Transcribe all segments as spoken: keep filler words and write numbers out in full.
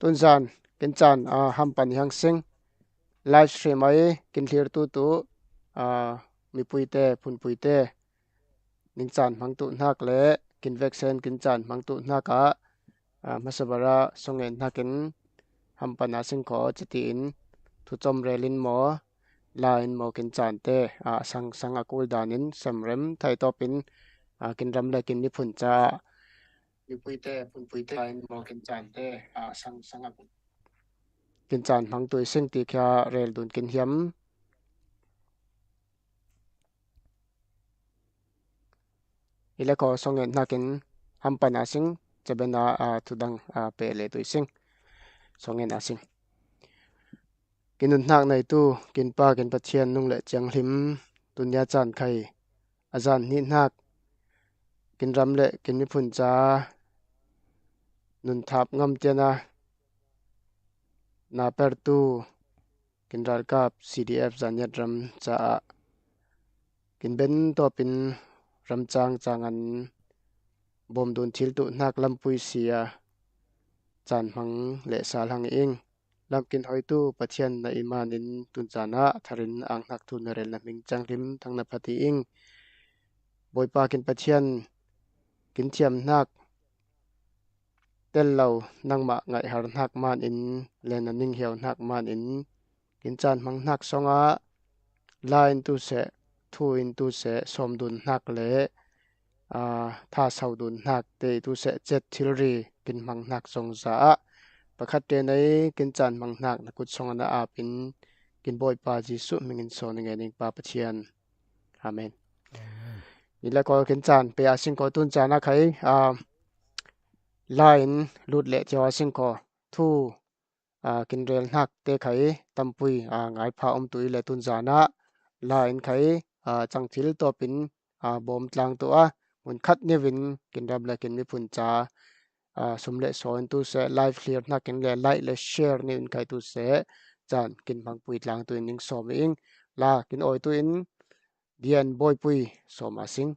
Tunzan kin caan, aa, hampan i hang sing. Live stream ai kin thlirtu tu, aa, mipuite, phunpuite, ning caan hmangtuh hnak le kin veksen kin caan hmangtuh hnak ah, aa, hmasa bara song en hnakin hampan a sing kho citi in thucom rel in maw, la in maw kin caan te, aa, sang sang a kul dan in semrem thai tawp in, aa, kin ram le kin miphun caah mipuite, phunpuite in maw kin caan te, aa, sang sang a kin caan hmangtuh i sing ti kha rel dun kin hiam. I le kho song en hnakin hampan a sing, caben a, aa, thudang, aa, peh le tu i sing. Song en a sing. Kin nunhnak neitu, kin Pa, kin Pathian nung le cianghlim, tunia caan khai a zan hnihnak kin ram le kin miphun ca nunthap ngam tiana na pertu kin ralkap C D F Zanniat ram caah kin ben tawpin ramcang cangan bawmdun thil tuhnak lampui si a caan hmang le sal hang ing. Lamkin hoitu Pathian na i man in tunzan ah tharin ang hnak thu na rel na hming cianghlim thang na phat i ing. Bawipa kin Pathian kin thiamhnak tel lo nangmah ngaihharhnak man in le na ninghiauhnak man in kin caan hmanghnak songah la in tu seh, thu in tu seh, sawmdunhnak le, aa, tha sodunhnak te tu seh, cet thilri kin hmanghnak zong za ah pakhat te nei kin caan hmanghnak na kut song an a ap in kin Bawipa Jesuh hming in sawn i ngen ing Pa Pathian. Amen. Amen. I le kawl kin caan pe a sing kawl tun caan a khai, aa, la in lut le cio a sing kawl thu, aa, kin rel hnak te khai tampui, aa, ngai pha om tu i le tunzan ah la in khai, aa, cangthil tawpin, aa, bawm tlang tu a mun khat niu in kin ram le kin miphun ca, aa, sum le saw in tu seh, live clear hnak in le like le share niu in khai tu seh, caan kin hmangpui tlang tu in ning sawm i ing. La kin awi tu in Dian Bawipui sawm a sing.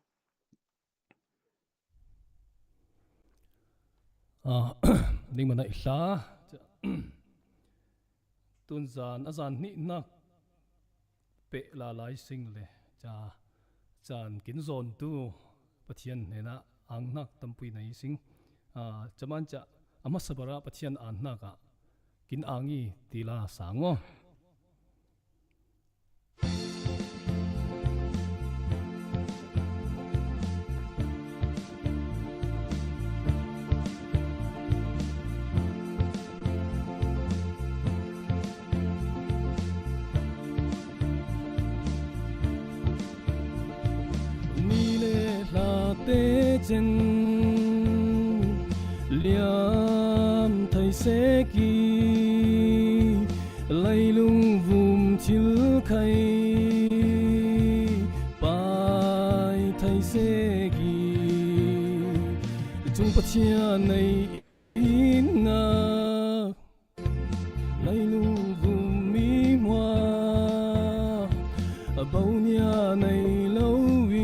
Aa, ning man a i hla. Tunzan a zan hnihnak peh lalai sing le ca caan kin zawntu Pathian hnenah ang hnak tampui nei sing. Aa, caman ca a hmasa bar ah Pathian an hnak ah kin ang i ti la sang aw. Ni le hla te cen liam thei sek i, leilung vum thil khai pai thei sek i, cung Pathian nei innak leilung vum mi hmua a bo nia nei lo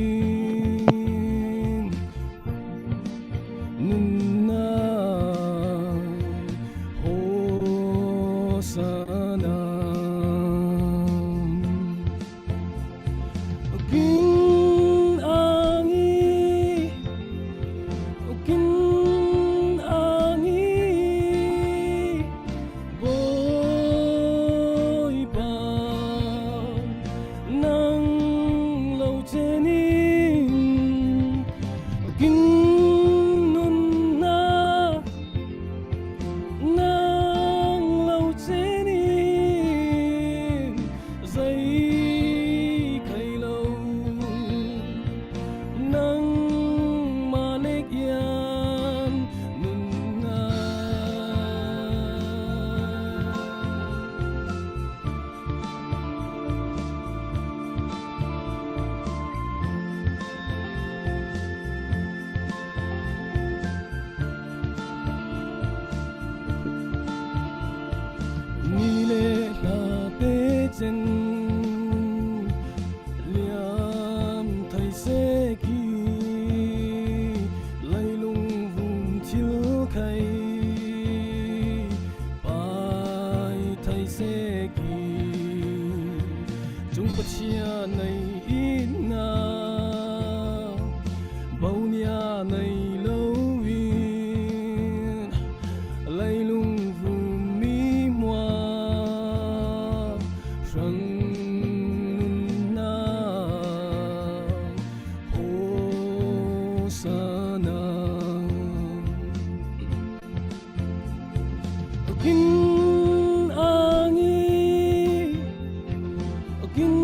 in nunnak hosana. Kin ang i, kin ang i, Bawipa, nang lo cenin, kin nunnak nang lo cenin zei khai lo, nangmah lek ian nunnak. Ni le hla te cen liam thei sek i, leilung vum thil khai Sekin cung Pathian nei itna, Bonia nei loin, leilung vum mi mua hrang nunna, Hosana. Kin angi, kin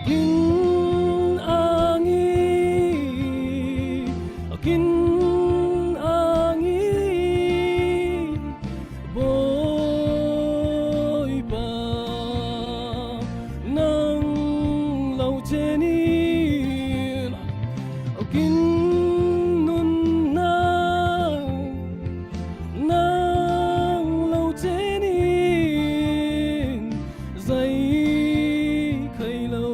Kin angi, kin angi, Bawipa, nang lo cenin, kin nunna, nang lo cenin, zei khai lo,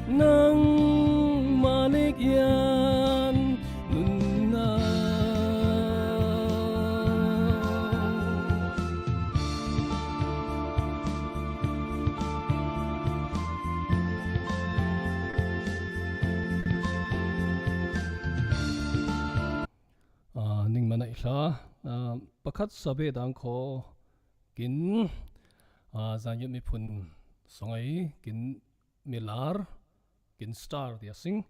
nang malik yan nunna. Ning manaih hla, pakhat sabe dang kho, kin, Zangim miphun songai, kin milar, kin star tia sing,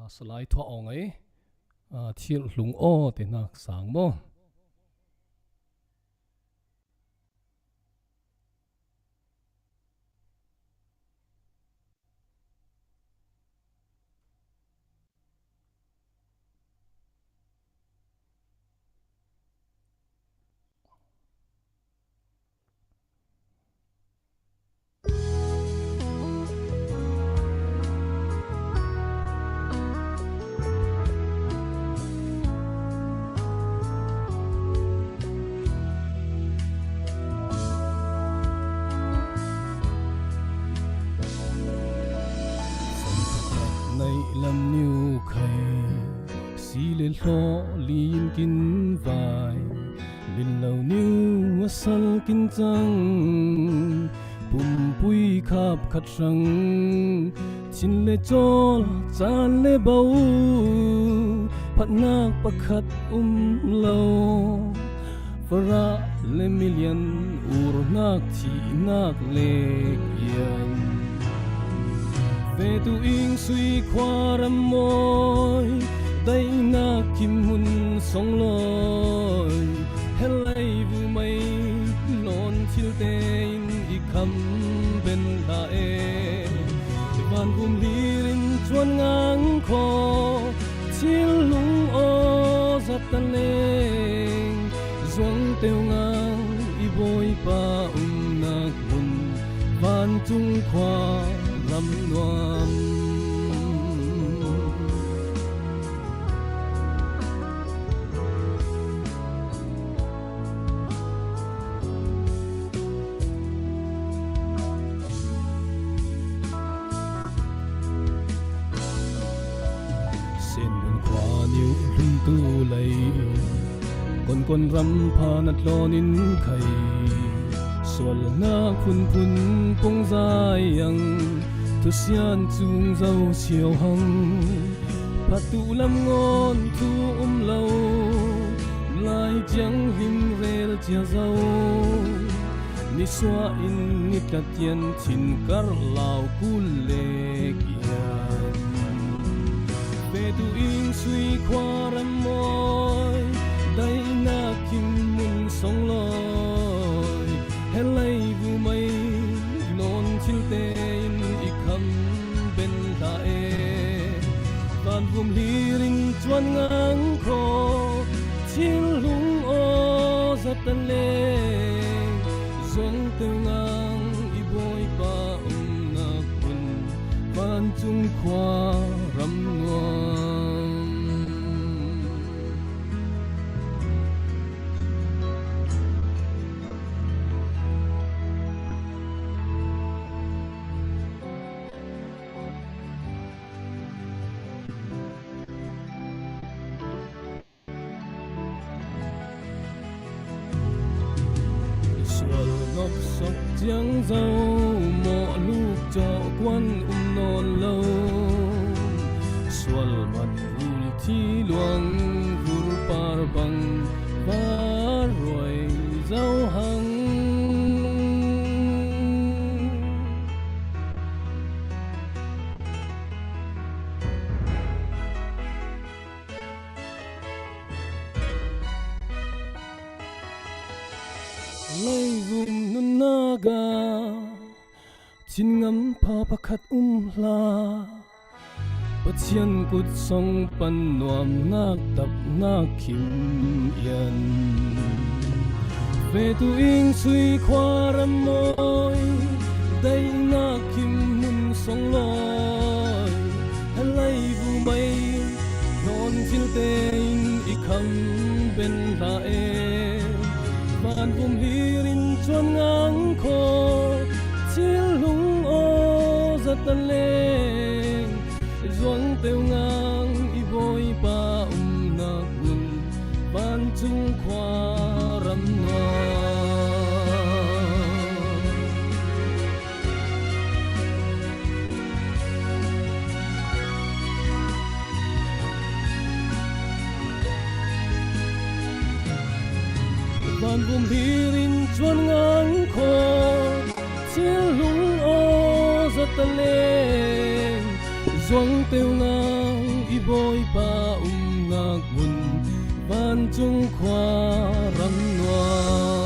Salai Thua Aung ai, Thil Hlung Aw te nak sang maw. Nei lam niu khai, si le hlaw lin kin vai, lin lo niu a sal kin cang, pumpui khap khat hrang, chin le cawl, caan le bo, phatnak pakhat um lo. Farah le milian, urnak thihnak le kian. Vetu ing sui khua ram mawi, daihnak kim hun song lawi, helai vumei nawn thil tein i kham ben hlah e. Van vum hlir in cuan ngang kho, thil lung aw zat ta leng, zuang teu ngang i Bawipa umnak hun, vancung khua lam nuam. Senbun khua niu hluntu lei, konkon ram phan a tlawn in khai, sualnak phunphun pong zai ang, thusian cung zo siau hang, phatu lam ngawn thu um lo, lai ciang him rel cia zo, nisuah in nitlat tian thin karlau kul le kian. Vetu ing sui khua ram mawi, daihnak kim mun song lawi, helai vumei nawn thil tein i kham ben hlah e. Van vum hlir in cuan ngang kho, thil lung aw zat ta leng, zuang teu ngang i Bawipa umnak Tung khua ram nuam. Sual nop sok ciang zo, mawh luk cawh kuan um nawn lo. Sual mat vul thi luang, vul par bang var ruai zo hang. Leivum nunnak ah thin ngam pha pakhat um hlah. Pathian kut song pan nuamnak tapnak khim ian. Vetu ing sui khua ram mawi, daihnak khim mun song lawi. Helai bu mai nawn thil tein i kham ben hlah e. Van vum hlir in cuan ngang kho, thil lung aw zat a leng. Zuang teu ngang i Bawipa umnak mun, vancung khua ram nuam. Van vum hlir in cuan ngang kho, thil lung aw zat a leng. Zuang teu ngang i Bawipa umnak mun, vancung khua ram nuam.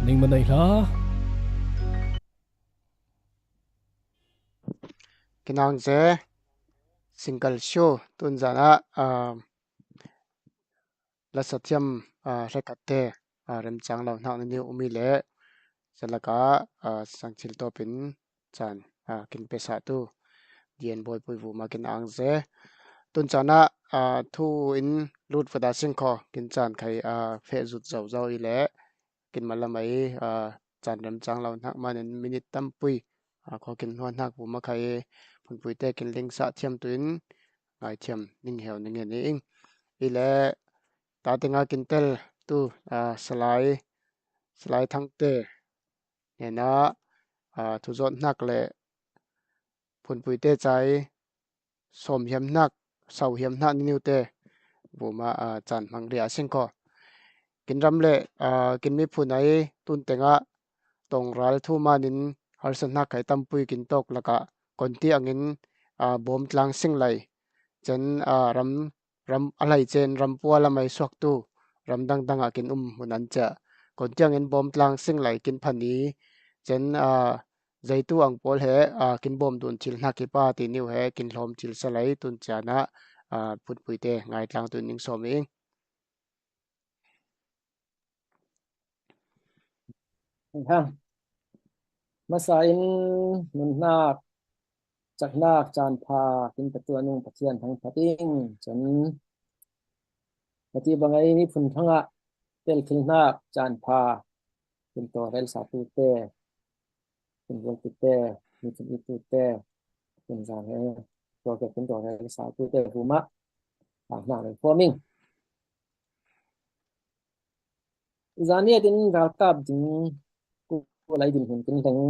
Ning manai hla. Kinang ze single show tun zana, ah, lasa thiam, ah, hrekhatte, ah, remchang lo hnak nini umi le zalaka, ah, sangchil topin chan, ah, kin pesa tu dien boipui vuma kin ang ze. Tun chana, ah, thu in lut vada sing kho kin chan khai, ah, fe zut zau zau i le kin malamai, ah, chan remchang lo hnak manin minit tampui, ah, kho kin hnuan hnak vuma khai phunpui te kin ling sa thiam tuin ngai thiam ning heu ning e ni ing. I le ta tinga kin tel tu, ah, Salai, Salai Thangte nena, ah, thuzot hnak le phunpui te cai sawm hiam hnak, sau hiam hnak niniu te vuma, ah, chan hmang ria sing kho. Kin ram le, ah, kin miphun ai tun tenga tongral thu manin harsa hnak khai tampui kin tawk laka konti angin, ah, bawm tlang sing lai. Cen, ah, ram, ram a lai cen ram pua lamai suak tu ram dang dang ah kin um hun an cia. Konti angin bawm tlang sing lai kin phani. Cen, ah, zeitu ang pawl he, ah, kin bawm dun thil hnak hi pa ti niu he kin hlawm thil sa lai tun ciana, ah, phunpui te ngai tlang tu ning sawm ing. Hang. Masa in nunhnak, chaknak, caan pha, kin patu anung Pathian thang phating, cun pati bangai ni phun thangah tel thilhnak, caan pha, kin tawrel sa tu te, kin bual tu te, ni kin i tu te, kin zan he, tua ke kin tawrel sa tu te, humah, thang hnak le forming. Zaniat in ralkap ding ku lai din hun kin leng.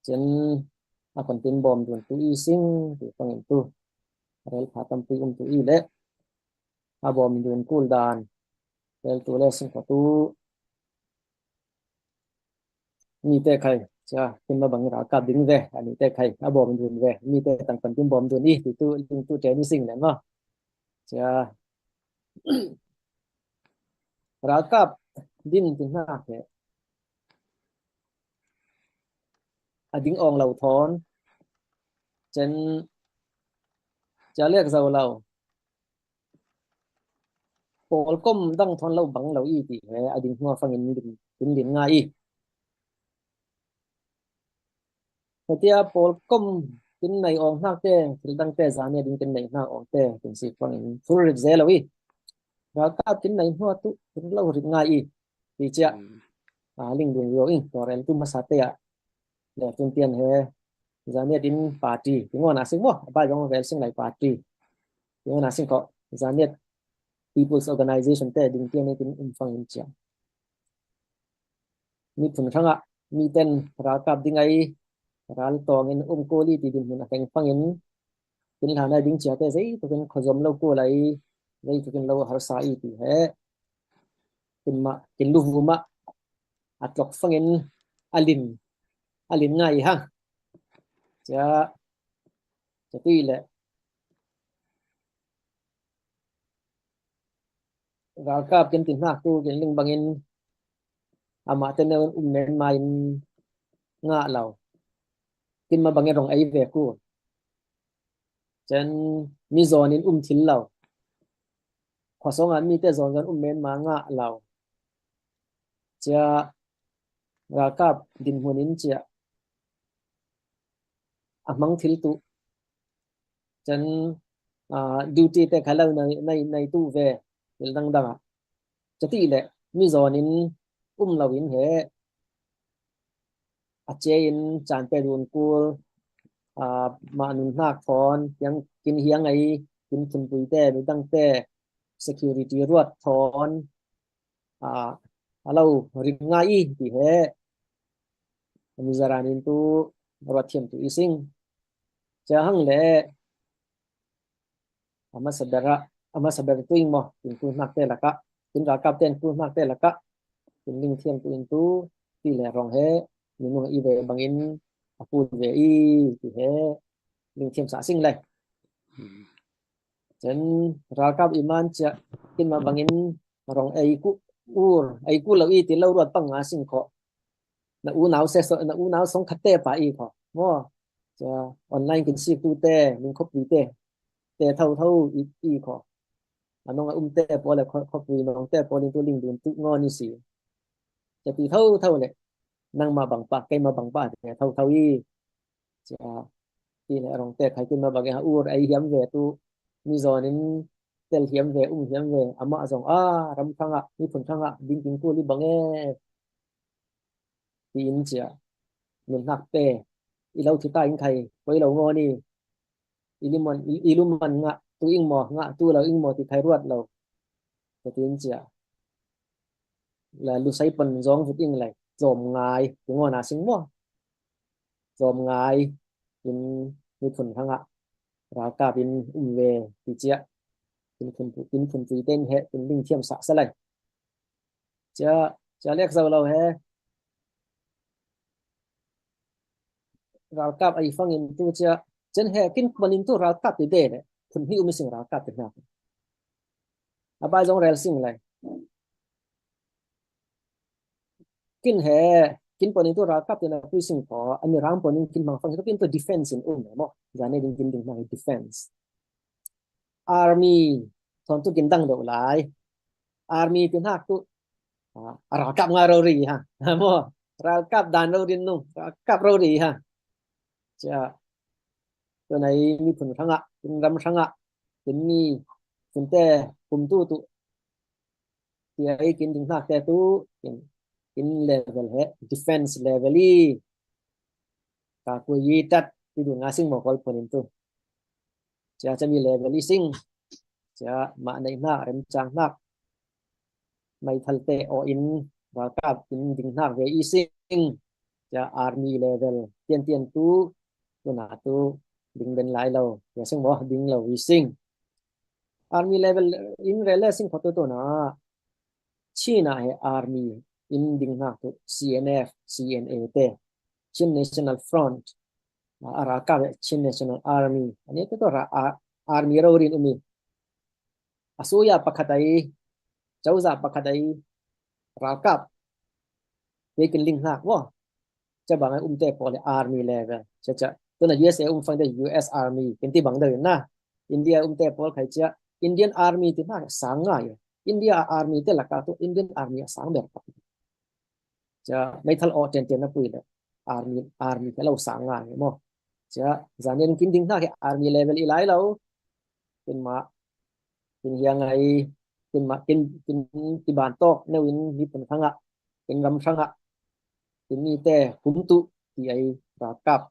Cen a kon tin bawm dun tu i sing, tu pangin tu. Rel pha tam pui um tu i le. A bawm dun kul dan. Rel tu le sing ko tu. Mi te khai. Cia, tin ma bang ralkap ding ve. A mi te khai. A bawm dun ve. Mi te tang kon tin bawm dun i. Tu tu, ling tu te ni sing le ma. Cia. Ralkap din ti hnak he a ding awng lo thawn, cen cia lek zo lo, pawlkom dang thawn lo bang lo i ti he a ding hnuah fangin din, din, din ngai i. Hetia pawlkom din nei awng hnak te, thil dang te, zan nia ding din nei hnak awng te, din si fangin thul rit ze lo i. Ralkap din nei hnuah tu thil lo rit ngai i. Ti cia, a, ling dun rio in, tua rel tu masa te ah. Le tun tian he, zan nia din party, ti ngawn a sing maw, a bai zong rel sing lai party. Ti ngawn a sing ko, zan nia People's Organization te, ding tian he din um fangin cia. Miphun hrangah, miten ralkap ding ai, ral tawngin um kul i ti din hun a teng fangin, tin hlan ai ding ciate, zei tukin khozom lo kul ai, zei tukin lo harsa i ti he. Kin mah, kin luvu mah, a tlok fangin, a lin, a lin ngai ha. Cia, cia ti le. Ralkap kin ti hnak tu kin ling bangin amah te neu in um men ma in ngah lo. Kin ma bangin rong ei ve ku. Cen mi zawn in um thil lo. Khuasawng ah mi te zawn zawn um men ma ngah lo. Cia ralkap din hmun in cia a hmang thil tu. Cen, a, duty te kha lo nei, nei, nei tu ve, thil dang dang ah. Cia ti le, mi zawn in um lo in he, a cia in caan pe dun kul, a, mah nun hnak thawn, hiang, kin hiang ei, kin thunpui te, midang te, security ruat thawn, a, a lo ring ngai i ti he. Mizaran in tu ruat thiam tu i sing. Cia hang le a masa ber a, a masa ber tu ing maw, tin tu hnak te lakah, tin ralkap ten tu hnak te lakah, tin ling thiam tu in tu, ti le rong he, minung i ve bangin a kul ve i ti he, ling thiam sa sing le. Cen ralkap i man cia, kin ma bangin rong ei ku, ur, ei ku lo i ti lo ruat pang nga sing ko. Na unau se so, na unau song khat te pa i ko. Mo, cia online kin sik tu te, ning khop pi te, te tho tho i, i ko. Anong a um te pawl le khop, khop pi nong te pawl in tu ling dun tu ngo ni si. Cia ti tho tho le, nang ma bang pa, kei ma bang pa, te tho tho i. Cia, ti le rong te khai kin ma bang e ha ur ei hiam ve tu, mi zawn in tel hiam ve, um hiam ve, amah zong, a, ram hrangah, miphun hrangah, ding kin kul i bang e. Ti in cia, nun hnak te, i lo thi ta in khai, koi lo ngo ni, i luman, i, i luman ngah, tu ing maw, ngah tu lo ing maw, ti khai ruat lo. Ka ti in cia. La lusai pan zong vut ing lai, zom ngai, ti ngo na sing maw. Zom ngai, in miphun hrangah, ralkap in um ve, ti cia. Kin phun, kin phun tui ten he, kin ling thiam sa sa lai. Cia, cia lek zo lo he. Ralkap ei fangin tu cia. Cen he kin panin tu ralkap ti de le. Phun hi um i sing ralkap ti hnak. A bai zong rel sing lai. Kin he, kin panin tu ralkap ti na pui sing ko. Ani rang panin kin mang fangin tu kin tu defense in um le maw. Zan ne ding kin ding hnak defense. Army thawn tu kin dang deuh lai. Army ti hnak tu, a, a ralkap ngai rori ha. Maw, ralkap dan rori nung, ralkap rori ha. Cia, tu nai miphun hrangah, kin ram hrangah, kin mi, kin te, kum tu tu. Cia i kin ding hnak te tu, kin, kin level he, defense level i. Ka kui i tat, i dun nga sing maw kol panin tu. Cia, cia mi level i sing. Cia mah neih hnak, remcang hnak, meithal te aw in ralkap in ding hnak ve i sing. Cia army level tiantian tu, tuna tu ding ben lai lo. Cia sing maw ding lo i sing. Army level in rel le sing kho tu tuna. Chin ah he army in ding hnak tu C N F, C N A te. Chin National Front. A ralkap he Chin National Army. Ani tu tu ra, a, army rori in um i. a suya pakhat ai, cozah pakhat ai, ralkap, kei kin ling hnak maw. Cia bang ai umte pawl le army level. Cia cia, tuna U S A um fangte U S Army, kin ti bang deuh in na. India umte pawl khai cia, Indian Army ti hnak sang ngai. India army te laka tu Indian Army a sang ber. Cia meithal aw tian tian na pui le army, army te lo sang ngai maw. Cia zanin kin ding hnak hi army level i lai lo. Kin mah, kin hiang ai, kin mah, kin, kin, kin ban tawk, neu in mi pun hrangah, kin ram hrangah, kin mite hum tu ti ai ralkap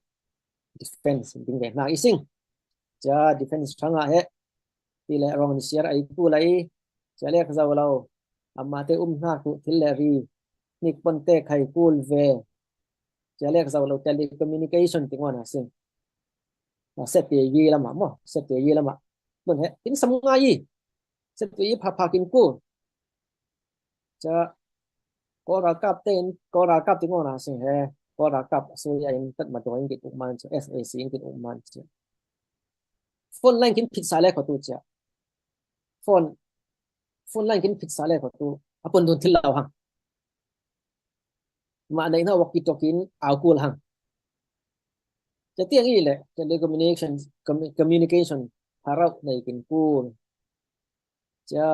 defense ding ve hna i sing. Cia defense hrangah he, ti le rong ni siar ai ku lai, cia lek zo lo, amate um hna tu thil le ri, nik pon te khai kul ve, cia lek zo lo telecommunication ti ngona sing. Sete yi lama maw, sete yi lama. Nun he, kin sam ngai i. Sete yi pha pha kin ku. Cia, Kawl ralkap te in, Kawl ralkap ti ngona sing he, Kawl ralkap suya in tat ma dawing kin uk man cia, S A C in kin uk man cia. Phone line kin phit sa le kho tu cia. Phone, phone line kin phit sa le kho tu. A pon dun thil lo hang. Mah neih hna walkie talkie in au kul hang. Cia tiang i le telecommunication, commu-, communication harau nei kin kul. Cia,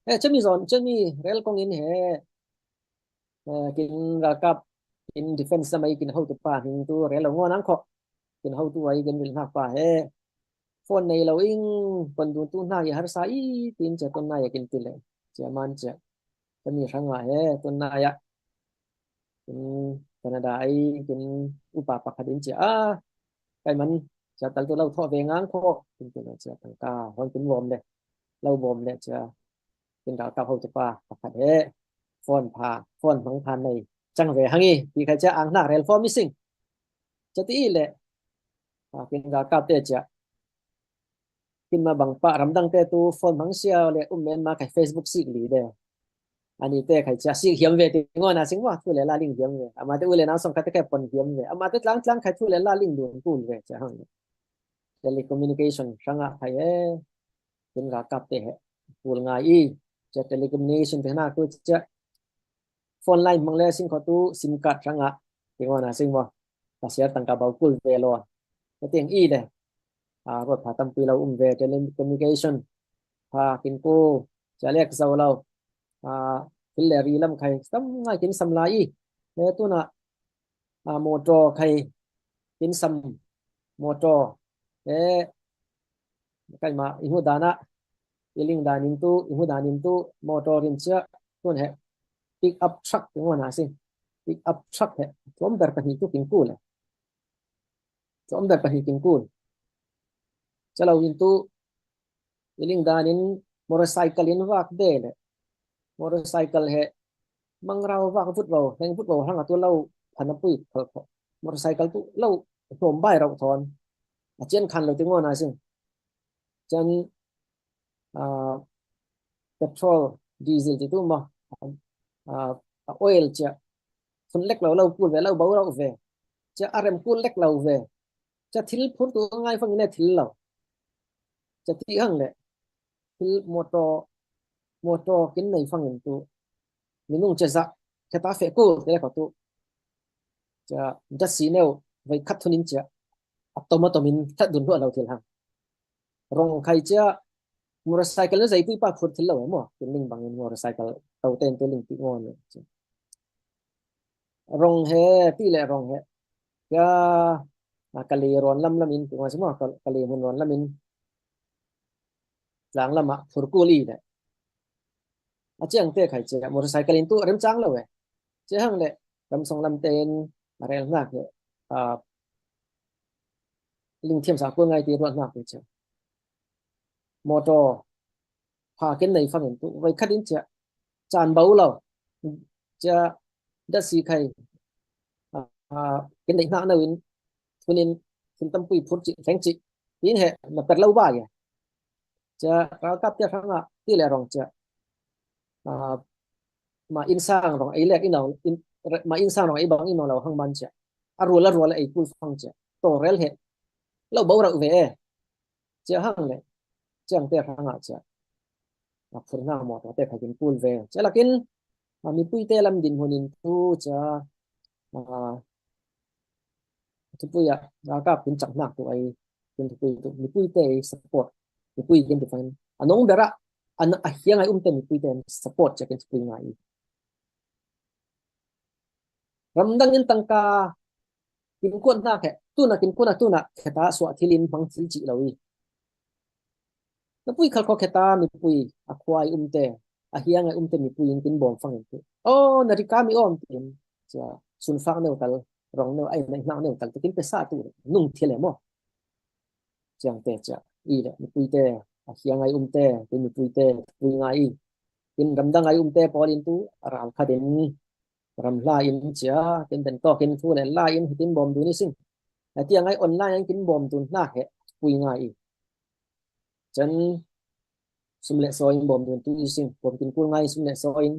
eh, cia mi zon, cia mi rel kong in he, eh, kin ralkap, kin defense lam ai kin hotu pa hing tu rel lo ngon ang kho. Kin hotu ai kin ril hnak pa he. Phone nei lo ing, pon dun tu hna i harsa i, tin cia tun na ya kin ti le. Cia man cia. Cia mi hrang a he, tun na ya. Kin Canada ai, kin upa pakhat in cia. Ah, kai man, cia tal tu lo thaw ve ngang kho. Kin tu na cia tangka, hon kin bawm le. Lo bawm le cia. Kin ralkap hotu pa pakhat he. Phone pha, phone hmang pha nei. Cang ve hang i, ti khai cia ang hnak rel form i sing. Cia ti i le. Ah, kin ralkap te cia. Kin ma bang pa ramdang te tu phone hmang sia le um men ma khai Facebook sik li de. Ani te khai cia sik hiam ve ti ngona sing wa thu le la ling hiam ve. Amate u le nau song khai te khai pon hiam ve. Amate tlang tlang khai thu le la ling dun kul ve cia hang. Telecommunication hrang a khai e. Kin ralkap te he. Kul ngai i. Cia telecommunication te hna tu cia. Phone line hmang le sing kho tu sim card hrang a. Ti ngona sing wa. Ka siar tangka bau kul ve lo. Ka tiang i le. Ah, ruat pha tampi lo um ve telecommunication. Pha kin ku. Cia lek zo lo. Ah, thil le ri lam khai. Sam ngai kin sam lai i. Le tu na. Ah, motor khai. Kin sam. Motor. Eh, kai ma, i hmu dan a, i ling dan in tu, i hmu dan in tu, motor in cia, tun he, pick up truck, i ngona sing. Pick up truck he, tlawm ber pahnih tu kin kul e. Tlawm ber pahnih kin kul. Cia lo in tu, i ling dan in, motorcycle in vak de le. Motorcycle he, mangrau vak vut ro, hleng vut ro, hang a tu lo, phan a pui, khol kho. Motorcycle tu lo, hlawm bai ro thawn. A cian khan lo ti ngona sing. Cian, ah, petrol, diesel ti tu maw, ah, a oil cia. Phun lek lo lo kul ve, lo bo lo ve. Cia a rem kul lek lo ve. Cia thil phur tu ngai fang in e thil lo. Cia ti hang le. Thil motor, motor kin nei fang in tu. Minung cia za. Kheta fe kul te le kho tu. Cia dasi neu, vai khat thun in cia. A tom a tom in khat dun hluah lo thil hang. Rong khai cia, motorcycle na zei pui pa phur thil lo e maw. Kin ling bang in motorcycle to ten tu ling pi ngon e. Rong he, ti le rong he. Cia, a kali ron lam lam in, ti ngon si maw, kal-, kali mun ron lam in. Tlang lam a phur kul i le. A ciang te khai cia, motorcycle in tu rem cang lo e. Cia hang le, ram song lam te in, a rel hnak he. Ah, ling thiam sa kul ngai ti ruat hnak te cia. Motor, pha kin nei fang in tu, vai khat in cia, can bo lo, cia, dasi khai, ah, kin nei hnak neu in, thun in, thil tam pui phur ci, hleng ci, tin he, na per lo ba ye. Cia, ralkap cia hrang a, ti le rong cia. Ah, ma in sang rong, ei lek in au, in, ma in sang rong, ei bang in au lo hang man cia. A rual, a rual, ei kul fang cia. To rel he. Lo bo rau ve e. Cia hang le. Ciang te hrang a cia. a phurna mawtaw te kha kin kul ve. Cia lakin a mipuite lam dinhmun in tu cia a thupui a ralkap kin chak hnak tu ai kin thupui tu mipuite support mipui kin ti fangin a nong bera a hiang ai umte mipuite support cia kin thupui ngai i. Ramdang in tangka kin kuat hnak he tuna kin kuat a tuna kheta suah thil in hmang thil cih lo i. Na pui khal kho kheta mipui a khua ai umte a hiang ai umte mipui in kin bawm fangin tu. Oh, na rika mi awm tin cia sunfak neu tal rong neu ai naihnak neu tal te kin pesa tu nung thil e maw? Ciangte cia i le mipuite a hiang ai umte tin mipuite pui ngai i. Tin ramdang ai umte pawl in tu a ral khat in ram hla in cia tin den tawk in thu le la in hitin bawm dun i sing. A tiang ai online an kin bawm dun hna he pui ngai i. Chan sum le saw in bawm dun tu i sing bawm kin kul ngai sum le saw in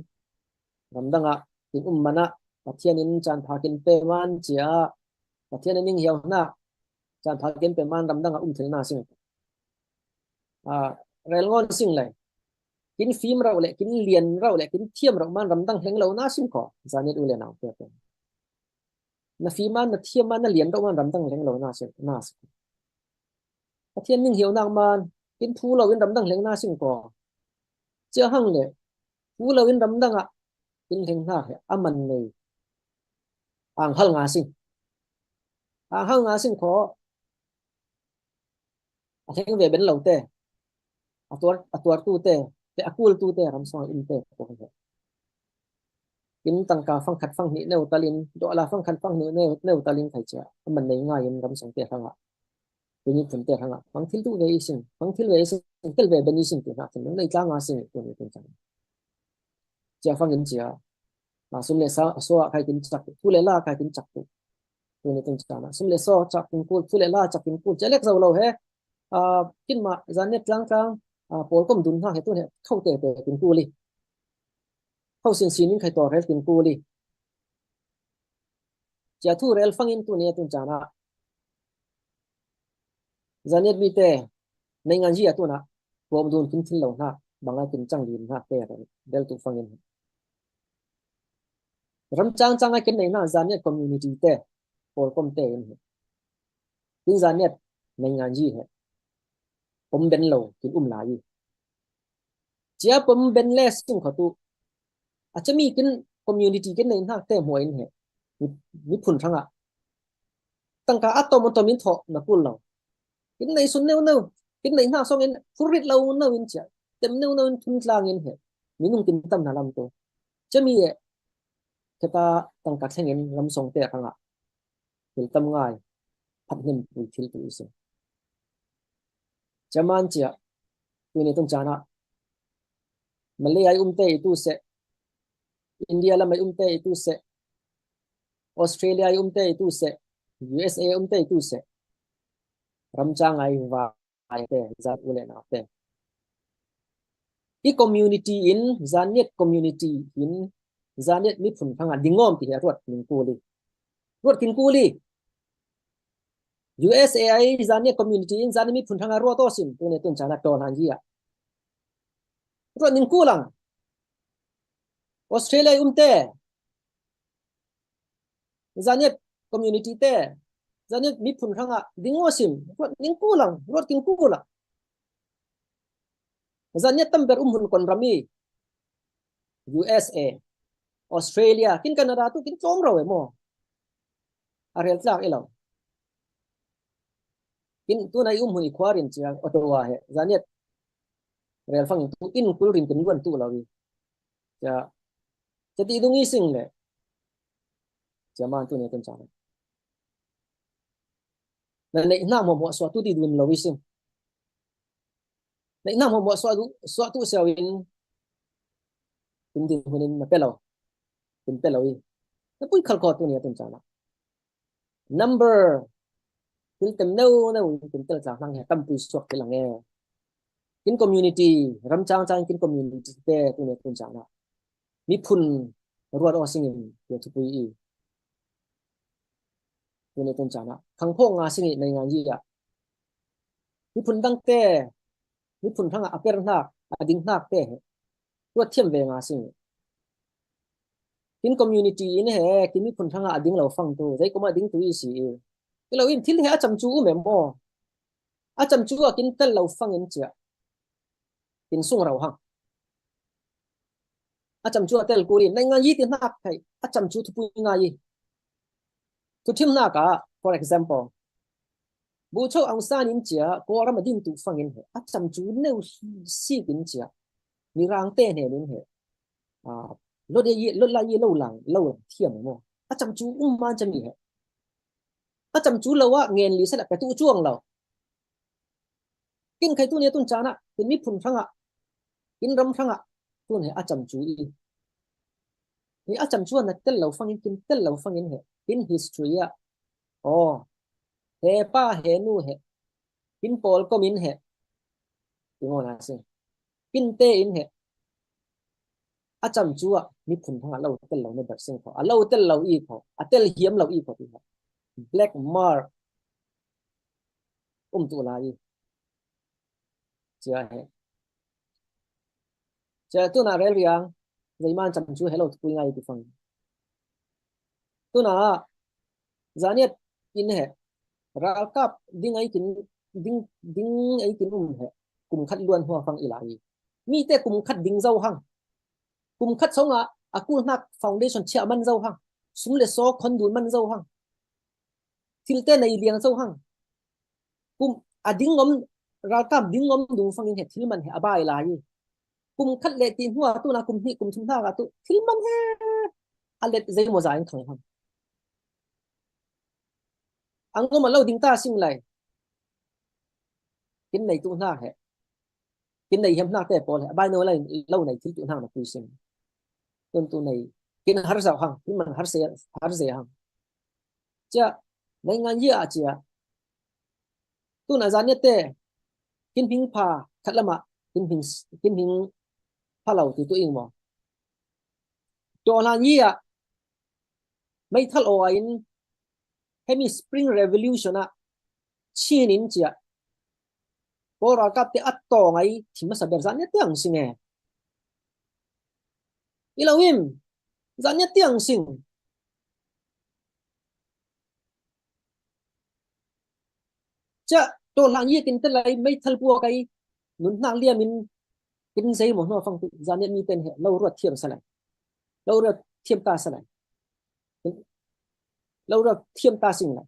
ramdang ah kin um man ah Pathian in caan pha kin pe man cia Pathian in ning hiau hna caan pha kin pe man ramdang ah um thil na sing. A rel ngon sing lai kin fim rauh le kin lian rauh le kin thiam rauh man ramdang hleng lo na sing ko Zanit u le nau te te. Na fim man na thiam man na lian rauh man ramdang hleng lo na sing na sing. Pathian ning hiau nak man kin phu lo in ramdang hleng na sing ko. Cia hang le phu lo in ramdang ah kin hleng hna he a man nei ang hal nga sing. Ang hal nga sing ko a hleng ve ben lo te a tuar a tuar tu te te a kul tu te ramsong in te ko he. Kin tangka fangkhat fanghnih neu talin dola fangkhat fanghnih neu talin khai cia a man nei ngai in ramsong te hrangah Pini phun te hrangah hmang thil duh ve i sing hmang thil ve i sing tel ve ben i sing ti hna thin nei tla nga sing tu ni tun cang. Cia fangin cia a sum le sa a so a khai kin chak tu le la khai kin chak tu. Tu ni tun cang a sum le so chak kin kul tu le la chak kin kul cia lek zo lo he. A kin ma zan ne tlang tlang a pawl kom dun hna he tu he khau te te kin kul i. Khau sin sin in khai to rel kin kul i. Cia thu rel fangin tu ni tun cang a Zaniat mite naingan ji a tuna bawm dun kin thil lo hna bang a kin cang lin hna te rel tu fangin. Ram cang cang a kin nei hna Zaniat community te pawlkom te in hi. Kin Zaniat naingan ji he pom ben lo kin um lai i. Cia pom ben le sing kho tu a cami kin community kin nei hna te hmuai in he mi phun hrangah tangka a tom tom in thawh na kul lo. Kin nei sun neu neu kin nei hna song in phurrit lo neu in cia tem neu neu in thun tlang in he minung kin tam na lam tu cami e kheta tangka thleng in lam song te hrangah thil tam ngai phat hnem pui thil tu i sing. Cia man cia tu ni tun cana Malay ai umte i tu se India lam ai umte i tu se Australia ai umte i tu se U S A ai umte i tu se ramcang ai va ai te zat u le na te i community in Zaniat community in Zaniat miphun hrangah dingawm ti he ruat ning kuli ruat kin kuli U S A ai Zaniat community in Zaniat miphun hrangah ruat awsim tu ni tun cana tawl han ji ah ruat ning kulang Australia ai umte Zaniat community te Zaniat miphun hrangah ding awsim ruat ning kulang ruat kin kulang Zaniat tamber um hun kon ram i U S A Australia kin Canada tu kin tlawm ro e maw a rel tlak i lo kin tuna i um hun i khuarin cia Ottawa he Zaniat rel fang tu in kul rin kin luan tu lo i cia cia ti dung i sing le cia man tu ne tun cang na neih hna hmuahhmuah suah tu ti dun lo i sing neih hna hmuahhmuah suah tu suah tu siau in kin ding hun in na pe lo kin pe lo i na pui khal kho tu ne tun cang number thil tem neu neu in kin tel tlang hlang he tam pui suak thil ang e kin community ramcang cang kin community te tu ne tun cang miphun ruat aw singin tia thupui i tuni tun cana khangphawng nga singi nei ngan yi ah miphun dangte miphun hrangah a per hnak a ding hnak te he. Ruat thiam ve nga sing. Kin community in he, kin miphun hrangah a ding lo fang tu, zei kum a ding tu i si i. I lo in thil he a cham cu um em maw? A cham cu a kin tel lo fang in cia. Kin sung ro hang. A cham cu a tel kul in, naingan yi ti hnak khai, a cham cu thupui ngai i. Thuthim hnak ah, for example, Bucho Aung San in cia, Kawlram a din tu fang in he, a cham cu neu sik in cia. Mirang te hnen in he. Ah, lot ye, lot la ye lo lang, lo lang thiam maw? A cham cu um man chami he. A cham cu lo ah ngen li sala pe tu cuang lo. Kin khai tu ne tun chan ah, kin miphun hrangah, kin ram hrangah, tun he a cham cu i. Hi a cham cu a na tel lo fang in, kin tel lo fang in he, kin history ah. Oh, he pa, he nu he, kin pawl kom in he. Ti maw na si. Kin te in he. A cham cu ah miphun hrangah lo tel lo na ber sing kho. A lo tel lo i kho. A tel hiam lo i kho ti kho. Black mark um tu lai i. Cia he. Cia tuna rel riang. Zeiman cham cu he lo thupui ngai ti fang. Tuna Zaniat in he. Ralkap ding ai kin, ding, ding ai kin um he. Kum khat luan hua fang i lai i. Mi te kum khat ding zo hang. Kum khat song ah a kul hnak foundation chia man zo hang. Sum le so khon dun man zo hang. Thil te nei liang zo hang. Kum a ding ngom, ralkap ding ngom dung fang in he thil man he a bai lai i. Kum khat le ti hnu ah tu na kum hnih kum thum hna ah tu thil man he a let zei maw za in khang hang. A ngom a lo ding ta sing lai. Kin nei tu hna he. Kin nei hiam hnak te pawl he. A bai no lai lo nei thil tu hnak na pui sing. Tun tu nei. Kin har zau hang. Kin man har se, har ze hang. Cia, naingan yi ah cia. Tun a Zaniat te, kin hming pha khat lamah, kin hming, kin hming pha lo ti tu ing maw? Tua hlan yi ah, meithal aw in, hemi Spring Revolution ah, Chin in cia. Pawl ralkap te a tawng ai, thim masa ber Zaniat te ang sing e. I lo im, Zaniat te ang sing. Cia, tua hlan yi kin tel lai, meithal puak ai, nun hnak liam in, kin zei maw hnu fang tu, Zaniat mi ten he, lo ruat thiam sa lai. Lo ruat thiam ta sa lai. Lo ruat thiam ta sing lai.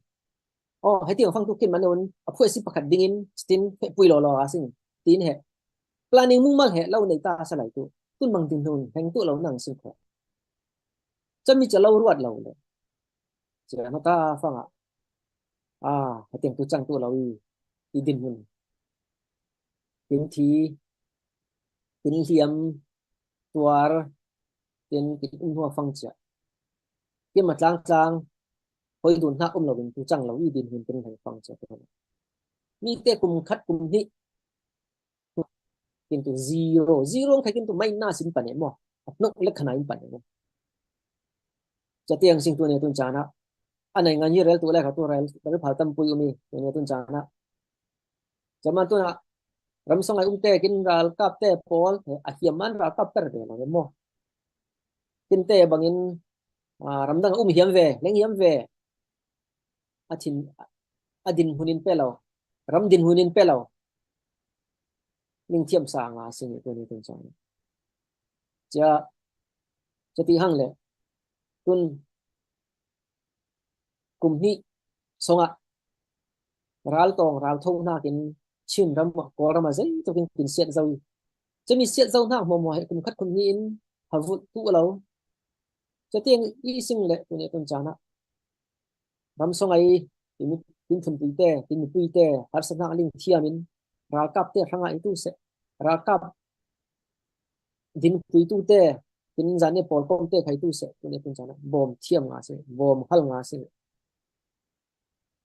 Oh, hetiang fang tu kin man un, a phuai si pakhat ding in, stin, he pui lo lo a sing. Tin he. Planning mung mal he, lo nei ta sa lai tu. Tun mang ding nun, heng tu lo nang sing kho. Cami cia lo ruat lo le. Cia na ta fang a. Ah, hetiang tu cang tu lo i, i din hun. Kin thi, kin hliam, tuar, kin, kin um hnu a fang cia. Kin ma tlang tlang, hoi dun hna um lo in tu cang lo i din hun kin hei fang cia. Mi te kum khat kum hnih, kin tu zero. Zero khai kin tu minus in pan e maw. A hnok le khana in pan e maw. Cia tiang sing tu ne tun chan ah. A naingan yi rel tu le kha tu rel, rel phal tam pui um i, tu ne tun chan ah. Cia man tu na, ram song ai um te, kin ralkap te pawl, he, a hiam man ralkap per ve lo maw. Kin te bangin, ah, ramdang um hiam ve, leng hiam ve. A thin, a din hun in pe lo. Ram din hun in pe lo. Ning thiam sa nga sing i tu ni tun chan. Cia, cia ti hang le. Tun kum hnih song ah ral tawng, ral tho hnakin Chin ram ah, Kawlram ah zei tuk in kin siat zo i. Cia mi siat zo hnak hmuahhmuah he kum khat kum hnih in ha vulh tu lo. Cia tiang i sing le tu ne tun chan ah. Ram song ai, kin, kin phunpui te, kin mipui te, harsatnak ling thiam in, ralkap te hrangah i tu seh, ralkap din pui tu te, kin Zaniat pawl kom te khai tu seh, tu ne tun chan ah, bawm thiam nga seh, bawm hal nga seh.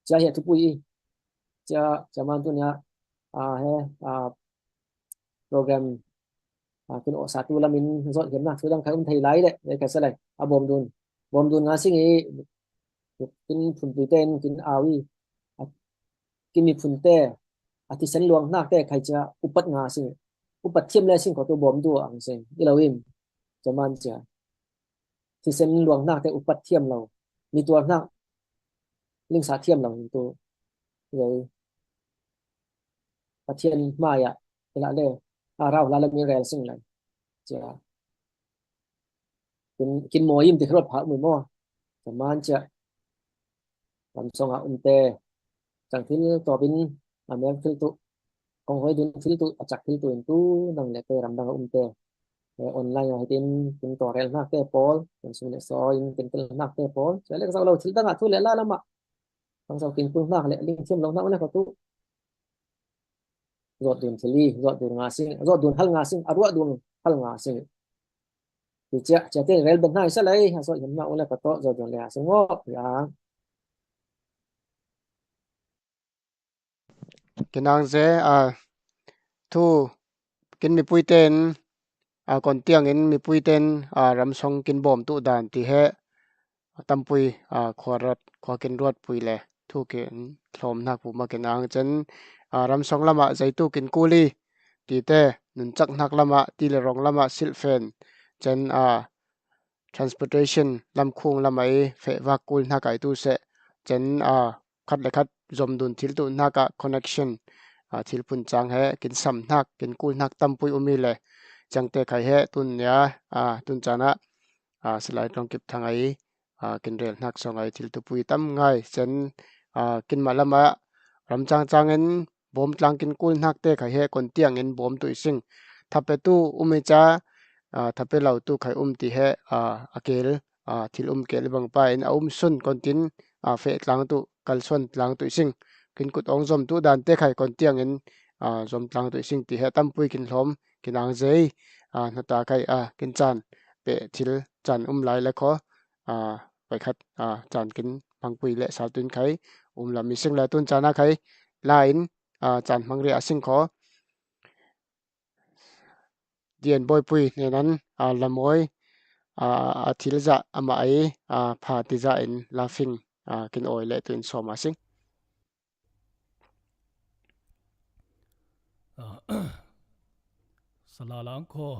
Cia hi a thupui i, cia, cia man tu nia, a, he, a, program, a, kin awh sa tu lam in zawt hiam na, thu dang khai um thei lai le, le khai sa lai, a bawm dun. Bawm dun nga sing i, kin phunpui te in, kin au i, a, kin miphun te, a thisen luang hnak te khai cia upat nga sing i. upat thiam le sing kho tu bawm tu ang sing i lo im. Caman cia thisen luang hnak te upat thiam lo, mi tuar hnak lingsa thiam lo tu, Pathian hmai ah i lah le, a rau hla le mi rel sing lai cia kin, kin mawi im ti kha ruat phak mi maw? Caman cia lam song ah umte, cang thil tawpin a mel thil tu, kong hoi dun thil tu, a cak thil tu in tu nang le te ramdang a umte, online ah hitin kin tawrel hnak te pawl, kin sung le saw in kin tel hnak te pawl, cia le ka zau lo thil dang ah thu le la lamah, bangzau kin kul hnak le ling thiam lo hnak le kho tu. Zawt dun thil i, zawt dun nga sing, zawt dun hal nga sing, a ruah dun hal nga sing. Ti cia, cia te rel ben hna i sa lei, a zawt hiam hna u le ka tawh, zawt dun le a sing ngawh, ya. Kin ang ze, a, thu, kin mipui ten, a, kon tiang in mipui ten, a, ramsong kin bawm tu dan ti he, a, tampui, a, khua rat, khua kin ruat pui le, thu kin thlawm hnak pu ma kin ang cen, a, ramsong lamah zeitu kin kul i, ti te, nunchak hnak lamah, ti le rong lamah, silfen, cen, a, transportation lam khung lamah i feh vak kul hnak ai tu seh, cen, a, khat le khat zom dun thil tu hnak ah connection, a, thil phun cang he, kin sam hnak, kin kul hnak tampui um i le, ciang te khai he, tun nia, a, tun caan ah, a, Salai Tlawng Kip Thang ai, a, kin rel hnak song ai thil tupui tam ngai, cen, a, kin mah lamah, ram cang cang in, bawm tlang kin kul hnak te khai he kon tiang in bawm tu i sing. Thape tu um i ca, a, thape lo tu khai um ti he, a, a kel, a, thil um kel i bang pa in a um sun kon tin, a, feh tlang tu, kalsuan tlang tu i sing. Kin kut awng zom tu dan te khai kon tiang in, a, zom tlang tu i sing ti he tampui kin hlawm, kin ang zei, a, hna ta khai, a, kin caan, pe thil caan um lai le kho, a, pai khat, a, caan kin hmangpui le sal tun khai, um lam i sing le tun caan a khai, la in, a, caan hmangria a sing kho. Dian Bawipui hnen an, a, Lamawi, a, a thil zah amah ei, a, pha ti zah in Lafing, a, kin awi le tu in sawm a sing. A, sala lang kho,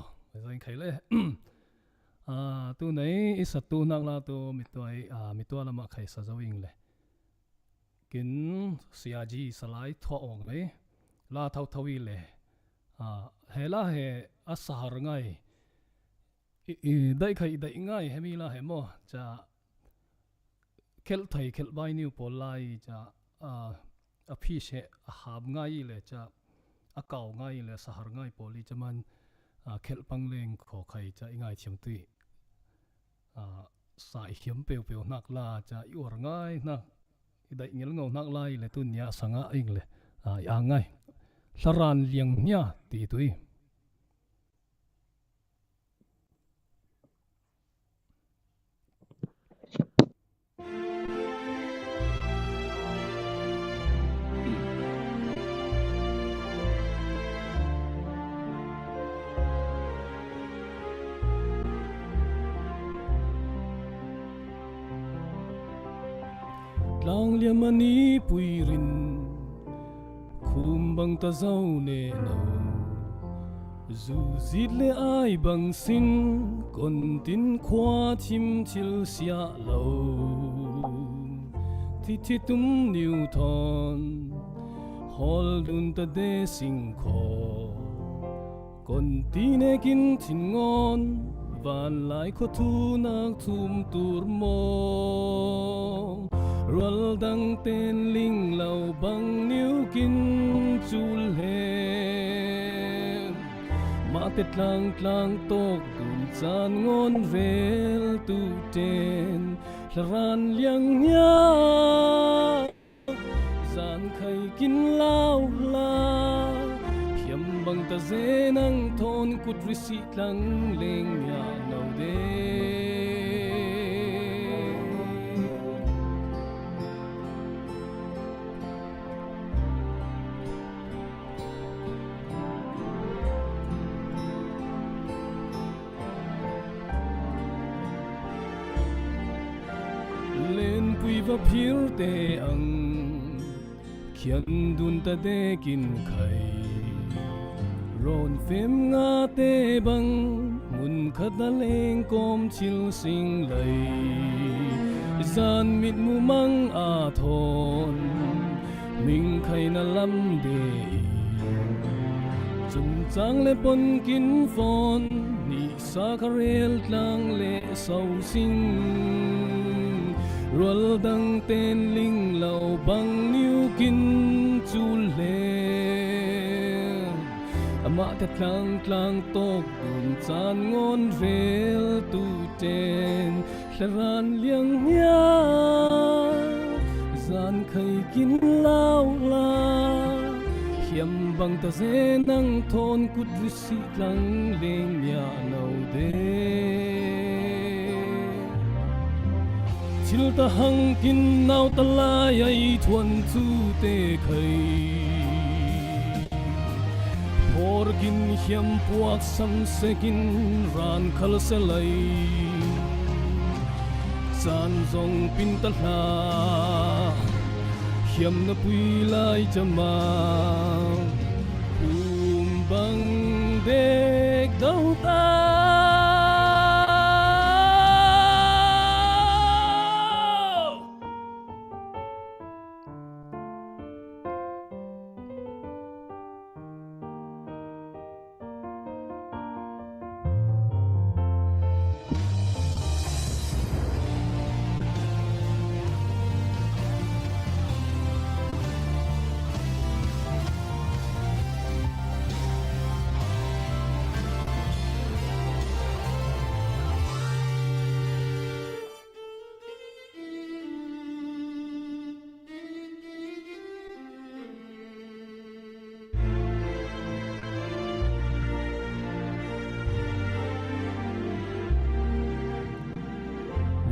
zai khai le. A, tu nei, i satu nak la tu, mitua i, a, mitua lamah khai sa zo ing le. Kin siaji salai thuah awng le, la thau thau i le. A, he la he a sahar ngai. I, i, daih khai daih ngai, he mi la he maw. Ca, khelh thai, khelh bai niu pawl lai, ca, a, a phi she, a hap ngai i le, ca, a kau ngai i le, sahar ngai pawl i, ca man, a, khelh pang leng kho khai, ca, i ngai thiam tui. A, sa i hiam peu peu hnak la, ca, i uar ngai hnak, i daih ngel ngau hnak lai le, tun nia sanga ing le, a, i ang ngai. Hlaran liang nia, ti tui. Tlang liam ani pui rin, khum bang ta zo ne no. Zu zit le ai bang sin, kon tin khua thim thil siah lo. Thi thi tum niu thawn, hawl dun ta de sing kho. Kon ti nekin thin ngawn, van lai khua thu nak thum tur maw. Rual dang ten ling lo bang niu kin cul hlem. Mah te tlang tlang tawk dun caan ngawn vel tu ten. Hlaran liang nia. Zan khai kin lau hla, hiam bang ta ze nang thawn kut risi tlang leng miah no de. Lenpui va phirte ang, khian dun ta dekin khai. Rawn fem ngate bang, mun khat a leng kawm thil sing lai. Zan mit mumang a thawn, ming khaina lam de in. Chungchang le pon kin fawn, ni sa kha rel tlang le sau sing. Rual dang ten ling lo bang niu kin chul hle. Amah te tlang tlang tawk dun chan ngawn rel tu ten. Thla ran liang hnia, zan khai kin lau la. Hiam bang ta ze nang thawn kut ri si tlang leng nia no de. Thil ta hang kin nau ta lai ai thuan chu te khai. Phor kin hiam puak sam se kin ran khal se lai. Chan zong pin ta hla, hiam na pui lai chama. Kum bang dek dau ta.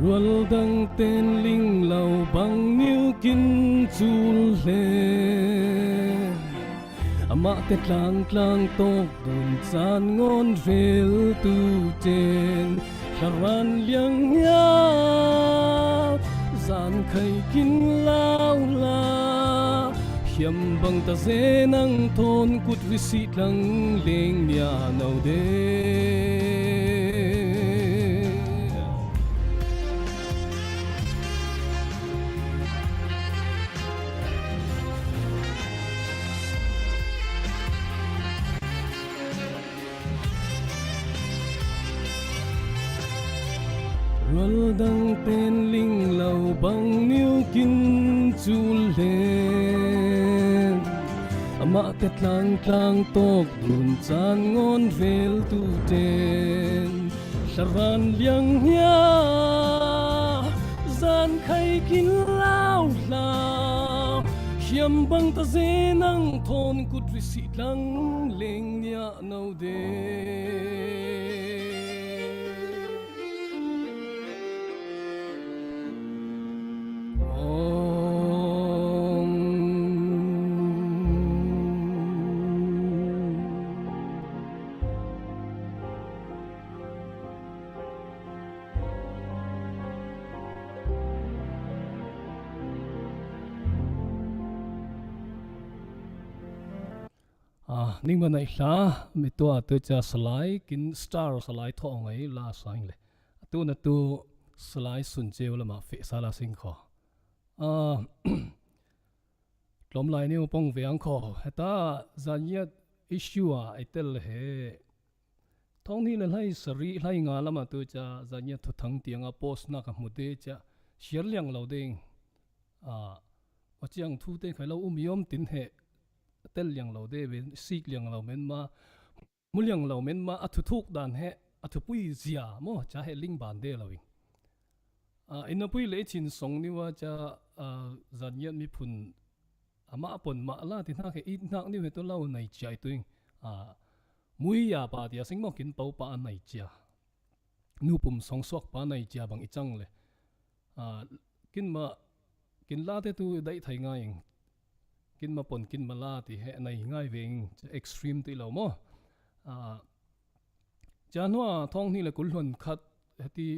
Rual dang ten ling lo bang niu kin chul hle. Amah te tlang tlang tawk dun chan ngawn rel tu ten. Thla ran liang hnia, zan khai kin lau la. Hiam bang ta ze nang thawn kut ri si tlang leng nia no de. Rual dang ten ling lo bang niu kin chul hle. Amah te tlang tlang tawk dun chan ngawn rel tu ten. Thla ran liang hnia, zan khai kin lau hla. Hiam bang ta ze nang thawn kut ri si tlang leng nia no de. Ah, ning ma nai hla, mi tua tu cha salai, kin star salai tho ngai la sang le. Tu na tu salai sun cheu lama fe sala sing kho. Ah, tlom lai niu pong ve ang kho. Heta zaniat issue a ai tel he. Thong ni le lai sari lai nga lama tu cha zaniat thu thang tiang a post na ka mu de cha. Share liang lo ding. Ah, a chiang thu te khai lo um yom tin he. Tel liang lo de, sik liang lo men ma. Mu liang lo men ma a thuthuk dan he, a thupui zia maw, cha he ling ban de lo ing. Ah, ina pui le i chin song niwa cha, ah, zaniat mi phun ama pon ma la ti hnak he i hnak niu he tu lo nai chia i tu ing. Ah, mui ya pa tia sing maw kin pau pa a nai chia. Nu pum song suak pa nai chia bang i chang le. Ah, kin ma, kin la te tu dai thai ngai ing. Kin ma pon, kin ma la ti he nai ngai ve ing, extreme ti lo maw. Ah, cha hnua thong ni le kul hluan khat he ti,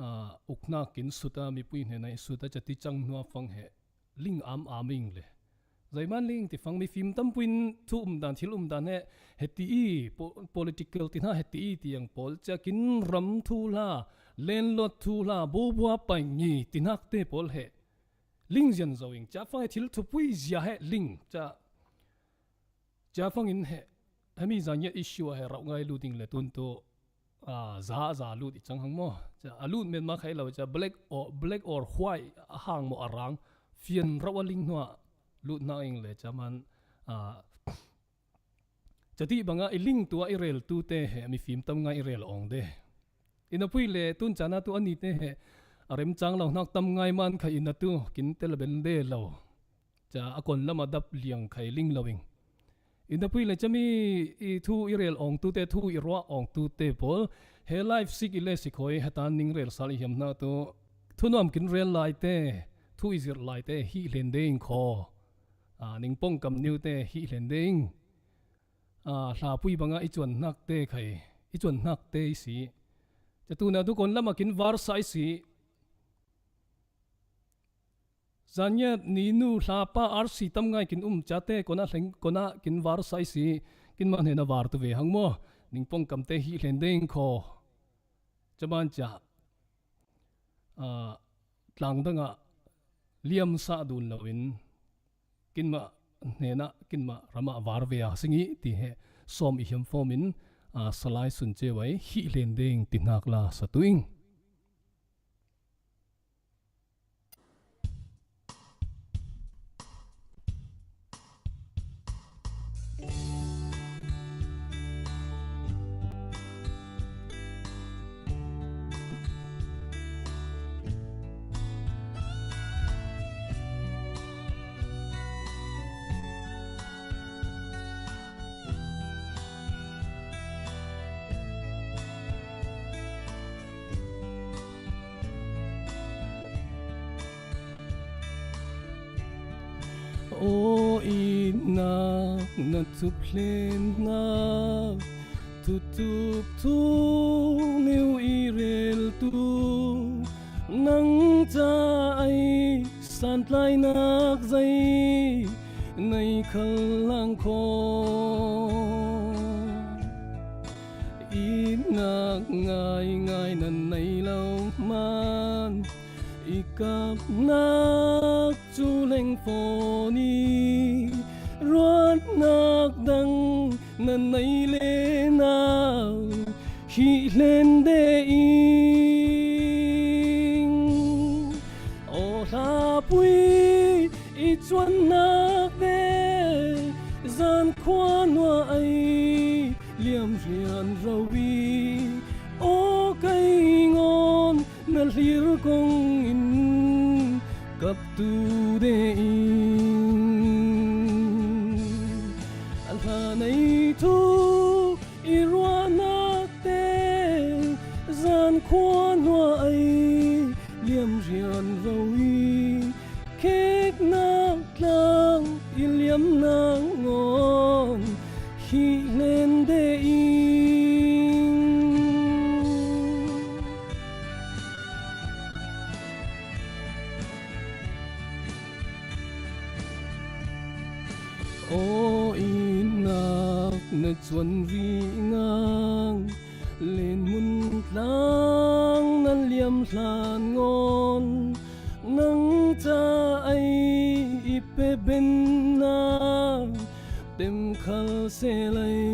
ah, ukna kin suta, mi pui hne nai suta, cha ti chang hnua fang he ling am am ing le. Zeiman ling ti fang mifim tampuin thu umdan, thil umdan he, heti i, po-, political ti hna heti i tiang pawl cia kin ram thu hla, landlord thu hla, bubua pai ngi ti hnak te pawl he ling zian zo ing. Cia fang he thil thupui zia he ling. Cia, cia fang in he, hemi zan ngiat issue he rauh ngai lut ding le tun tu, ah, za, za lut i cang hang maw? Cia, a lut men ma khai lo, cia black or, black or white a hang maw a rang, fian rauh a ling hnuah lut hna ing le, cia man, ah, cia ti banga i ling tu a i rel tu te he, mifim tam ngai i rel awng de. I na pui le tun cana tu ani te he, a remcang lo hnak tam ngai man kha i na tu, kin tel ben de lo. Cia a kon lam a dap liang khai ling lo ing. I na pui le cami i thu i rel awng tu te, thu i ruah awng tu te pawl, he live sik i le sik hoi, hatan ning rel sal i hiam hna tu, thunuam kin rel lai te, thu i zirh lai te, hi hlen de ing kho. Ah, ning pong kam niu te, hi hlen de ing. Ah, hlapui banga i cuan hnak te khai, i cuan hnak te i si. Cia tuna tu kon lam a kin var sa i si. Zan ngiat ni nu hlapa arsi tam ngai kin um cia te kona hleng, kona kin var sa i si, kin mah hnena var tu ve hang maw? Ning pong kam te hi hlen de ing kho. Cia man cia, ah, tlang dangah liam sah dun loin, kin mah hnenah, kin mah ramah var ve a sing i ti he sawm i hiam fawm in, ah, salai sun ceu ai hi hlen de ing ti hnak la sa tu ing. Aw itnak na thup hlennak, thutup thuk neu i rel tu, nang ca ei santlainak zei nei khal lang kho. Itnak ngaingai nan nei lo man, i kapnak cu leng fawn i, ruahnak dang nan nei le nau hi hlen de ing. Aw hlapui i cuannak te, zan khua nuah ei liam rian ro i, aw kei ngawn na hlir kong in kap tu de ing. A hla nei thu i ruahnak te, zan khua nuah ei liam rian ro i, kheknak tlang i liamnak ngawn hi hlen de ing. Aw itnak na cuan rih ngang, lenmun tlang na liam hlan ngawn, nang ca ei i pe bennak tem khal se lei.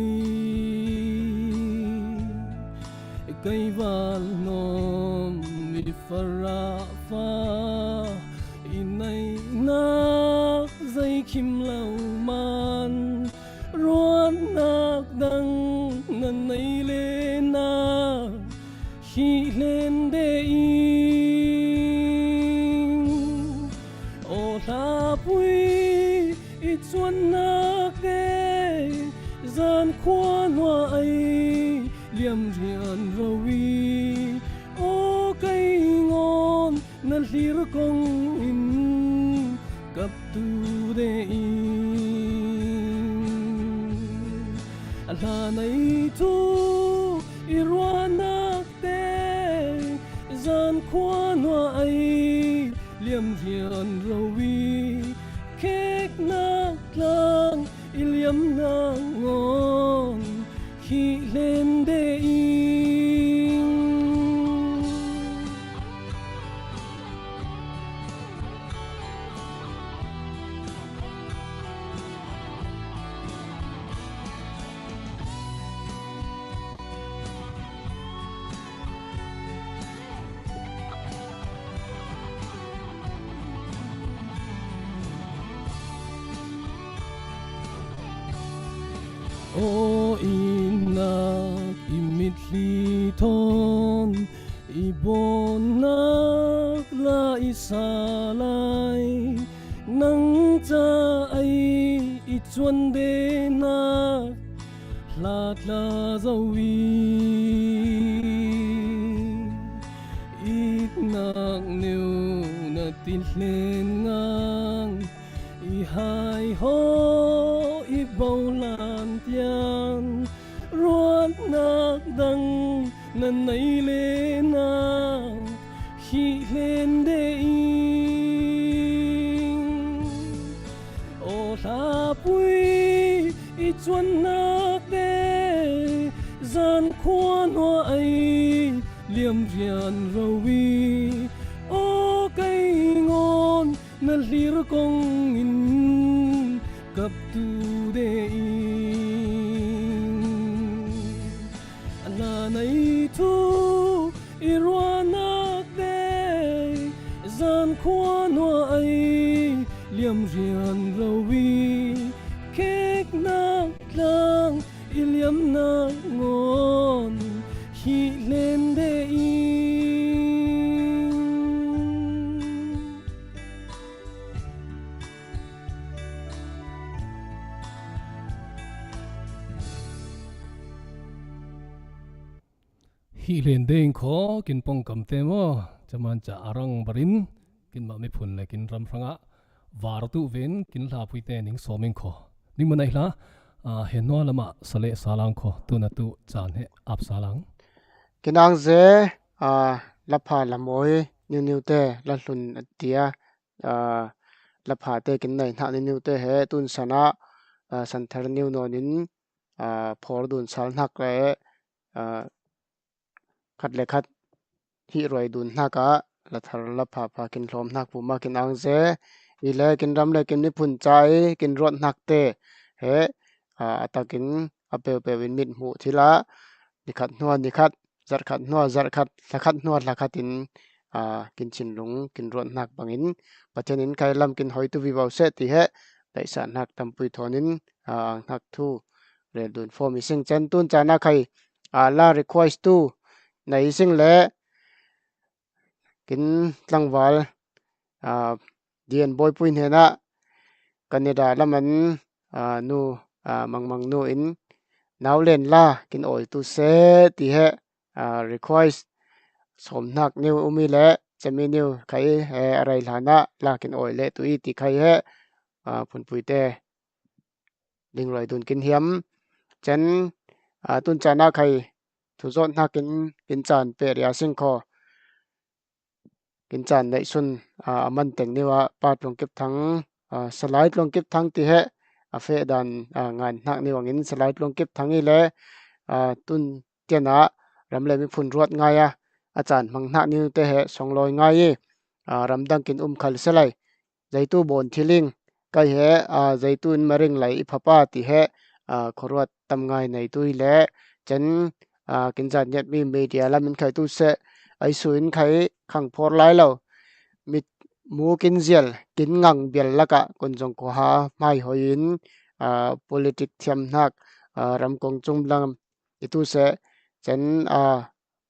Kei val hnawm i farah fa, i neihnak zei khim lo man, ruahnak dang na nei le nau hi hlen de ing. Aw hlapui i cuannak te, zan khua nuah ei liam rian ro i, aw kei ngawn na hlir kong in kap tu de ing. A hla nei thu i ruahnak te, zan khua nuah ei liam rian ro i, kheknak tlang i liam nangawn hi hlende ing. Aw, i nak i mitthli thawn i bawnnak la i sa lai, nang ca ei i cuandenak hlatla zo i, itnak neu na ti hlen ngang, i haihaw i bolan tiang ruatnak dang na nei le na hi hlende ing. Aw hlapui i cuannak te zan khua hnua ei liam rian ro i, aw kei ngawn na hlir kong in kaptu de ing. A la nei thu i ruahnak te zan khua hnua ei liam rian ro i, kheknak tlang i liam nangawn hi hlende ing. Hi hlende ing khaw kin pawngkam te maw, caman ca a rang barin kin mah miphun le kin ram hrangah var tuh ven kin hlapui te ning sawm ing khaw. Ning manai hla, a, he hnua lamah sa le sa lang khaw, tuna tuh caan he ap sa lang. Kin ang ze, a, lapha lamawi niuniu te la hlun a tia, a, lapha te kin nei hnak niuniu te he tun sanah, a, santhar niu nawn in, a, phawr dun sal hnak le, a, khat le khat hih ruai dun hnak ah lathar lapha pha kin hlawm hnak pum ah kin ang ze, i le kin ram le kin miphun ca i kin ruat hnak te he, a, a takin a peupeu in mit hmuh thil ah nikhat hnua nikhat, zarh khat hnua zarh khat, hla khat hnua hla khat in, a, kin chinlung kin ruat hnak bangin Pathian in kei lam kin hoi tu vivo seh ti he daihsah hnak tampui thawn in, a, ang hnak thu rel dun fawm i sing cen tun caan ah kei, a, la request tu na i sing le kin tlangval, a, Dian Bawipui hnenah Canada laman, a, nu, a, Mangmang nu in nau len la kin awi tu seh ti he, a, request sawm hnak niu um i le cemi niu kei he a rei hlanah la kin awi le tu i ti kei he, a, phunpui te ding ruai dun kin hiam. Cen, a, tun caan ah kei thuzawt hnak in kin caan peh ria sing khaw. Kin caan neih sun, a, a man teng niu ah Pa Tluang Kip Thang, a, Salai Tluang Kip Thang ti he a feh dan, a, ngan hnak niu angin Salai Tluang Kip Thang i le, a, tun tian ah ram le miphun ruat ngai a, a caan hmang hnak niu te he songlawi ngai i, a, ramdang kin um khal se lai. Zeitu bawn thil ing kei he, a, zeitu in maring lai i phapa ti he, a, khuaruat tam ngai nei tu i le cen, a, kin zan ngiat mi media lam in kei tu seh, ai su in kei khang phawr lai lo. Mit mu kin zial, kin ngang bial lakah kun zong khuaha hmai hoi in, a, politic thiam hnak, a, ram kong cung lam i tu seh, cen, a,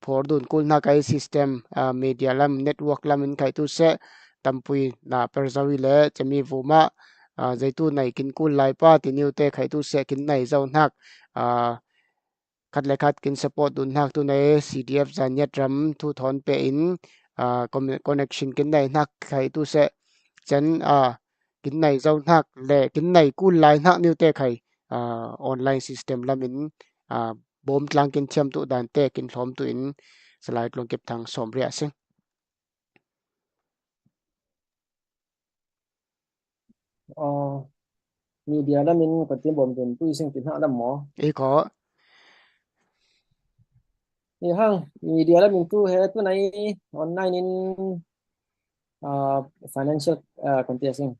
phawr dun kul hnak ai system, a, media lam, network lam in kei tu seh, tampui na per zo i le cemi vumah, a, zeitu nei kin kul lai pa ti niu te kei tu seh kin nei zo hnak, a, khat le khat kin support dun hnak tu nei C D F Zanniat ram thu thawn peh in, a, com-, connection kin nei hnak kei tu seh, cen, a, kin nei zo hnak le kin nei kul lai hnak niu te kei, a, online system lam in, a, bawm tlang kin thiam tu dan te kin hlawm tu in Salai Tluang Kip Thang sawm ria sing. Aw, media lamin kan tin bawm dun tu i sing tin hak lam maw? I ko. I hang media lamin tu he tunai online in, ah, financial, ah, kan ti a sing.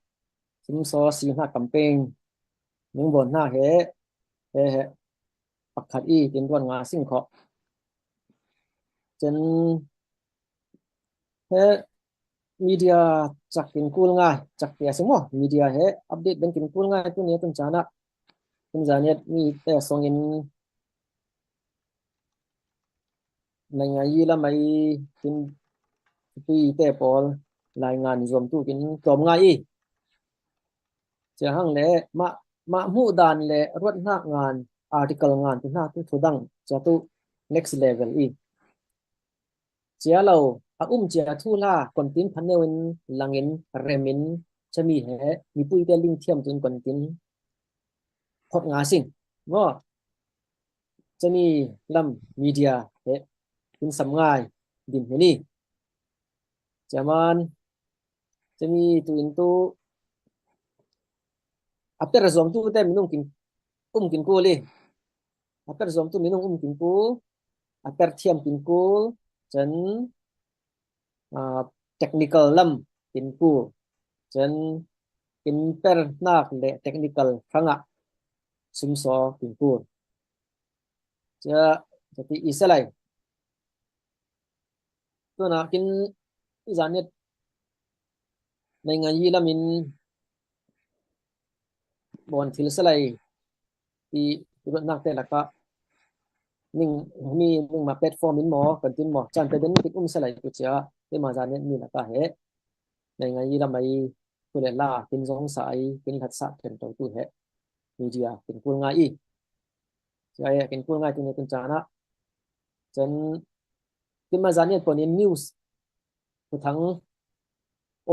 Sumsaw si hna campaign ning bawn hna he, he, he pakhat i tin ruat nga sing khawh. Cun he media cak kin kul ngai, cak ti a si maw? Media he update ben kin kul ngai tu nia tun caan ah. Tun zaniat mi te song in naingai lam ai tin pi te pawl lai ngan zuam tu kin tlawm ngai i. Cia hang le mah, mah hmuh dan le ruat hnak ngan, article ngan tu hnak tu thudang cia tu next level i. Cia lo, a um cia thu hla, kontin phan neu in langin, remin, cami he, mipui te ling thiam tu in kontin, phot nga sing. Maw, cami lam media he, in sam ngai, din he ni. Cia man, cami tu in tu, a per zuam tu te minung kin, um kin kul i. A per zuam tu minung um kin kul, a per thiam kin kul, cun, ah, technical lam kin kul, cun kin per hnak le technical hrangah sumsaw kin kul. Cia, cia ti i salai. Tunak in zaniat naingai lamin bawn thil salai ti ruatnak te lakah ning, mi ningma platform in maw, kan tin maw, caan te den kin um salai tu cia, keima zaniat mi lakah he naingai lam ai, tu le la, kin zong sa ai, kin hlat sa pen to tu he media kin kul ngai i. Cia he kin kul ngai tu ne kin caan ah. Cun keima zaniat pon in news, thuthang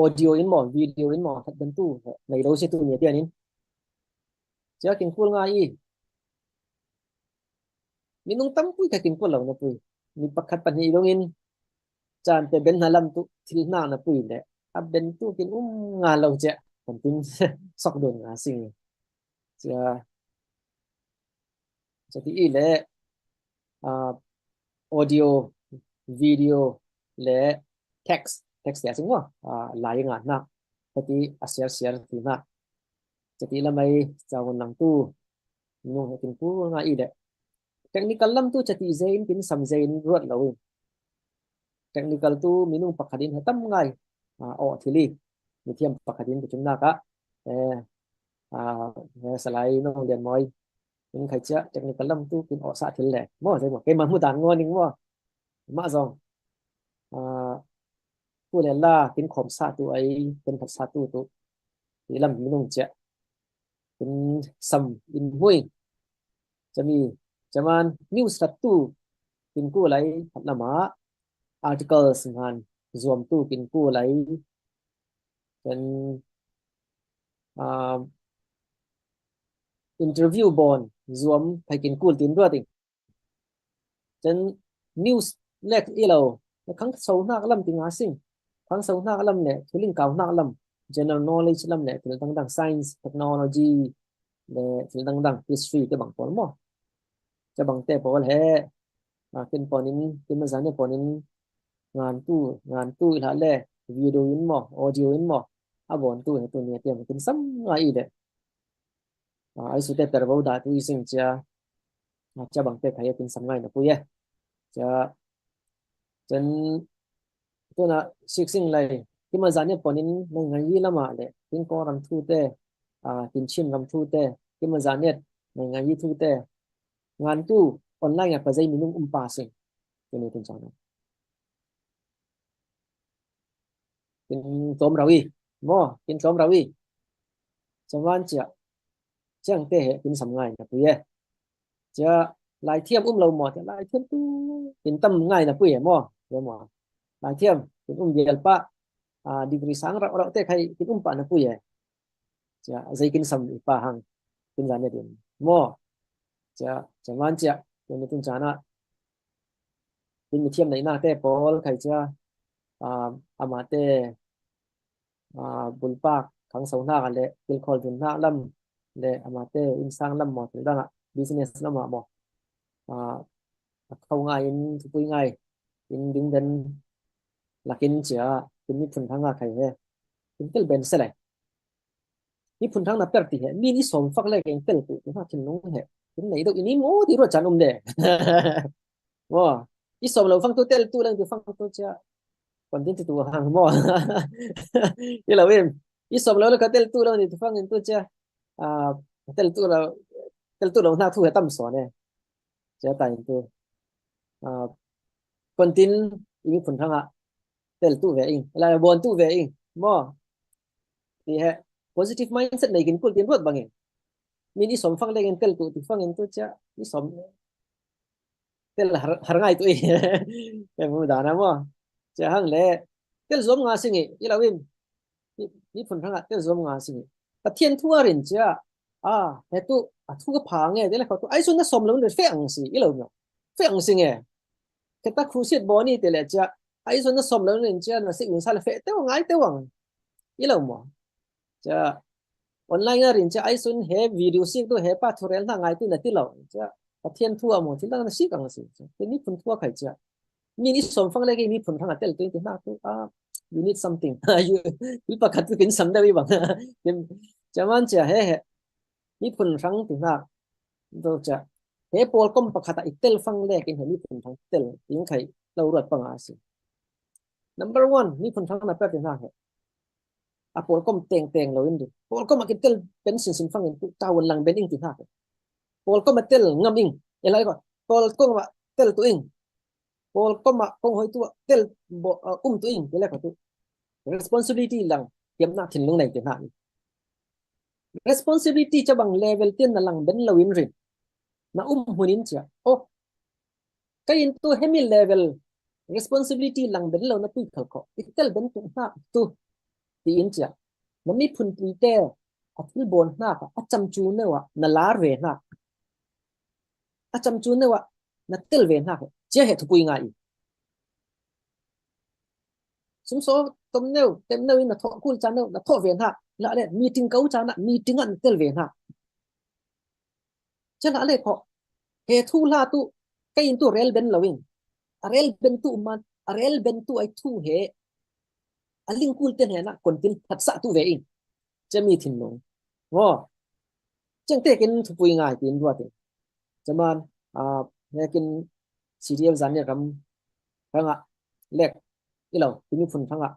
audio in maw, video in maw, that bantu nei lo si tu nia tian in. Cia kin kul ngai i. Minung tampui kha kin kul lo na pui. Mi pakhat pahnih dong in caan pe ben hna lam tu thil hna na pui le a ben tu kin um nga lo cia. Kan tin sok dun nga sing. Cia, cia ti i le, ah, audio, video le text, text ya sing wa, ah, lai nga hna. Cia ti a siar siar ti hna. Cia ti lam ai cawan lang tu minung he kin kul ngai i le. Technical lam tu cia ti zei in kin sam zei in ruat lo i. Technical tu minung pakhat in he tam ngai, ah, awh thil i. Mithiam pakhat in ka cunnak ah, eh, ah, eh, salai nong lian mawi. In khai cia technical lam tu kin awh sa thil le. Maw, zei maw, keima hmu dan ngaw ning maw. Mah zong, ah, tu le la kin khawm sa tu ai, kin phat sa tu tu. Ti lam minung cia kin sam in hmui. Cami, caman news hlat tu kin kul ai, phat lam ah articles ngan zuam tu kin kul ai. Cun, ah, interview bawn zuam khai kin kul tin ruat i. Cun news lek i lo, khangso hnak lam ti nga sing. Khangso hnak lam le, thulingkau hnak lam, general knowledge lam le, thil dangdang, science, technology le, thil dangdang, history te bang pawl maw. Ca bang te pawl he, ah, kin pon in, kin mazan ne pon in, ngan tu, ngan tu i hlah le, video in maw, audio in maw, a bawn tu he tu nia tiam, kin sam ngai i le. Ah, ai su te per bo dah tu i sing cia. Ah, cia bang te khai a kin sam ngai na pui e. Cia, cun, tu na sik sing lai. Kin mazan ne pon in naingai i lam ah le. Kin Kawlram thu te, ah, kin Chin ram thu te. Kin mazan ne naingai i thu te. Ngan tu online ah pa zei minung um pa sing. Tu ni tun cang. Kin tlawm rau i. Maw, kin tlawm rau i. Caman cia. Ciang te he kin sam ngai na pui e. Cia laithiam um lo maw, cia laithiam tu kin tam ngai na pui e maw. Cia maw. Laithiam kin um vial pah, ah, degree sang rau rau te khai kin um pah na pui e. Cia zei kin sam i pa hang kin zan ne din. Maw. Cia, caman cia. Cia ni tun caan ah. Kin mithiam naihnak te pawl khai cia, ah, amah te, ah, bulpak khangso hnak ah le kilkhawl dun hnak lam, le amate innsang lam maw, thil dangah business lamah maw, a, a kho ngai in, thupui ngai in ding den lakin cia kin miphun thanga khai he kin tel ben se lai. Miphun thang na per ti he min i sawm fak le keng tel tu tu ha thinlung he kin nei deuh i ni maw ti ruat can um de. Maw, i sawm lo fang tu tel tu lang ti fang tu cia kon tin ti tu hang maw. I lo in i sawm lo le ka tel tu lo ni tu fang in tu cia, a, tel tu lo, tel tu lo na thu he tam sawn e. Cia ta in tu, a, kon tin i miphun thanga tel tu ve ing, la bon tu ve ing maw. Ti he positive mindset nei kin kul tin ruat bangin min i sawm fang le keng tel tu ti fang in tu cia i sawm tel har, har ngai tu i. Em mu dana maw. Cia hang le tel zuam nga singi i lo in. Ni, niphun thanga tel zuam nga singi. Pathian thu a rin cia, a, he tu a thu ka pha nge, te le kho tu ai sun na sawm lo rin fe ang si i lo nge. Fe ang si nge. Keta khusit bawni te le cia ai sun na sawm lo rin cia na sik un sa le fe te wang ai te wang i lo maw. Cia online a rin cia ai sun he video sik tu he pa thurel hna ngai tu na ti lo. Cia Pathian thu a maw thil dang na sik ang si. Cia ke niphun thu a khai cia min i sawm fang le ke miphun thanga tel tu ti hna tu, a, you need something. You, thil pakhat tu kin sam deuh i bang. Cia man cia he he miphun thang ti hna tu cia he pawlkom pakhat a i tel fang le kin he miphun thang tel ing khai lo ruat panga si. Number one, miphun thang na per ti hna he a pawlkom tengteng lo in ri pawlkom a kin tel ben sinsin fang in tu tavuan lang ben ing ti hna he. Pawlkom a tel ngam ing. E lai ko pawlkom a tel tu ing. Pawlkom a kong hoi tu a tel bo, a, um tu ing ti le ko tu. Responsibility lang hiam na thinlung nei ti hna. Responsibility cabang level tin na lang ben lo in rin. Na um hun in cia. Oh, ka in tu hemi level responsibility lang ben lo na tui khal kho. I tel ben tu hna tu ti in cia. Na miphun tuite a thil bawn hna ka a cam cu neu a na lar ve hna. A cam cu neu a na tel ve hna. Cia he thupui ngai i. Sumsaw tom neu, tem neu in na thawh kul ca neu, na thawh ve hna. La le, meeting ko ca na, meeting ah na tel ve hna. Cia la le kho. He thu hla tu, ka in tu rel ben lo in. A rel ben tu man, a rel ben tu ai thu he. A ling kul ten he na, kon tin phat sa tu ve in. Cia mi thinlung. Ngo. Ciang te kin thupui ngai tin ruat in. Cia man, a, he kin C D F zan ne ram, rangah, lek, i lo, kin miphun thangah,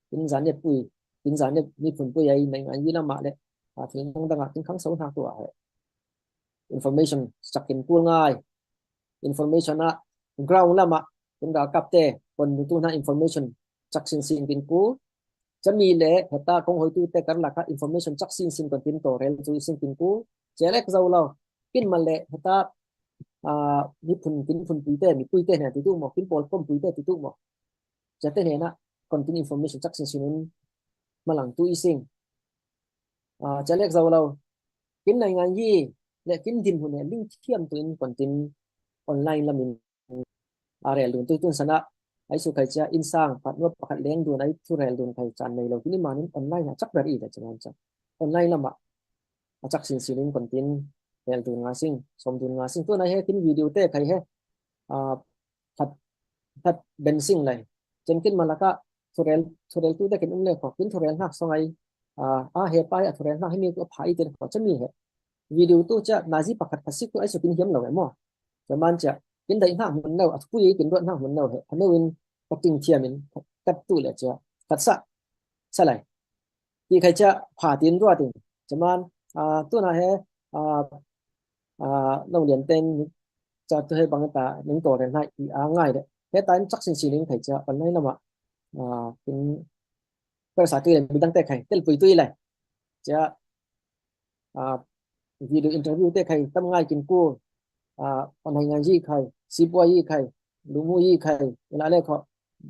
kin zan ne pui, kin zan ne miphun pui ai, nai ngai lamah le, a, thil dang dangah, kin khang so hna tu ah he. Information, sak kin kul ngai. Information ah, ground lamah, kin ralkap te, kon tu hna information, chak sinsin kin kul. Cami le heta kong hoitu te karlak ah information chak sinsin kon tin to rel cu sin kin kul. Celek zo lo. Kin mal le heta, ah, miphun kin phun puite, mipui te hna ti tu maw, kin pawl kom puite ti tu maw. Cate hna kon tin information chak sinsin in malang tu i sing. Ah, celek zo lo. Kin nai ngan yi le kin din hun he ling thiam tu in kon tin online lam in a rel dun tu tun sana ai su khai cia insang pat nuat pakhat leng dun ai thu rel dun khai caan nei lo kini manin online a chak ber i le chan chan online lamah a chak sin sin in kon tin rel dun nga sing som dun nga sing tu na he kin video te khai he a that that ben sing lai chen kin malaka thurel thurel tu te kin um le kho kin thurel hnak song ai a a he pai a thurel hnak himi tu pha i te kho chami he video tu cia nazi pakhat khat sik tu ai su kin hiam lo e maw. Cia man cia kin daih hnak hmun no, a thupui kin ruat hnak hmun no he a no in ka ting thiam in kat tu le cia kat sa sa lai. Ti khai cia pha tin ruat in cia man, ah, tu na he, ah, ah, lo lian ten cia tu he bang ta ning to ren hai i a ngai le he ta in chak sin sin in khai cia online lamah, ah, kin per sa tu le midang te khai tel pui tu i lai. Cia ah, video interview te khai tam ngai kin ku, ah, online ngai yi khai, sipua yi khai, lumu yi khai, ila le kho,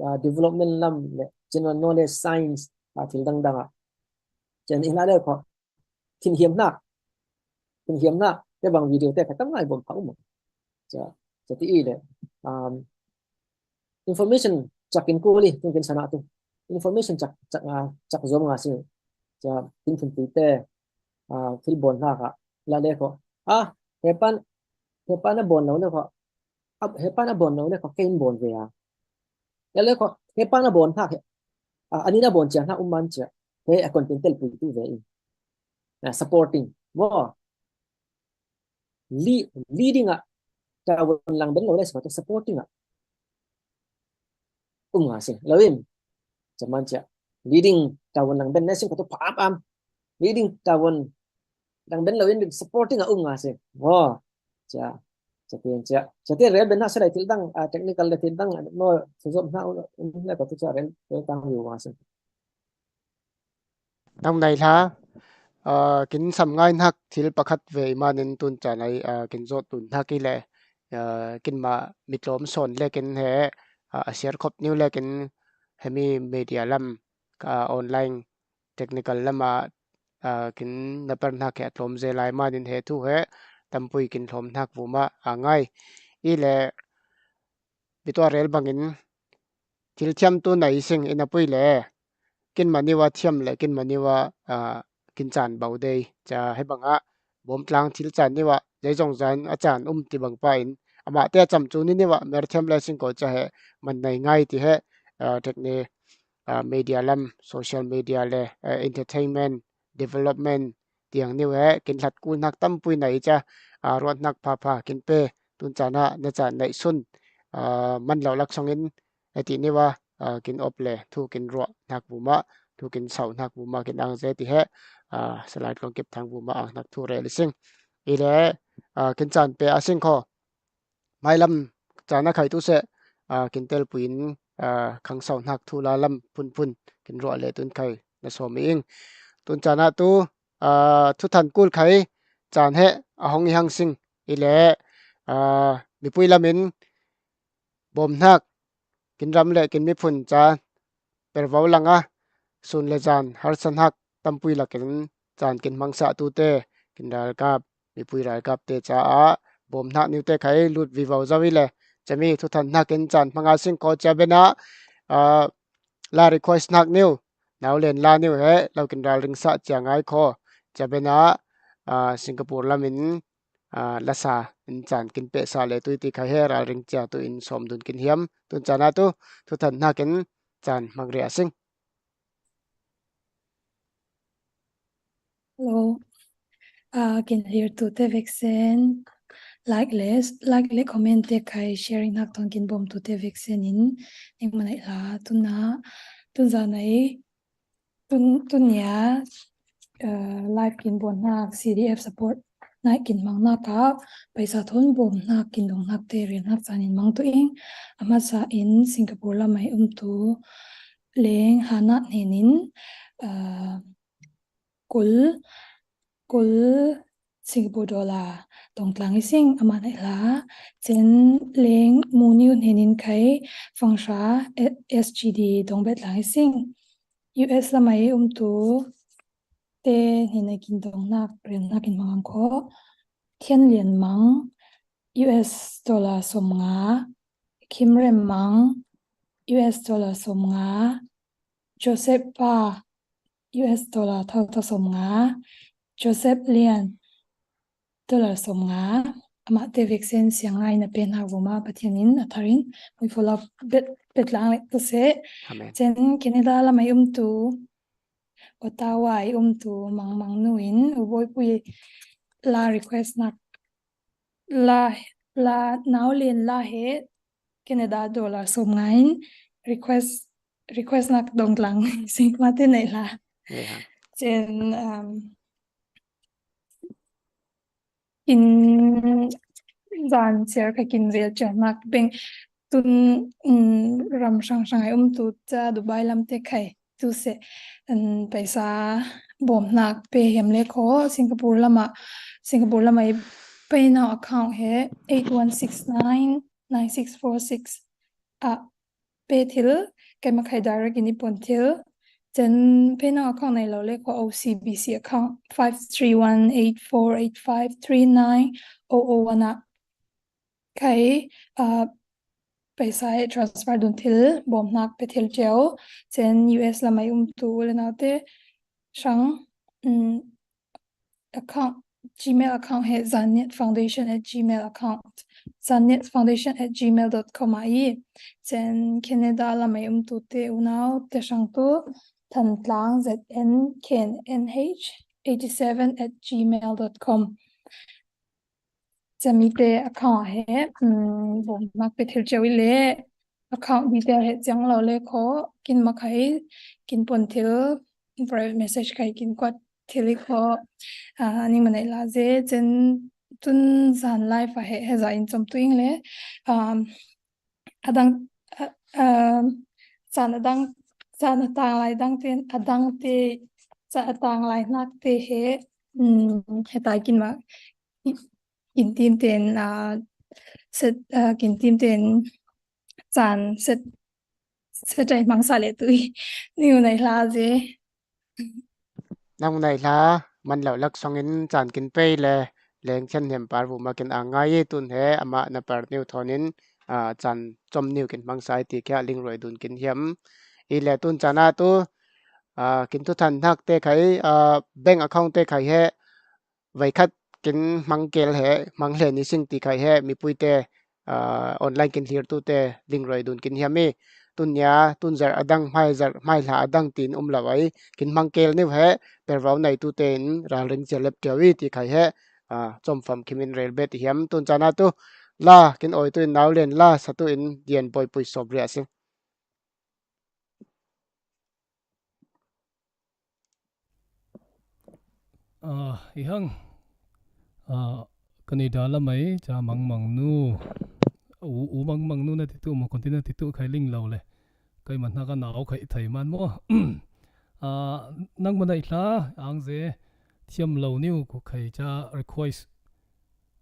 ah, development lam le general knowledge science, ah, thil dang dang ah. Chen ila le kho, thin hiam hnak, thin hiam hnak, te bang video te khai tam ngai bom pha um. Cia, cia ti i le, um, information chak in ku li, tun kin sana tu. Information chak, chak, ah, chak zom nga si. Cia, tin thun tui te, a, thil bawn hnak ah la le kho a, he pan he pan a bawn lo le kho a, he pan a bawn lo le kho kein bawn ve a, la le kho he pan a bawn hnak he a, anin a bawn cia hnak um man cia he a content telpui tu ve in, a, supporting maw, leading ah tawon lang ben lo le supporting ah um nga sing lo in, caman cia leading tawon lang ben le sing kho tu pha am am, leading tawon lang ben lo in supporting ah um nga sing maw, cia cia tian cia cia tian rel ben hna, sia lai thil dang, a, technical le thil dang no suzop hna um le kho tu cia rel rel tang liu nga sing. Nang nai hla, aa, kin sam ngai hnak thil pakhat ve i manin tun caan ai, aa, kin zawt tun hnak i le, aa, kinmah mitlawm sawn le kin he, aa, a siar khop niu le kin hemi media lam, aa, online technical lam ah, aa, kin na per hnak he a tlawm ze lai manin he thu he tampui kin hlawm hnak vumah a ngai i le, bitua rel bangin thil thiamtu nai sing in a pui le kinmah niwa thiam le kinmah niwa, aa, kin caan bo dei ca he bangah bawmtlang thil caan niwa zeizong zan a caan um ti bang pa in amah te a cam cu ni niwa mer thiam le sing ko ca he man nai ngai ti he, aa, tekni, aa, media lam, social media le, aa, entertainment, development tiang niu he kin hlat kul hnak tampui nai ca, aa, ruat hnak phapha kin pe tun caan ah na caan naih sun, aa, man lo laksawng in a ti niwa, aa, kin op le thu kin ruah hnak vumah, thu kin sau hnak vumah kin ang ze ti he, aa, Salai Tlawng Kip Thang vumah ang hnak thu rel i sing i le, aa, kin caan pe a sing kho. Mailam caan a khai tu seh, aa, kin telpui in, aa, khang sau hnak thu la lam phunphun kin ruah le tun khai na sawm i ing. Tun caan ah tu, aa, thuthan kul khai caan he a hong i hang sing i le, aa, mipui lam in bawm hnak kin ram le kin miphun ca pervo lang a, sun le zan harsa hnak tampui lakin caan kin hmangsa tu te, kin ralkap, mipui ralkap te caah bawm hnak niu te khai lut vivo zo i le, cami thuthan hnak in caan hmanga sing kho cia ben ah, aa, la request hnak niu, nau len la niu he lo kin ralring sa cia ngai kho cia ben ah, aa, Singapore lam in, aa, lasa in caan kin pehsa le tui ti khai he ralring cia tu in sawm dun kin hiam tun caan ah tu thuthan hnak in caan hmang ria sing. Hello. Aa, kin hlir tu te veksen like le, like le comment te khai sharing hnak ton kin bawm tu te veksen in ning manai hla tun ah tun zan ai tun, tun nia, aa, live kin bawm hnak C D F support nai kin mang hnak ah paisa thon bawm hnak kin dong hnak te rian hnak caan in mang tu ing. A hmasa in Singapore lam ai um tu leng Hana hnen in, aa, kul, kul Singapore dollar dong tlang i sing amah naih hla. Cen leng Muniu hnen in khai fangsa S G D dong bet tlang i sing. U S lam ai um tu te hnen a kin dong hnak rian hnak in mang ang kho. Thian Lian Mang U S dollar sawm nga, Kim Rem Mang U S dollar sawm nga, Joseph Pa U S dollar tho tho sawm nga, Joseph Lian dollar sawm nga, amah te veksen siang ngai na pe hnak vumah Pathian in a thar in muifo la bet, bet lang le tu seh. Amen. Cen Canada lam ai um tu, Ottawa ai um tu Mang Mang nu in u bawipui la request nak la, la nau len la he Canada dollar sawm nga in request, request nak dong tlang sing mah te naih hla. Cen, um, in zan siar kha kin rel cian nak beng tun, um, ram hrang hrang ai um tu ca Dubai lam te khai tu seh, um, paisa bawm hnak pe hiam le kho Singapore lam ah, Singapore lam ah i PayNow account he eight one six nine nine six four six ah pe thil, keimah khai direct in i pon thil. Cen PayNow account nei lo le kho O C B C account five three one eight four eight five three nine oh oh one ah khai, ah, paisa he transfer dun thil, bawm hnak pe thil cio. Cen U S lam ai um tu le nau te hrang, um, account, Gmail account hi Zanniat Foundation at Gmail account, Zanniat Foundation at gmail dot com ahi. Cun Canada lam a um tute unau te sang tu Thantlang, Z N K N H eighty seven at gmail dot com. Cun mite account hi, um, bawm nak pe thil ceu i le, account detail hi ciang lo le kho, kin mak hi, kin pon thil, private message kha hi kin kuat thil i kho, ah, ning manai la ze, cun tun zan live a hi, hi za in com tu ing le, um, adang, ah, um, zan adang, zan a tang lai dang ten, adang te, zan a tang lai nak te hi, um, hi ta kin mak, kin tim ten, ah, set, ah, kin tim ten, zan set, set ai mang sa le tu i, ning manai la ze. Nang manai la, man lo lak song in caan kin pei le, leng thian hnem par bu ma kin a ngai i tun he, amah na par niu thawn in, ah, caan com niu kin hmang sa i ti kia ling roi dun kin hiam. I le tun caan a tu, ah, kin tu than hnak te khai, ah, bank account te khai he, vai khat kin hmang kel he, hmang hle ni sing ti khai he, mipui te, ah, online kin hlir tu te, ling roi dun kin hiam i, tun nia, tun zarh adang, hmai zarh, hmai hla adang tin um lo ai, kin hmang kel niu he, pervau nai tu te in, ralring cia lep tiu i ti khai he, ah, com fam khim in rel bet i hiam, tun caan a tu, la, kin oi tu in nau len la, sa tu in dian boi pui sop ria sing. Ah, i hang. Ah, Canada lam ai, ca mangmang nu. U, u mangmang nu na ti tu mo, konti na ti tu khai ling lo le. Kai man hna ka nau khai thai man mo. Ah, nang manai la, ang ze, thiam lo niu ku khai ca request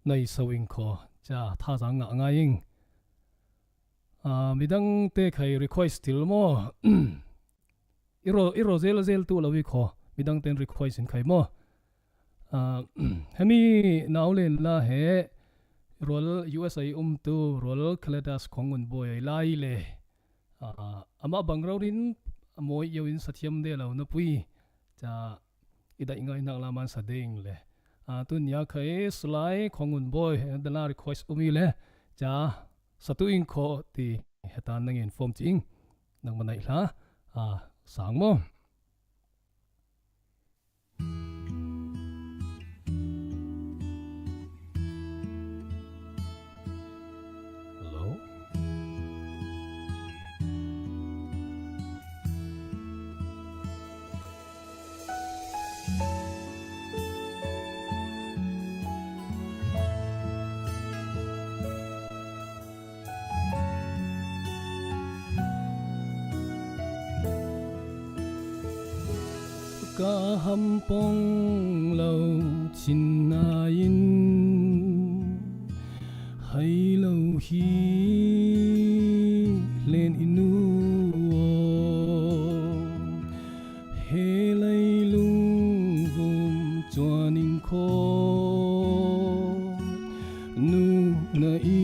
nai so ing kho, ca tha zang nga ngai ing. Ah, midang te khai request til mo. I ro, i ro zel zel tu lo i kho, midang ten request in khai mo. Ah, hemi nau len la he, rual U S A um tu, rual Kaladas khong un boi ai lai le. Ah, amah bang rau rin, a moi yo in sa thiam de lo na pui. Ca i daih ngai nak la man sa ding le. Ah, tun nia khai Sulai khong un boi, da la request um i le. Ca sa tu ing kho ti hetan nang in form ci ing. Nang manai la, ah, sang mo. Hello? Ka hampong lo chin nain hai lo hi len i nu aw. He leilung vum chuan in khaw nu na i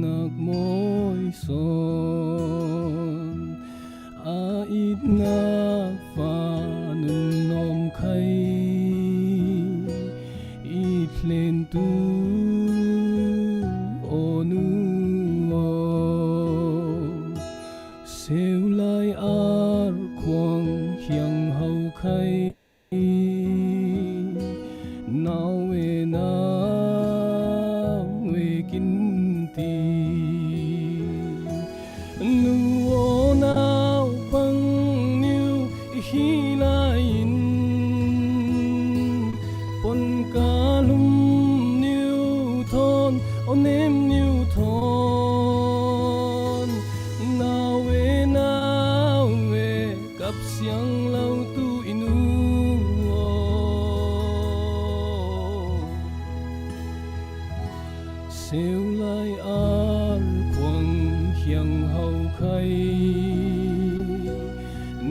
nak mawi sawn a itna fa nun nawm khai i thlen tu aw nu aw. Seu lai ar khuang hiang ho khai nau e nau e kin ti. Nu aw naupang niu i hi lai in pon ka lum niu thawn aw nem niu thawn nau e nau e kap siang lo tu i nu aw. Seu lai ar khuang hiang ho khai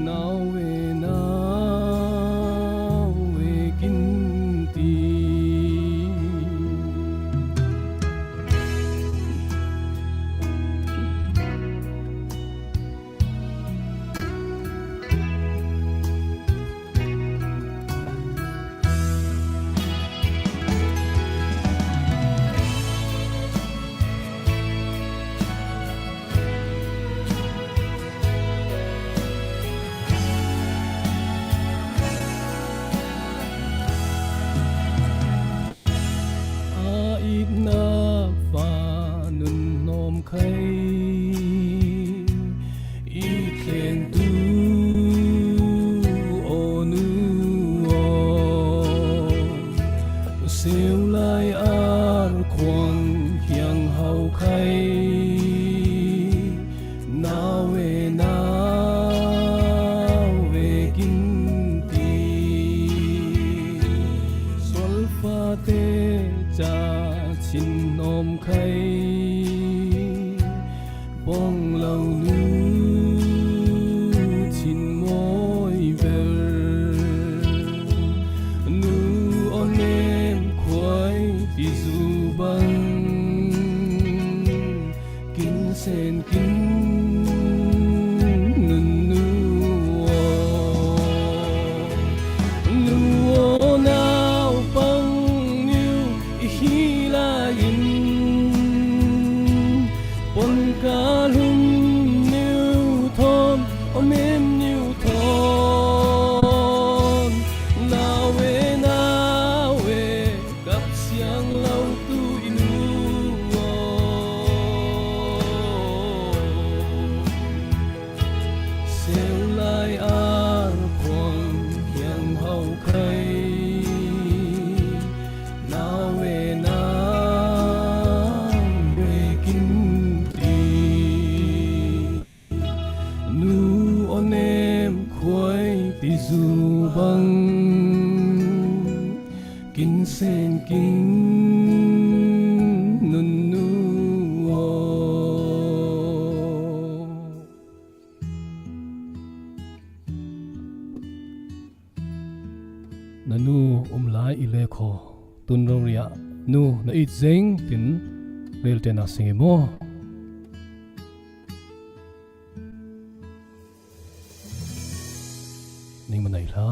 nau e nau e kin ti. hiang hau khai, nau e nau e kin ti. Sualfate ca chin om khai, bawng lo nu chin mawi ber. Nu aw nem khuai ti zu bang, kin sen kin nun nu aw. Nu aw naupang niu i hi lai in, pon ka lum niu thawn, aw mem niu thawn, nau e nau e, kap siang lo tu i nu aw. Seu lai ar khuang hiang hau khai, nau e nau e kin ti. Nu aw nem khuai ti zu bang, kin sen kin nun nu aw. Na nu um lai i le khaw, tun rori ah nu na it zeng tin rel te na sing i maw. Ning manai hla.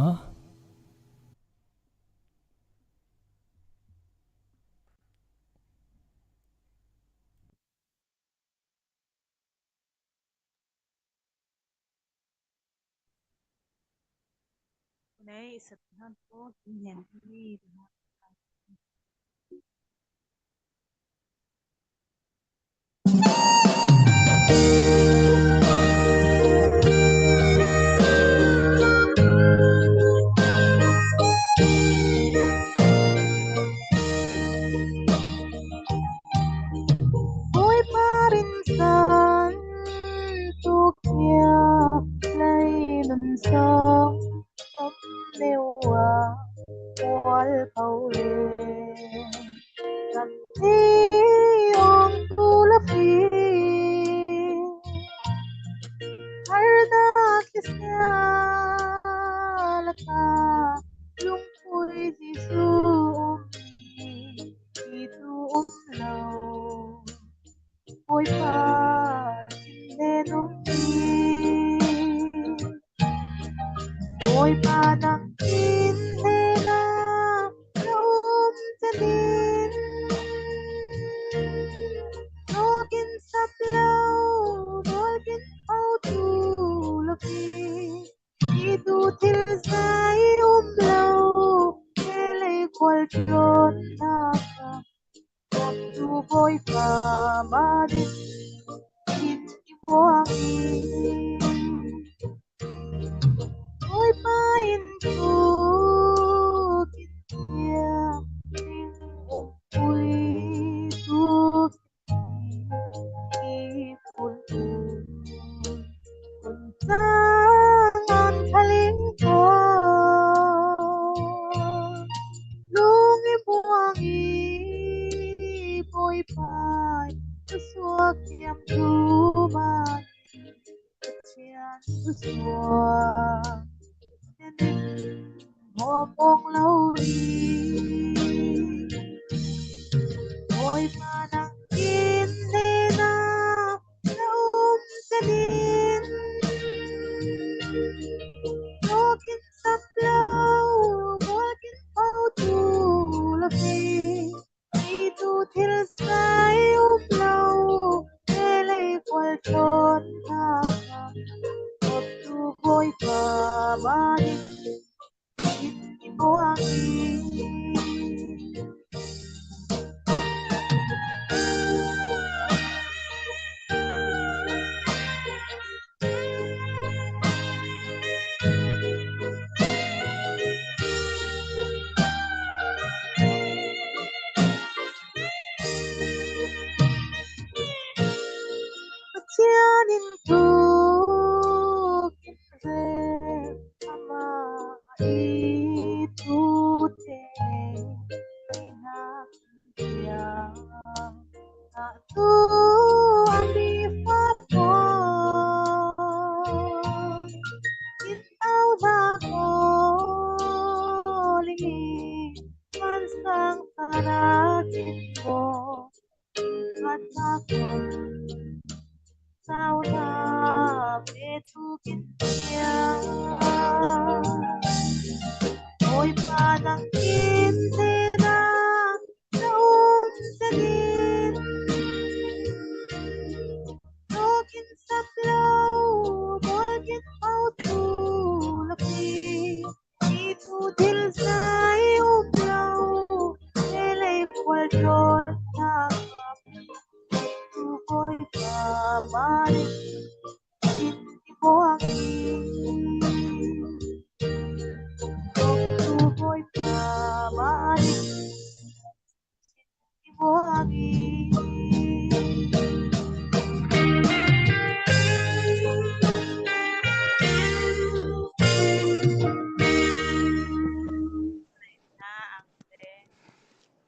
Nei, i sat han ko, kin hen ni. Bawipa rinsan tukia lei nun sawng om neuah kual pho le. Kan ti awng tu la pi. Harda kisia laka lungpui Jesu um ni, i tu um lo. Bawipa, kin ne nung ni. Bawipa, nang kin ne na, na um tanin. Nawkin sap lo, nawkin hau tu lo pi. I tu thil zai um lo, e lei khual ton na ka. Kawmtu Bawipa mah ding in i buang hi. Bawipa in thuk in thiang ding ui tuk i phun. Sangan khaling ko lung i buang i Bawipa i suak kiam tu mai. Pathian i suak hawm awng lo ri. Bawipa nang in neina na um tanin. Nawkin sap lo, nawkin hau tu lo pi. I tu thil zai um lo, e lei khual ton na ka. Kawmtu Bawipa mah ding in i buang hi. Nin tu kin zel ama i tu te ina ya na tu ami fa po in au da ko li man sang para kin ko.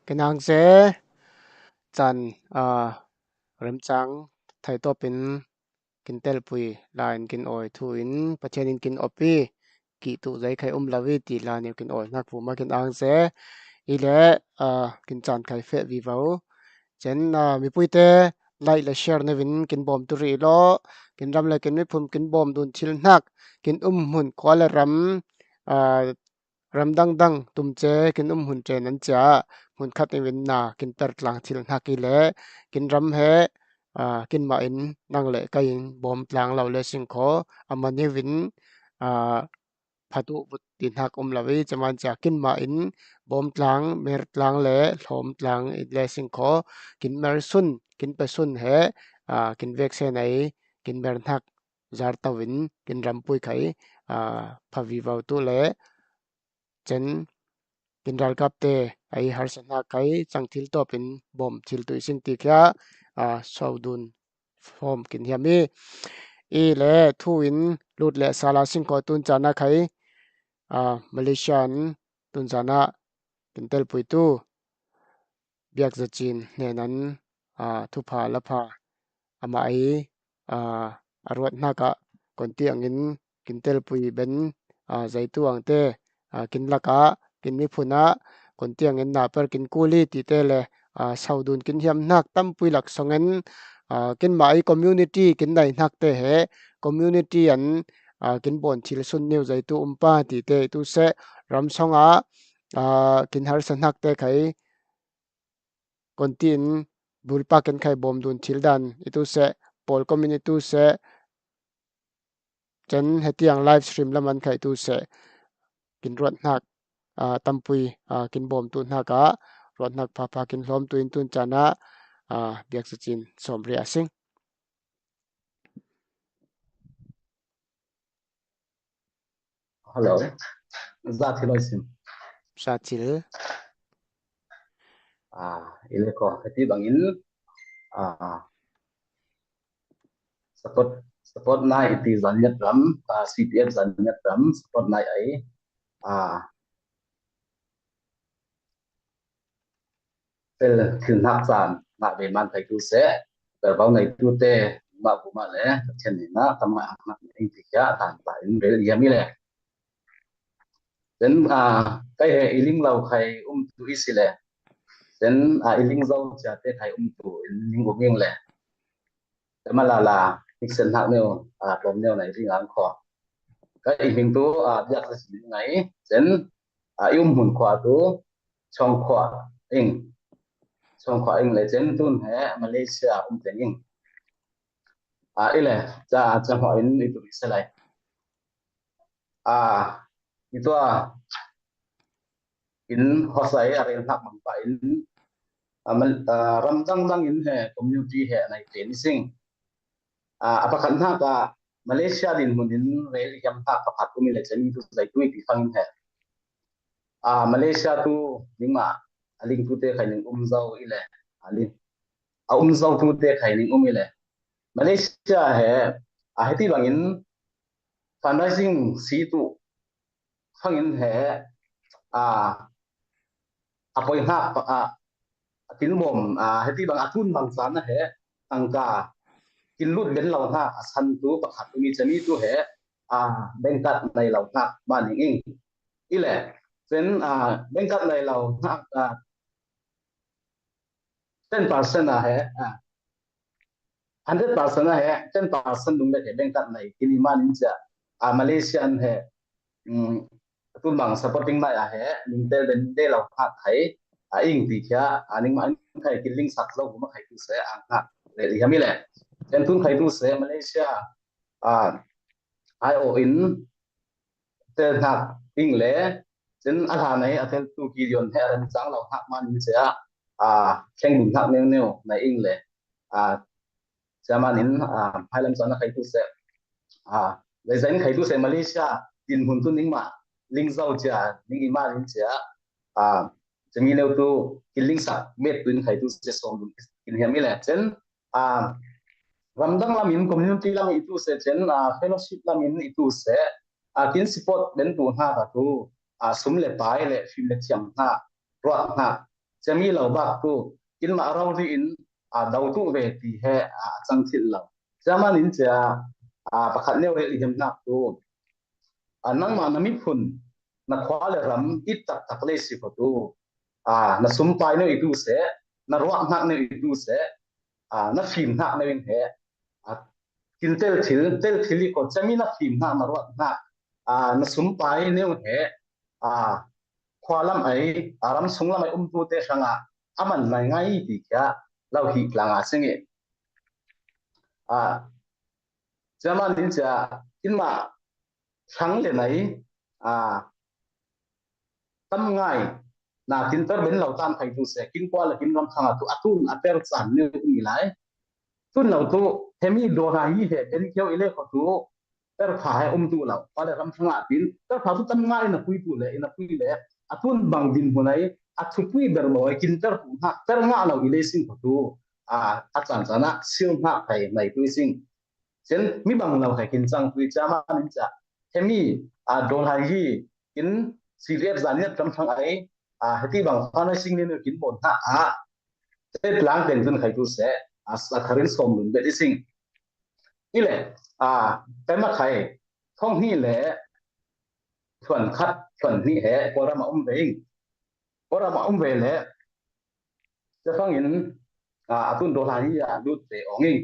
Ken ang se chan, a, remchang thei tawpin kin telpui lain kin awi thu in Pathian in kin opi kih tu zai khai um lo i ti la niu kin awi hnak pu ma kin ang se i le, a, kin chan khai feh vivo. Cen, a, mipuite like le share nevin kin bawm tu rih lo, kin ram le kin miphun kin bawm dun thil hnak, kin um hmun khua le ram, a, ram dangdang tumce kin um hmun ṭen an cia hmun khat in na kin per tlang thil hnak i le kin ram he, a, kin mah in nang le kai in bawm tlang lo le sing kho a man i vin, a, phatu vut ti hnak um lo i caman cia kin mah in bawm tlang, mer tlang le hlawm tlang i le sing kho kin mer sun, kin pe sun he, a, kin vek se nei kin mer hnak zar tau in kin rampui khai, a, pha vivo tu le cen kin ralkapte a i harsa hnak khai cang thil tawpin bawm thil tu i sing ti khia, a, sau dun form kin hiam i i le thu in lut le sala sing kho tun cana khai, a, Malaysia in tun cana kin telpui tu biak zacin hnenan, a, thupha lapha amah i, a, a ruat hnak ah kon ti angin kin telpui ben, a, zeitu angte, a, kin lakah kin miphun ah kon ti angin na per kin kuli tite le, a, sau dun kin hiam hnak tampui lak songin, a, kin mah i community kin nei hnakte he community an, a, kin bawn thil sun niu zeitu umpa tite i tu seh ram songah, a, kin harsa hnakte khai kon tiin bulpak in khai bawm dun thil dan i tu seh, pawl komin i tu seh, cen hetiang live stream laman khai tu seh, kin ruat hnak, a, tampui, a, kin bawm tu hnak ah ruat hnak phapha kin hlawm tu in tun cana, a, biak zacin sawm ria sing. Hello. Za thil oi sim. Sa thil. Ah, ile ko heti bangin, ah, support, support nai iti zaniat ram, ah, C P F zaniat ram, support nai ai, ah, pel thil hnak caan ngah ve man thei tu seh, pel bau nei tu te, mah bu mah le, Pathian ni na, tam ngai ang hnak ni, eng ti kia, tan ta in rel iam i le. Cen, a, kai he i ling lo khai um tu i si le. Cen, a, i ling zo cia te khai um tu, i ling um ing le. Te ma la la, hnik sen hnak neu, a, tlawm neu nai ring ang kho. Kai i hming tu, a, biak sa si ngai, cen, a, i um hmun khua tu, Chong khua ing. Chong khua ing le cen tun he Malaysia um teng ing. A, i le, ca, ca hmawh in i tu i se lai. A, i tua in hosai a rel hnak mang pa in, a, mal-, a, ram dang dang in he community he nai te ni sing. A, a pakhat hnak ah Malaysia din hmun in rel i hiam hnak pakhat um i le cen i tu zai tu i pi fang in he. A, Malaysia tu ning mah a ling tu te khai ning um zo i le, a ling, a um zo tu te khai ning um i le. Malaysia he a heti bangin fundraising si tu fangin he a a poi hak a a kin bom a heti bang a tun bang sana he tangka kin lut ben lo hak a san tu pakhat umi chami tu he a bengkat nai lo hak ma ning ing. Ile chen a bengkat nai lo hak a ten percent a he a hundred percent a he ten percent lung le he bengkat nai kini ma ning cha a Malaysian he um, tu mang supporting nai a he ning te den de lo hak hai a ing ti kya a ning ma khai kin ling sak lo ma khai tu se a hak le li ha mi le chen tun khai tu se Malaysia a ai o in tel hnak ing le chen a hla nei a tel tu ki dion he a ran chang lo hnak man in che a a thleng dun hnak neu neu na ing le a chairman in a hai lam chang na khai tu se a zai zai khai tu se Malaysia din hun tu ning ma ling zau chia ning i man in chia a chami neu tu kin ling sak met tu in khai tu se som dun kin hiam i le chen a ramdang lam in community lam i tu se chen a fellowship lam in i tu se a kin support ben tu hna ka tu a sum le pai le fim le thiam hna ruat hna chami lo bak tu kin ma rau ri in a dau tu ve ti he a chang thil lo chairman in chia a pakhat neu rel i hiam hnak tu a nangmah na miphun na khua le ram it taktak le si ko tu a na sum pai neu i tu se na ruah hnak neu i tu se a na fim hnak neu in he a kin tel thil tel thil i ko chami na fim hnak na ruah hnak a na sum pai neu he a khua lam ai a ram sung lam ai um tu te hrang a a man nai ngai ti kia lau hi tlang a sing i a chairman in chia in ma hrang le nai a tam ngai na kin tar ben lo tan khai tu se kin kwa le kin ram thang a tu a tun a per chan ne um i lai tun lo tu hemi do na hi he ben kio i le ko tu per pha he um tu lo kwa le ram thang a tin per pha tu tam ngai na pui tu le ina pui le a tun bang din hu nai a thu pui ber lo kin per pu hak per nga lo i le sin ko tu a a chan chan a sil hak khai nai tu sing chen mi bang lo khai kin chang tui cha ma nin cha hemi a dol hai hi kin serious zan ni ram thang ai a heti bang fa na sing ni kin bon ha a te tlang ten tun khai tu se a sa kharin som lun be di sing ile a te ma khai thong hi le thuan khat thuan ni he ko ram a um ve ing ko ram a um ve le te fang in a tun dol hai hi a lut te ong ing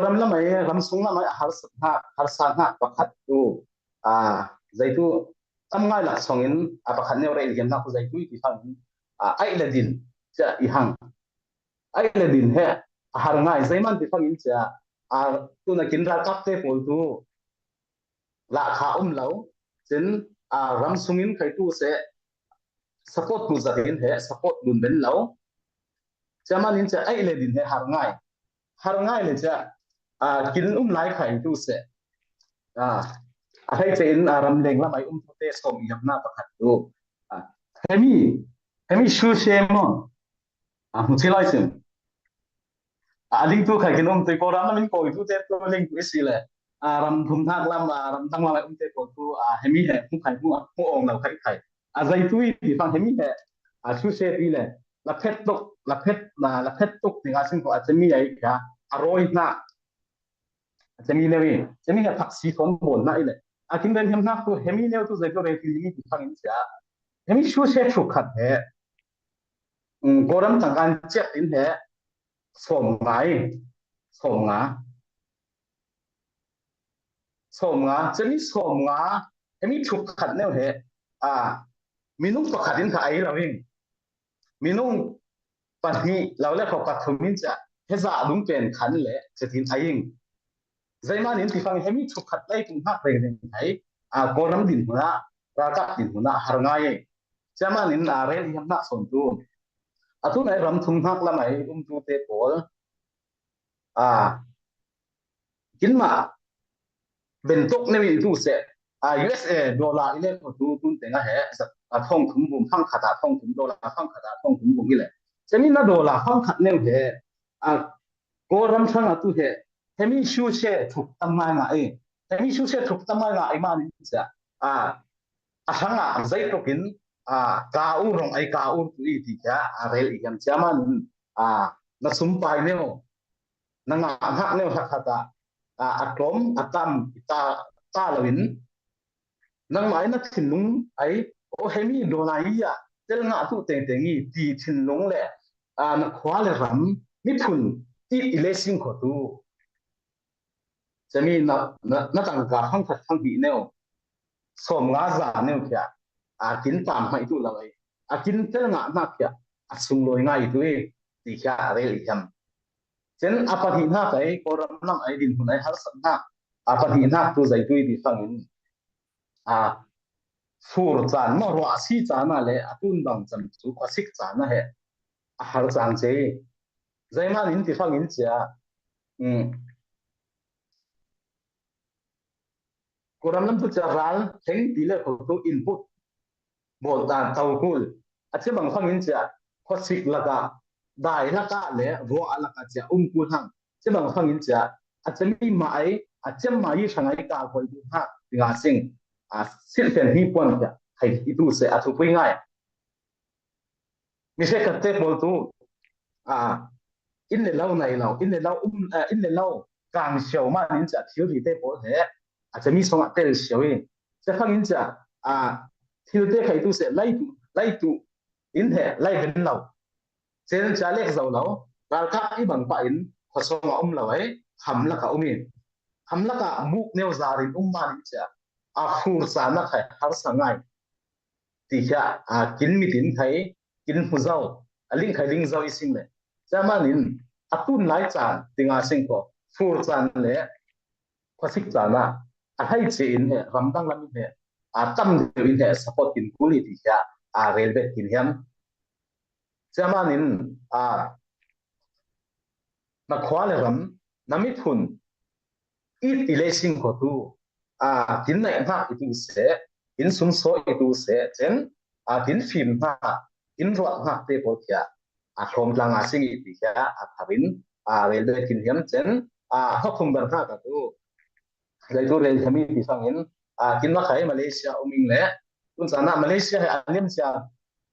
ram lamai ram sung lamai a harsa hna harsa hna pakhat tu a zaitu tam ngai lak song in a pakhat neu rei lian hna ku zaitu i ti fang in a ai le din cha i hang ai le din he a har ngai zaiman ti fang in cha a tu na kin ral kap te pol tu la kha um lo chin a ram sung in khai tu se support tu zat in he support dun ben lo chairman in cha ai le din he har ngai har ngai le cha a kin um lai khai tu se a a hai che in a ram leng lamai um tu te som i yam na pakhat tu a hemi hemi shu she mo a mu chi lai sim a ling tu khai kin um tu ko ram min ko tu te tu ling tu si le a ram thum thak lam a ram dang lamai um te ko tu a hemi he mu khai mu mu ong lo khai khai a zai tu i ti fang hemi he a shu she ti le la phet tok la phet na la phet tok ti nga sing ko a chemi ai ka a roi na a chemi le wi chemi ha thak si thon bon na ile a kin den hem na tu hemi le tu zai tu re ti mi ti fang in sia hemi shu she thu khat he um ko ram tang kan chek in he som ngai som nga som nga chemi som nga hemi thu khat neu he a minung pakhat in kha ai lo in minung pahnih lo le kho pathum in cha he za lung pen khan le chatin a ing zaiman in ti fang hemi thu khat lai tung hak reng reng hai a ko ram din huna ra kap din huna har ngai chairman in a rel i hemna son tu a tu nai ram thum hak lamai um tu te pol a kin ma ben tok ne mi tu se a U S A dollar ile ko tu tun te nga he a thong thum bum phang khata thong thum dollar phang khata thong thum bum ile chemi na dollar phang khat neu he a Kawlram hrang a tu he, hemi shu she thuk tam ngai ngai e. Hemi shu she thuk tam ngai ngai e manin cia. A, a hrang a zai tuk in, a, ka u rong ai ka u tu i ti kia, a rel i hiam cia manin, a, na sum pai neu, na ngah hak neu hak hak a, a, a tlawm, a tam, i ta, ta lo in, nangmah in na thinlung ai, o hemi dawn ai ia, tel ngah tu tengteng i ti thinlung le, a, na khua le ram, miphun i, i le sing kho tu. Cemi na, na, na tangka khang khat khang hi neu, sawm nga za neu kia, a kin tam mai tu lo ai, a kin tel ngah na kia, a sung loi ngai tu i, ti kia a rel i hiam. Cen a pahnih hnak ai, Kawlram lam ai din hun ai harsak hnak, a pahnih hnak tu zai tu i ti fangin, a, fur caan maw, ruah si caan ah le a tun bang cam cu khuasik caan ah he a har cang ce. Zai man in ti fangin cia, um, Kawlram lam tu cia ral thleng ti le kho tu input bawl ta tau kul. A cem ang fangin cia khuasik lakah, dai lakah le ruah lakah cia um kul hang. Cem ang fangin cia a cem i ma ai, a cem ma i hrang ai ka koi tu ha, ti nga sing. A silfen hi puan cia khai i tu se a thupui ngai. Mi hrekkhat te pawl tu, a, inn le lo nai lo, inn le lo um, a, inn le lo kang siau man in cia thil ri te pawl he, a cemi song a tel siau i. Cia fangin cia, a, thil te khai tu se, lai tu, lai tu, in he, lai ben lo. Cen cia lek zo lo, ralkap i bang pah in, khuasong a um lo ai, kham lak a um i. Kham lak a muk neu zar in um man in cia, a fur sa na khai, har sa ngai. Ti khia, a, kin mit in khai, kin hmu zo, a ling khai ling zo i sing le. Cia man in, a tun lai caan, ti nga sing ko, fur caan le, khuasik caan ah, a hlei cia in he, ramdang lam in he, a tam deuh in he, support kin kul i ti khia, a rel bet kin hiam. Cia man in, a, na khua le ram, na miphun, i, i le sing ko tu, a, kin naih hnak i tu se, kin sumsaw i tu se, cen, a, kin fim hna, kin ruah hna te pawl khia, a hlawm tlang a sing i ti khia, a thar in, a, rel bet kin hiam cen, a, hnathum ber hna ka tu. Zeitu rel hiam i ti fangin, a, kin va khai Malaysia um ing le, tun caan ah Malaysia he a liam cia,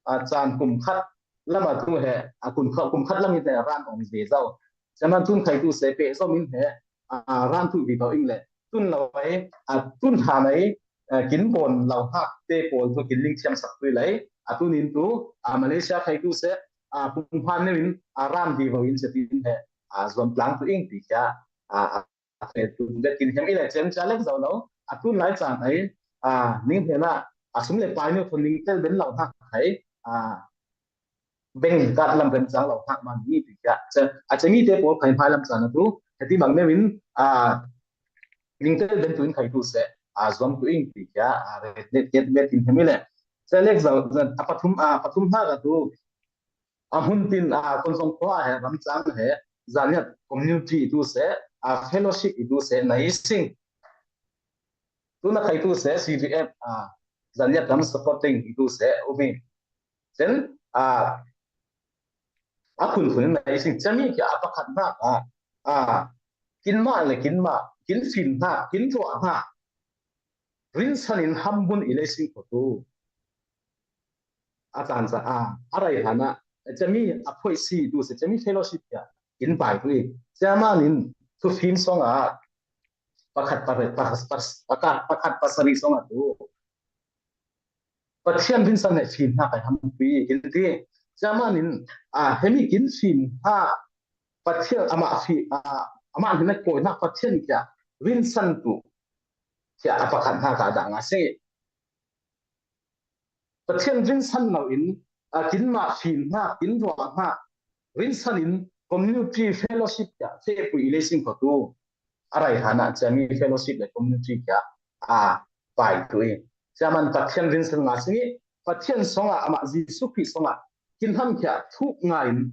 a, caan kum khat lam a tu he, a, kum khat, kum khat lam in he ran ong ve zo. Cia man tun khai tu se peh zom in he, a, ran tu vivo ing le, tun lo ai, a, tun han ai, a, kin bawn lo hnak te pawl tu kin ling thiam sak tu lai, a tun in tu, a, Malaysia khai tu se, a, pung han neu in, a, ran vivo in se tin he, a, zuam tlang tu ing ti khia, a, a, a, tu le kin hiam i le cem cia lek zo lo, a tun lai caan ai, a, ning he na, a, sum le pai neu khun ning tel ben lo hnak khai, a, beng kat lam rem cang lo hnak man ni ti khia. Cia, a, cia mi te pawl khai hmai lam caan a tu, heti bang neu in, a, ning tel ben tu in khai tu se, a, zuam tu ing ti khia, a, ret, ret, ret, ret in hiam i le. Cia lek zo, a pathum, a, pathum hnak a tu, a hmun tin, a, kun zong khua he, ram cang he, Zaniat community i tu se, a, fellowship i tu se, na i sing. Tu na khai tu se, C V F, a, Zaniat ram supporting i tu se, umi. Cen, a, a phunphun in na i sing, cia mi kia a pakhat hnak a, a, kin mah le kin mah, kin fim hna, kin ruah hna, rinsan in hambun i le sing ko tu. A caan ca, a, a rai hlan ah, cia mi a phoih si tu se, cia mi fellowship kia, in pai tu i. Cia man in, tu fim song a, pakhat pa, pa, pa, pakhat, pakhat pasari song a tu. Pathian rinsan he fim hna kai ham tu i, kin ti. Cia man in, a, hemi kin fim hna, Pathian amah fi, a, amah hin a kawi hna Pathian kia, rinsan tu, kia a pakhat hna ka dah nga si. Pathian rinsan lo in, a, kin mah fim hna, kin ruah hna, rinsan in community fellowship kia, fehpui i le sing ko tu. A rai hlan ah cia mi fellowship le community kia, a, pai tu i. Cia man Pathian rinsan nga sing i, Pathian song ah amah Jesuh Khrih song ah, kin ham kia thuk nga in,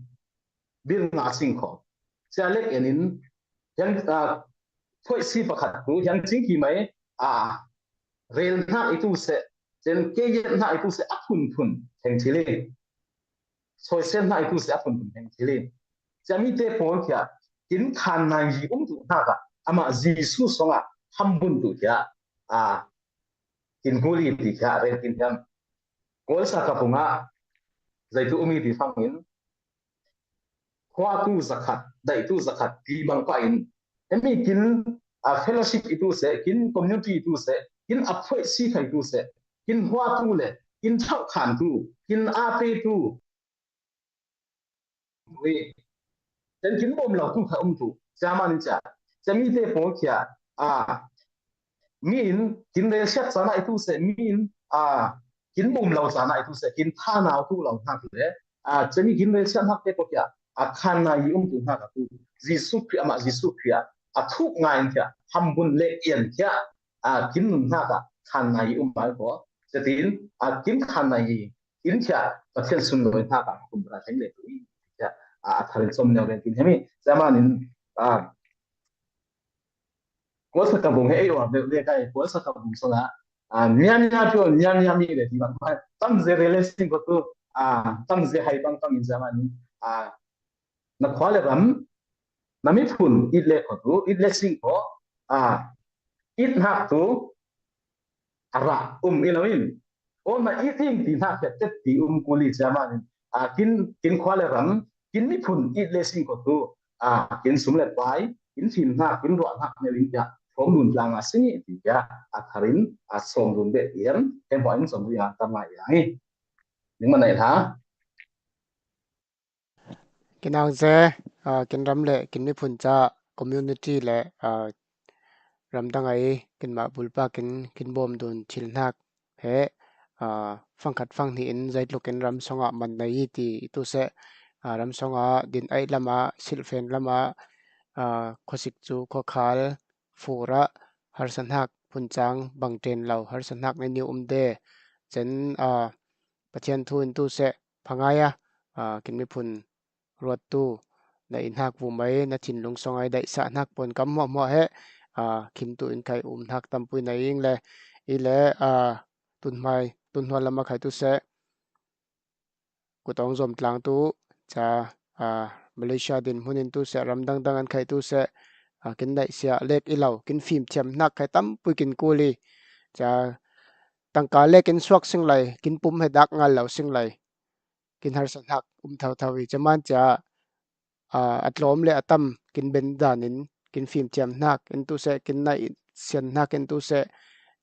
bil nga sing kho. Cia lek en in, hiang, a, phoih si pakhat tu, hiang cing ki mai, a, rel hnak i tu se, cen ke yet hnak i tu se, a phunphun heng thil i. Soisel hnak i tu se, a phunphun heng thil i. Cia mi te pawl kia, kin khanna yi um tu hna ka ama Jesu songa hambun tu kia a kin kuli ti kia rel kin hiam. Kolsa ka punga zaitu umi ti fangin khua tu zakhat, dai tu zakhat ti bang pa in emi kin a fellowship itu se, kin community itu se, kin aphoih si khai tu se, kin hua tu le kin thau khan tu, kin ape tu, ui, ten kin bom lo tu kha um tu. Siama ni cha, siami te po kia a mi in kin rel siat sana itu se, mi in a kin bom lo sana itu se, kin thana tu lo hna tu le a chemi kin rel siat hnak te po kia a khanna yi um tu hna ka tu. Jesu Khrih ama Jesu Khrih a a thuk ngai in kia hambun le ian kia a kin nun hna ka khanna yi um mai ko. Setin a kin khanna yi in kia Pathian sun lo hna ka kum ra theng le tu i kia a a tharin som neu len kin hemi. Siama nin a Kolsa ka bung he ei wa le kai kolsa ka bung songa a niam niam pio niam niam mi le ti bang tam ze rel sing ko tu a tam ze hai bang tam in zaman a na khua le ram na mi phun it le ko tu it le sing ko a it hnak tu a ra um i lo in o na it ing ti hnak he tet ti um kuli siama in a kin kin khua le ram kin mi phun it le sing ko tu a kin sum le pai kin thim hnak kin ruah hnak ne ling kia som dun tlang a sing i ti kia a tharin a som dun be ian he mo in som dun a tam ngai yang i ning ma nai tha. Kin ang ze a kin ram le kin mi phun ca community le a ramdang ai kin mah bulpa kin kin bom dun thil hnak he a fangkhat fanghnih in zeitluk in ram songah man nei ti itu se a ram songah din ai lama silfen lama a khosik cu khokhal fura harsa hnak phun cang bang ten lo harsa hnak nei niu um de cen a Pathian thu in tu se phangai a a kin mi phun ruat tu na i hnak vumai na thinlung songai daihsah hnak pon kam hmuahhmuah he a khim tu in khai um hnak tampui na ing le i le a tunhmai tunhnual lama khai tu se kutawng zom tlang tu ca a Malaysia din hmun in tu se ram dangdang an khai tu se a kin daihsia lek i lo kin fim thiam hnak khai tampui kin kuli ca tangka lek in suak sing lai kin pum he dak ngal lo sing lai kin harsa hnak um thotho i caman cia a tlawm le a tam kin ben dan in kin fim thiam hnak in tu se kin naih sian hnak in tu se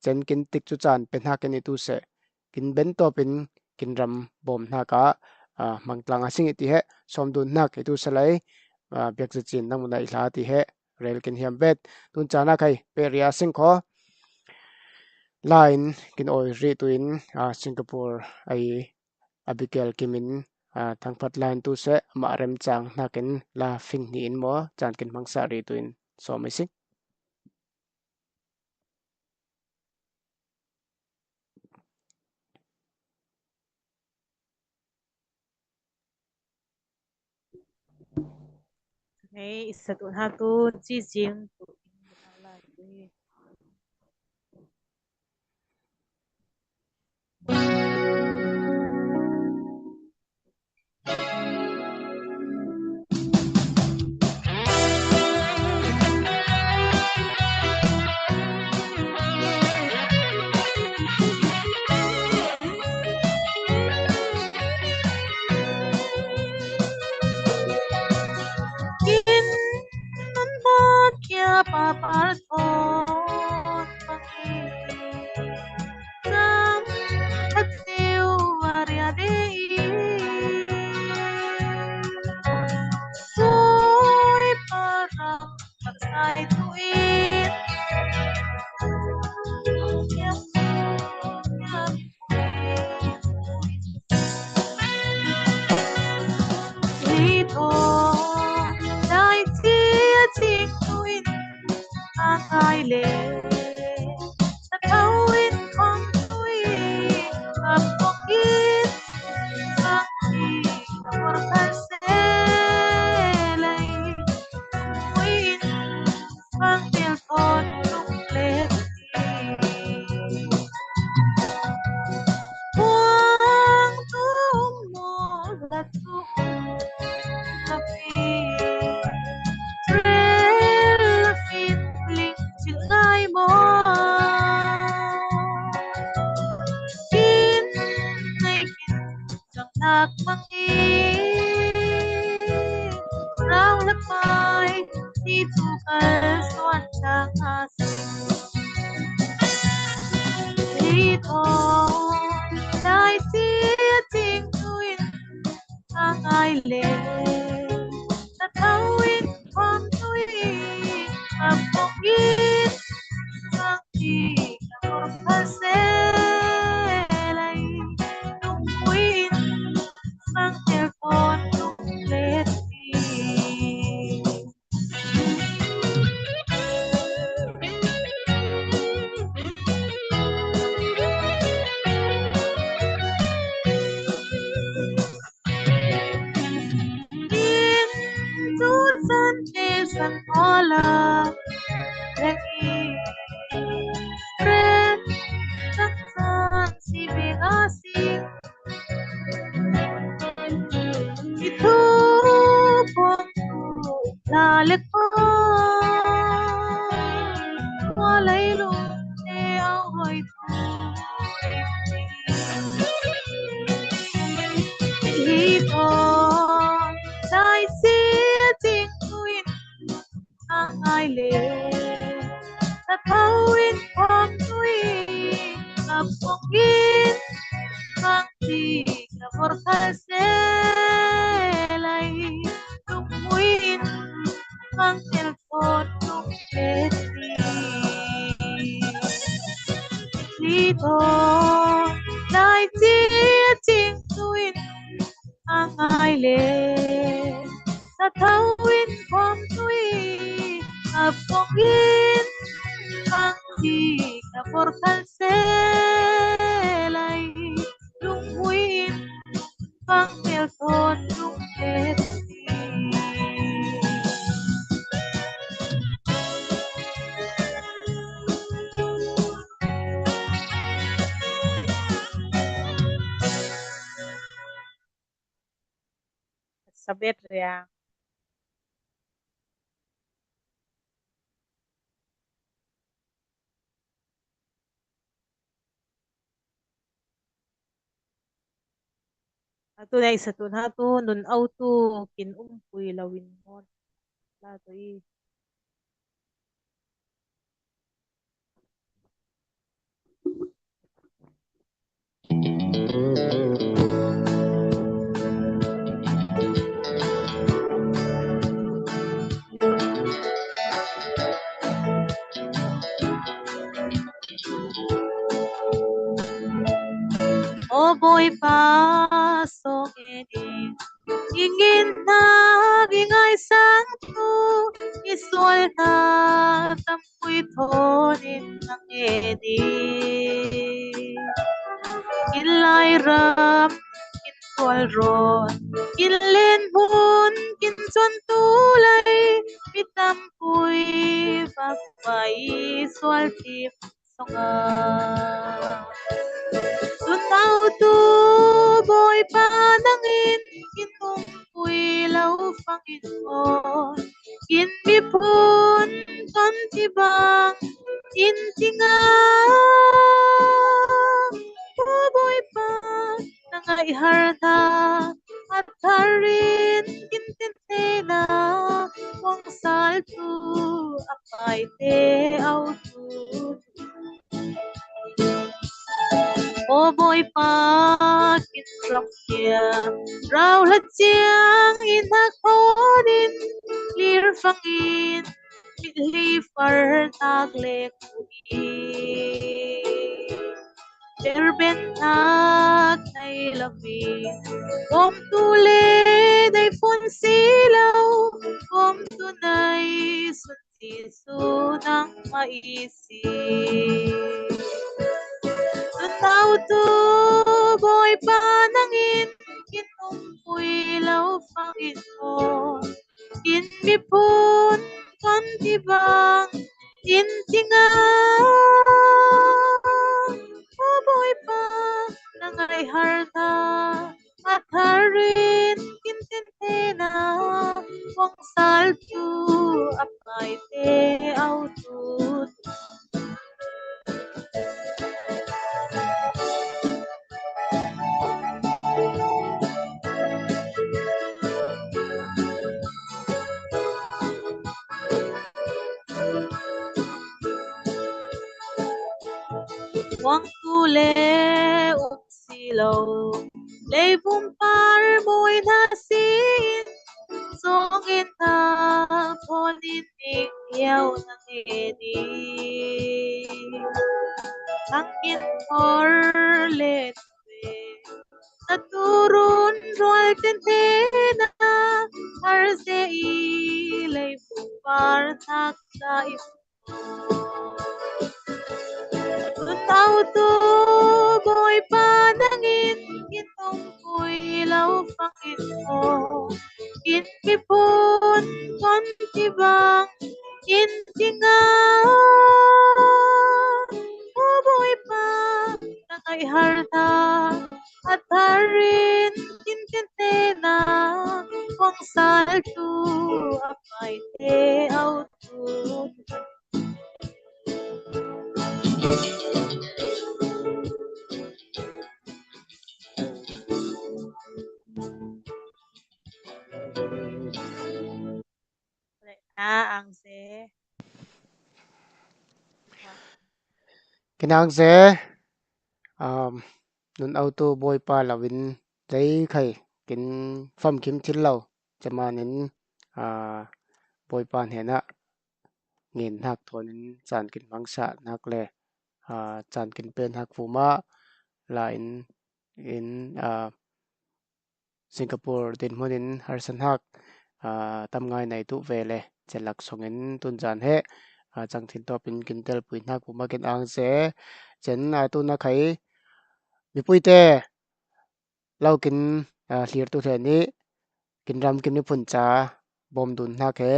cen kin tik cu caan pe hnak in i tu se kin ben tawp in kin ram bawm hnak ah a hmang tlang a sing i ti he sawm dun hnak i tu se lai a biak zacin nang mun a i hla ti he rel kin hiam vet tun caan a khai pe ria sing kho. Lain kin awi rih tu in a Singapore a i Abigail Kim in a thangphat lain tu se amah remcang hnakin la fing hnih in maw caan kin hmangsa rih tu in sawm i sing. Hei, i sat ut hna tu, ci zing tu. Kin nun hmawk kia papar thawn bangin, zam khat tiu a ria de i, suri param sai tu in, ni thu kalsuan tang a si. Hi thawn lai cia cing tuin a ngai le, na tho in khawm tuin a pawng in, bang ti ka por kha se lai, lungpui in, bang tel thawn lung le ti. In tu san te san ola, lagi ren tak san si beng a si. I thu pawng tu la le ko, tua leilung te au hoi thu. Hi thawn lai cia cing tuin a ngai le, na tho in khawm tuin a pawng in, bang ti ka por kha se lai, lungpui in, bang tel thawn lung le ti. Hi thawn lai cia cing tuin a ngai le, na tho in khawm tuin a pawng in, bang ti ka por kha se lai, lungpui in, bang tel thawn lung le ti. Sabet ria. Atu nei satun hatu nun autu kin umpui lo in mon la to i. O Bawipa, sawng ngenin i ngen hnak i ngaisang thu i sual hna tam pui thawn in a ngen i. Kin Lairam, kin sual rawn, kin len hmun, kin cuantu lei, mi tam pui vak vai sual tim song a. Tun autu Bawipa nangin kin umpui lo fangin aw, kin miphun ton ti bang in ti nga. O Bawipa, na ngaihar hna a thar in kin ten thei na, kong sal tu a paite autu. O Bawipa, kin ram thiam rauhla ciang in hak hawn in, lir fangin, mitli far nak le ku i. Ber ben nak nei lo mi, bawmtu le nei phun si lo, bawmtu nei sun Jesuh nangmah i si. Tun autu Bawipa nangin kin umpui lo fangin aw, kin miphun ton ti bang in ti nga. O Bawipa, na ngaihar hna a thar in kin ten thei na, kong sal tu a paite autu. Huang tu le um si lo, leivum par buai hna sin, sawngin hna phawnin ning hiau na nge ni. Thangin thor le ve, na turun rual ten te na, har se i leivum par thak sa i Tun autu Bawipa nangin kin ongpui lo fangin maw, kin miphun kon ti bang in ti nga. O Bawipa, na ngaihar hna a tharin kin tinte na, kong saltu a paite autu. Kin ang se, um, nun autu Bawipa loin zei khai kin famkim thil lo, cemanin, uh, Bawipa hnenah ngen hnak thawn in caan kin hmangsa hnak le, aa, caan kin pe hnak vumah la in, in, aa, Singapore dinhmun in harsa hnak, aa, tam ngai nei tuh ve le celak songin tunzan he, aa, cangthin tawp in kin telpui hnak vumah kin ang se. Cen, aa, tu na khai mipuite lo kin, aa, hlir tu hlen i kin ram kin miphun ca bawm dun hnak he,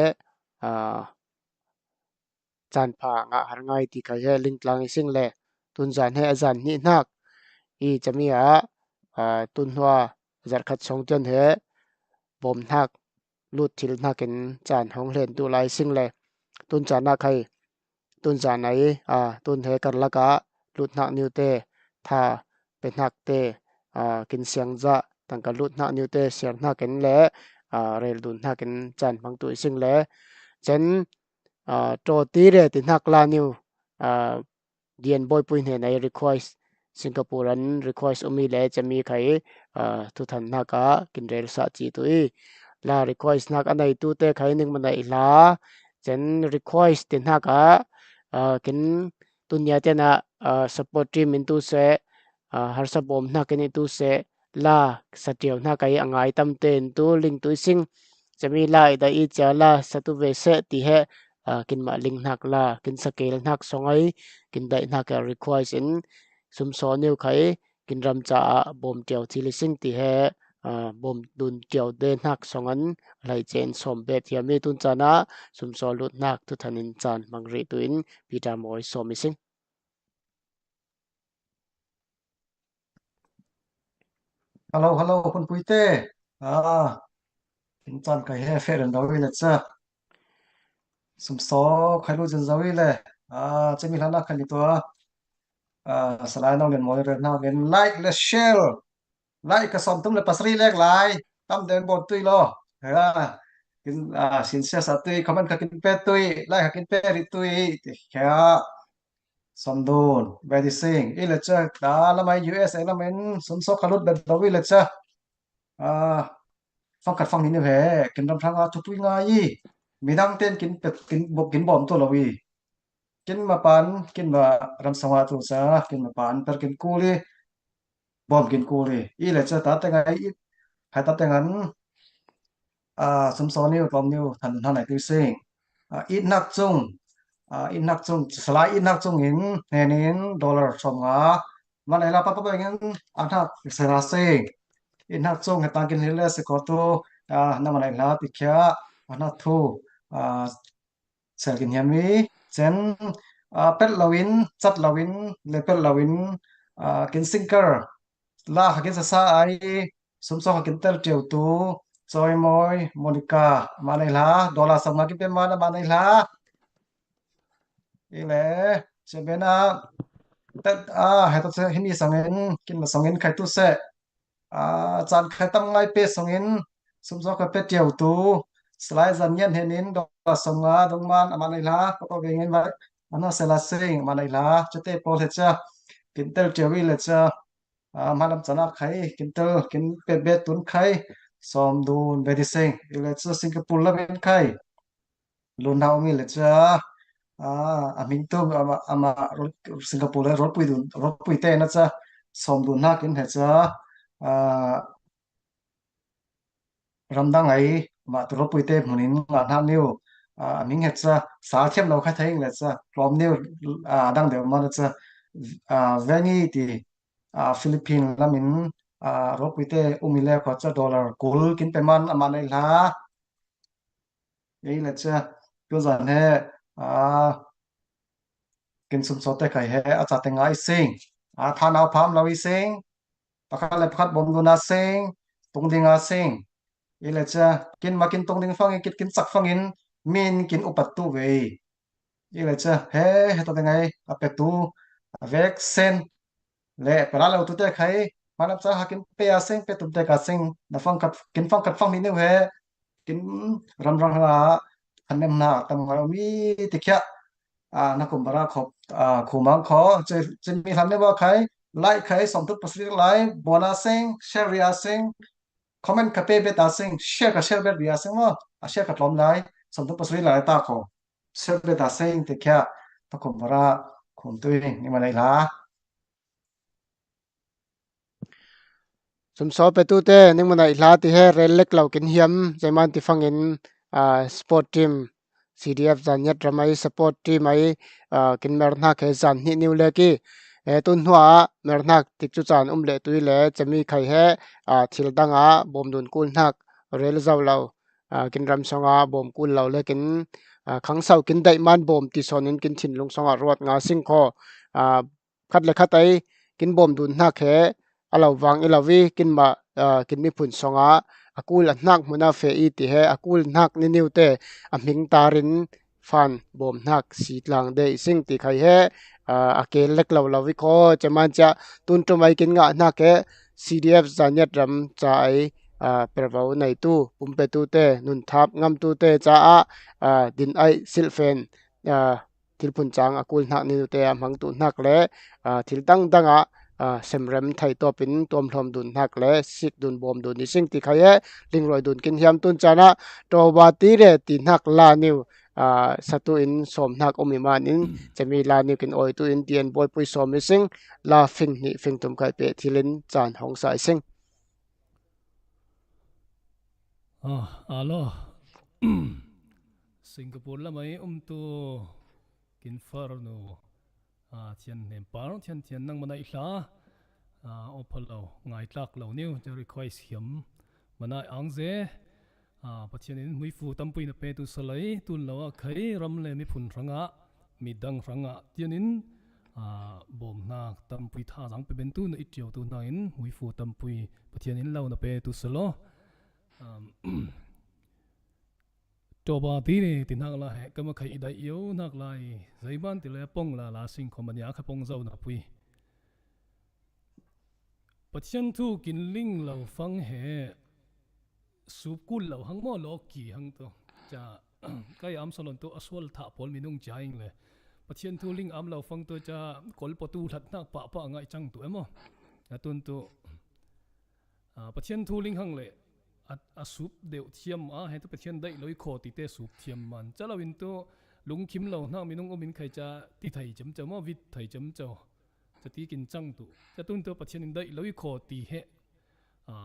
aa, caan pha ngah har ngai ti khai he lingtlang i sing le tunzan he a zan hnih hnak i cami ah, aa, tunhua zarh khat sawng tian he bawm hnak lut thil hnakin caan hong hlen tu lai sing le tunzan ah khai tunzan ai, aa, tun he karlak ah lut hnak niute, tha pe hnak te, aa, kin siang zah, tangka lut hnak niute siar hnakin le, aa, rel dun hnakin caan hmang tu i sing le cen, aa, tawti re ti hnak la niu, aa, Dian Bawipui hnen ai request Singapore an request um i le cemi khai, aa, thuthan hnak ah kin rel sah ci tu i la request hnak a nei tu te khai ning ma nei hla cen request ti hnak ah, aa, kin tunia tian ah, aa, support team in tu seh, aa, harsa bawm hnakin i tu seh, la saṭiau hna kai a ngai tam tein tu ling tu i sing. Cami la i daih i cia la sa tu ve seh ti he, aa, kin mah ling hnak la, kin sakel hnak song ai, kin daih hnak a request in sumsaw niu khai, kin ram caah bawm ṭiau thil i sing ti he, aa, bawm dun ṭiau de hnak song an hlei cen sawm bet hiam i tun caan ah sumsaw lut hnak thuthan in caan hmang rih tu in Peter Mawi sawm i sing. Hello, hello, hun puite. Ah, in caan kai he fe ren dawi le ca. Sumsaw khai lu zin zawi le. Ah, cemi hlan a khai ni tua. Ah, salai nong len mawi ren hna gen like le share. Like ka sawm tum le pasri lek lai. Tam den bon tui lo. Ha. Kin, ah, sin sia sa tui, comment ka kin pe tui, like ka kin pe ri tui. Ti kha. Sawm dun, very sing. I le ca, ta lamai U S A lam in sumsaw ka lut bet dawi le ca. Ah, fangkhat fang ni he, kin ram hrang a thupui ngai i. Midang ten kin pet, kin bawm, kin bawm tu lo i. Kin mapan, kin ma ram song a tu sa, kin mapan, per kin kul i. Bawm kin kul i. I le ca ta te ngai i. Hai ta te ngan. Ah, sumsaw niu, tlawm niu, than hna nai tu sing. Ah, it hnak cung. Ah, it hnak cung, salai it hnak cung in, hnen in, dollar sawm nga. Man ai la papa beng in, a hnak sela sing. It hnak cung, he tang kin hlir le si ko tu, ah, na man ai la ti khia, a hnak thu, ah, sel kin hiam i, cen, ah, pet lo in, cat lo in, le pet lo in, ah, kin singer, la kha kin sasa ai, sumsaw kha kin tel ṭiau tu, Chawi Mawi, Monica, mah nei hla, dollar sawm nga kin pe mah na mah nei hla. I le, cebena, tet, ah, he to se, himi sangin, kin ma sangin khai tu se. Ah, caan khai tam ngai pe songin, sumsaw kha pe ṭiau tu, salai zan ngian henin, dollar sawm nga, dongman, amah nei hla, papa vengin vai, ana sela sing, amah nei hla, cete pawl he ca. kin tel ṭiau i le ca, a, hmalam cana khai kin tel, kin pe bet tun khai, sawm dun ve di seng i le ca Singapore lam in khai lun hau mi le ca, a, a hming tung ama, ama Singapore le ropui dun, ropui te na ca sawm dun hna kin he ca, a, ramdang ai, mah tu ropui te hmun in ngah hna niu, a, a hming he ca, sal thiam lo kha thei le ca, tlawm niu, a, dang deuh ma le ca, a, vengi ti, a, Philippine lam in, a, ropui te um i le kho ca dollar kul kin pe man amah nei hla. Ei le ca, tu zan he, a, kin sum so te khai he, a ca te ngai sing, a, thanau pham lo i sing, pakhat le pakhat bawm dun a sing, tung ding a sing. I le ca, kin ma kin tung ding fangin, kin, kin cak fangin, min kin upat tu ve. I le ca, he, he ta ding ai, a pe tu, a vek sen. Le, pe la lo tu te khai, hmalam ca ha kin pe a sing, pe tum te ka sing, na fang khat, kin fang khat fang ni neu he, kin ram rang ha, han nem na, tam ngai mi ti khia. A, na kum bara khop, a, khumang kho, ce, ce mi hlan ne ba khai, like khai, som tut pasri lai, bona sing, share ria sing, comment ka pe bet a sing, share ka share bet ria sing mo, a share ka tlom lai, som tut pasri lai ta kho, share bet a sing te khia, na kum bara khum tui, ni ma lai la. Sumsaw petu te, ningmana i hla ti he rel lek lo kin hiam, zeiman ti fangin, a, sport team, C D F Zanniat ram ai, support team ai, a, kin mer hnak he zan hnih niu lek i, e, tun hnuah mer hnak tik cu caan um le tui le cemi khai he, a, thil dang ah bawm dun kul hnak rel zo lo, a, kin ram song ah bawm kul lo lekin, a, khangso kin daih man bawm ti sawn in kin thinlung song ah ruat nga sing kho, a, khat le khat ai kin bawm dun hnak he a lo vang i lo i, kin mah, a, kin miphun song ah a kul a hnak hmun ah feh i ti he a kul hnak niniu te a hming tar in fan bawm hnak si tlang de i sing ti khai he, a, a kel lek lo lo i kho, ceman cia tun ṭum ai kin ngah hnak he C D F Zanniat ram ca ai, a, pervo neitu, pumpetu te, nunthap ngamtu te caah, a, din ai silfen, a, thilphun cang a kul hnak ninu te a hmangtu hnak le, a, thil dangdang ah, a, semrem thei tawpin tuamhlawm dun hnak le sik dun bawm dun i sing ti khai he, lingruai dun kin hiam tun caan ah tawba ti le ti hnak la niu, a, satu in sawm hnak um i man in cemi la niu kin awi tu in T N Bawipui sawm i sing, la fing hnih fing tum khai peh thil in caan hong sa i sing. Ah, alo. Singapore lam ai umtu kin far nu, ah, Thian Hnem Par, Thian Thian nang manai hla, ah, awphal lo, ngai tlak lo niu, ca request hiam manai ang ze, ah, Pathian in hmuifu tampui na pe tu salai, tun lo ah khai ram le miphun hrangah, midang hrangah tian in, aa, bawm hna tampui tha zang pe ben tu na i ṭio tu hna in hmuifu tampui Pathian in lo na pe tu salo. Aa, tawba ti ni ti hnak la he, ka ma khai i daih io hnak lai, zeiman ti le pong la la sing kho mania kha pong zo na pui. Pathian thu kin ling lo fang he, sup kul lo hang maw, lawk ki hang tu. Ca, kai am salon tu a sual thah pawl minung cia ing le. Pathian thu ling am lo fang tu ca kolpo tu hlat hnak pah pah ngai cang tu emaw. A tun tu, a, Pathian thu ling hang le, a, a sup deuh thiam a, he tu Pathian daih lo i khaw ti te sup thiam man. Ca lo in tu lungkhim lo hnak minung um in khai ca ti thei cem cau maw, vit thei cem cau. Ca ti kin cang tu. Ca tun tu Pathian in daih lo i khaw ti he, a,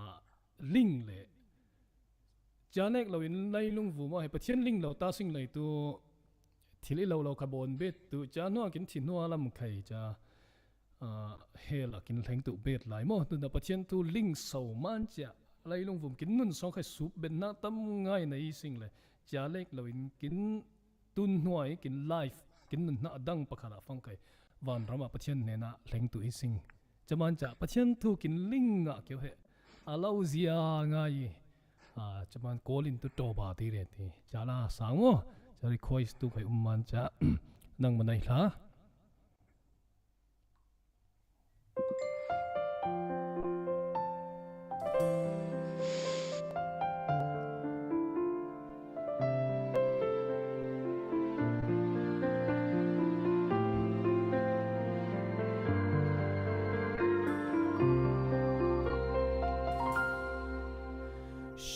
ling le. Ca nek lo in lai lungvu maw he Pathian ling lo ta sing lei tu thil i lo lo kha bawn bet tu. Ca hnuah kin thi hnuah lam khai ca, a, hel a kin hleng tu bet lai maw. Tun Pathian tu ling so man cia lai lungvum kin nun song khai sup ben hna tam ngai na i sing le. Ca lek lo in kin tun hnuai kin life, kin nun hna dang pakhat ah fang kai. Vanram ah Pathian hnenah hleng tu i sing. Caman ca Pathian thu kin ling ngah kio he. A lo zia ngai i. Ah, caman kawl in tu tawba ti re ti. Ca la sang maw. Ca request tu kai um man ca. Nang manai hla.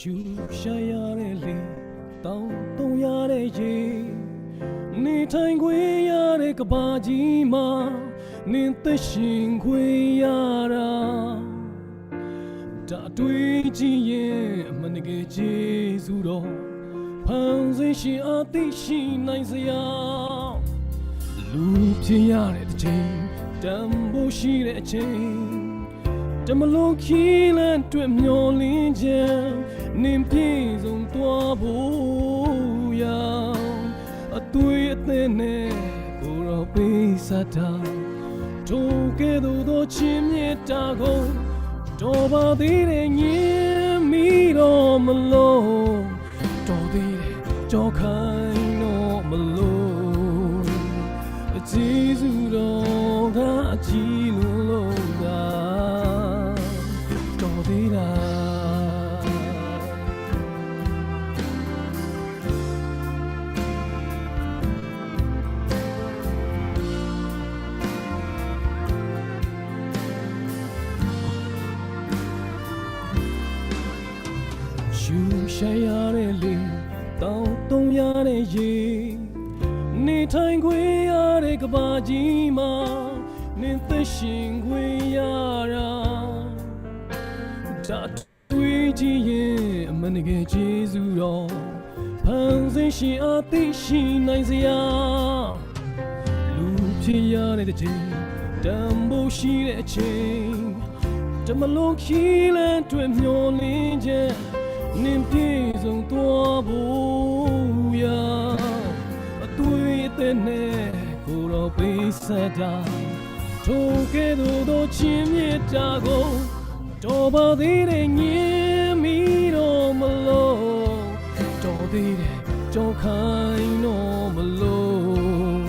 ရှူရှရတဲ့လေတောင်းသုံးရတဲ့ရေနေထိုင်ခွင့်ရတဲ့ကဘာကြီးမှာနင်သက်ရှင်ခွင့်ရတာဒါအတွေ့အကြုံရဲ့အမှန်တကယ်ကျေးဇူးတော်ဖန်ဆင်းရှင်အသိရှိနိုင်စရာလူဖြစ်ရတဲ့တစ်ချိန်တန်ဖိုးရှိတဲ့အချိန်တမလို့ခီးလန့်တွေ့မျောလင်းခြင်းနင်ပြေဆုံးသွားဖို့ရာအသွေးအသက်နဲ့ကိုယ်တော်ပေးစားတာထိုကဲ့သို့သောချစ်မြတ်တာကိုတော်ပါသေးတဲ့ညင်မီတော့မလို့တော်သေးတယ်ကြောက်ခိုင်းတော့မလို့ ကျေးဇူးတော်ကအကြီးလို့လို့သာတော်သေးတာရှူရှရတဲ့လေတောင်းသုံးရတဲ့ရေနေထိုင်ခွင့်ရတဲ့ကဘာကြီးမှာနင်သက်ရှင်ခွင့်ရတာဒါတွေ့ကြည့်ရင်အမှန်တကယ်ကျေးဇူးတော်ဖန်ဆင်းရှင်အသိရှိနိုင်စရာလူဖြစ်ရတဲ့တစ်ချိန်တန်ဖိုးရှိတဲ့အချိန်တမလို့ခီးလန့်တွေ့မျောလင်းခြင်းနင်ပြေဆုံးသွားဖို့ရာအသွေးအသက်နဲ့ကိုယ်တော်ပေးဆက်တာထိုကဲ့သို့သောချစ်မြတ်တာကိုတော်ပါသေးတဲ့ညင်မီတော့မလို့တော်သေးတယ်ကြောက်ခိုင်းတော့မလို့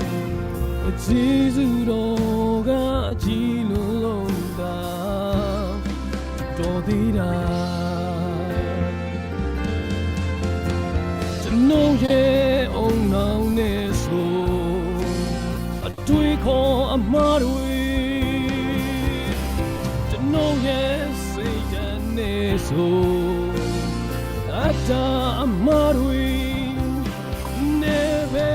ကျေးဇူးတော်ကအကြီးလို့လို့သာတော်သေးတာကျွန်တော်ရဲ့အုံနောက်နဲ့ဆိုအတွေ့ခေါ်အမှားတွေကျွန်တော်ရဲ့စိတ်ဓာတ်နဲ့ဆိုအတ္တအမှားတွေနဲ့ပဲ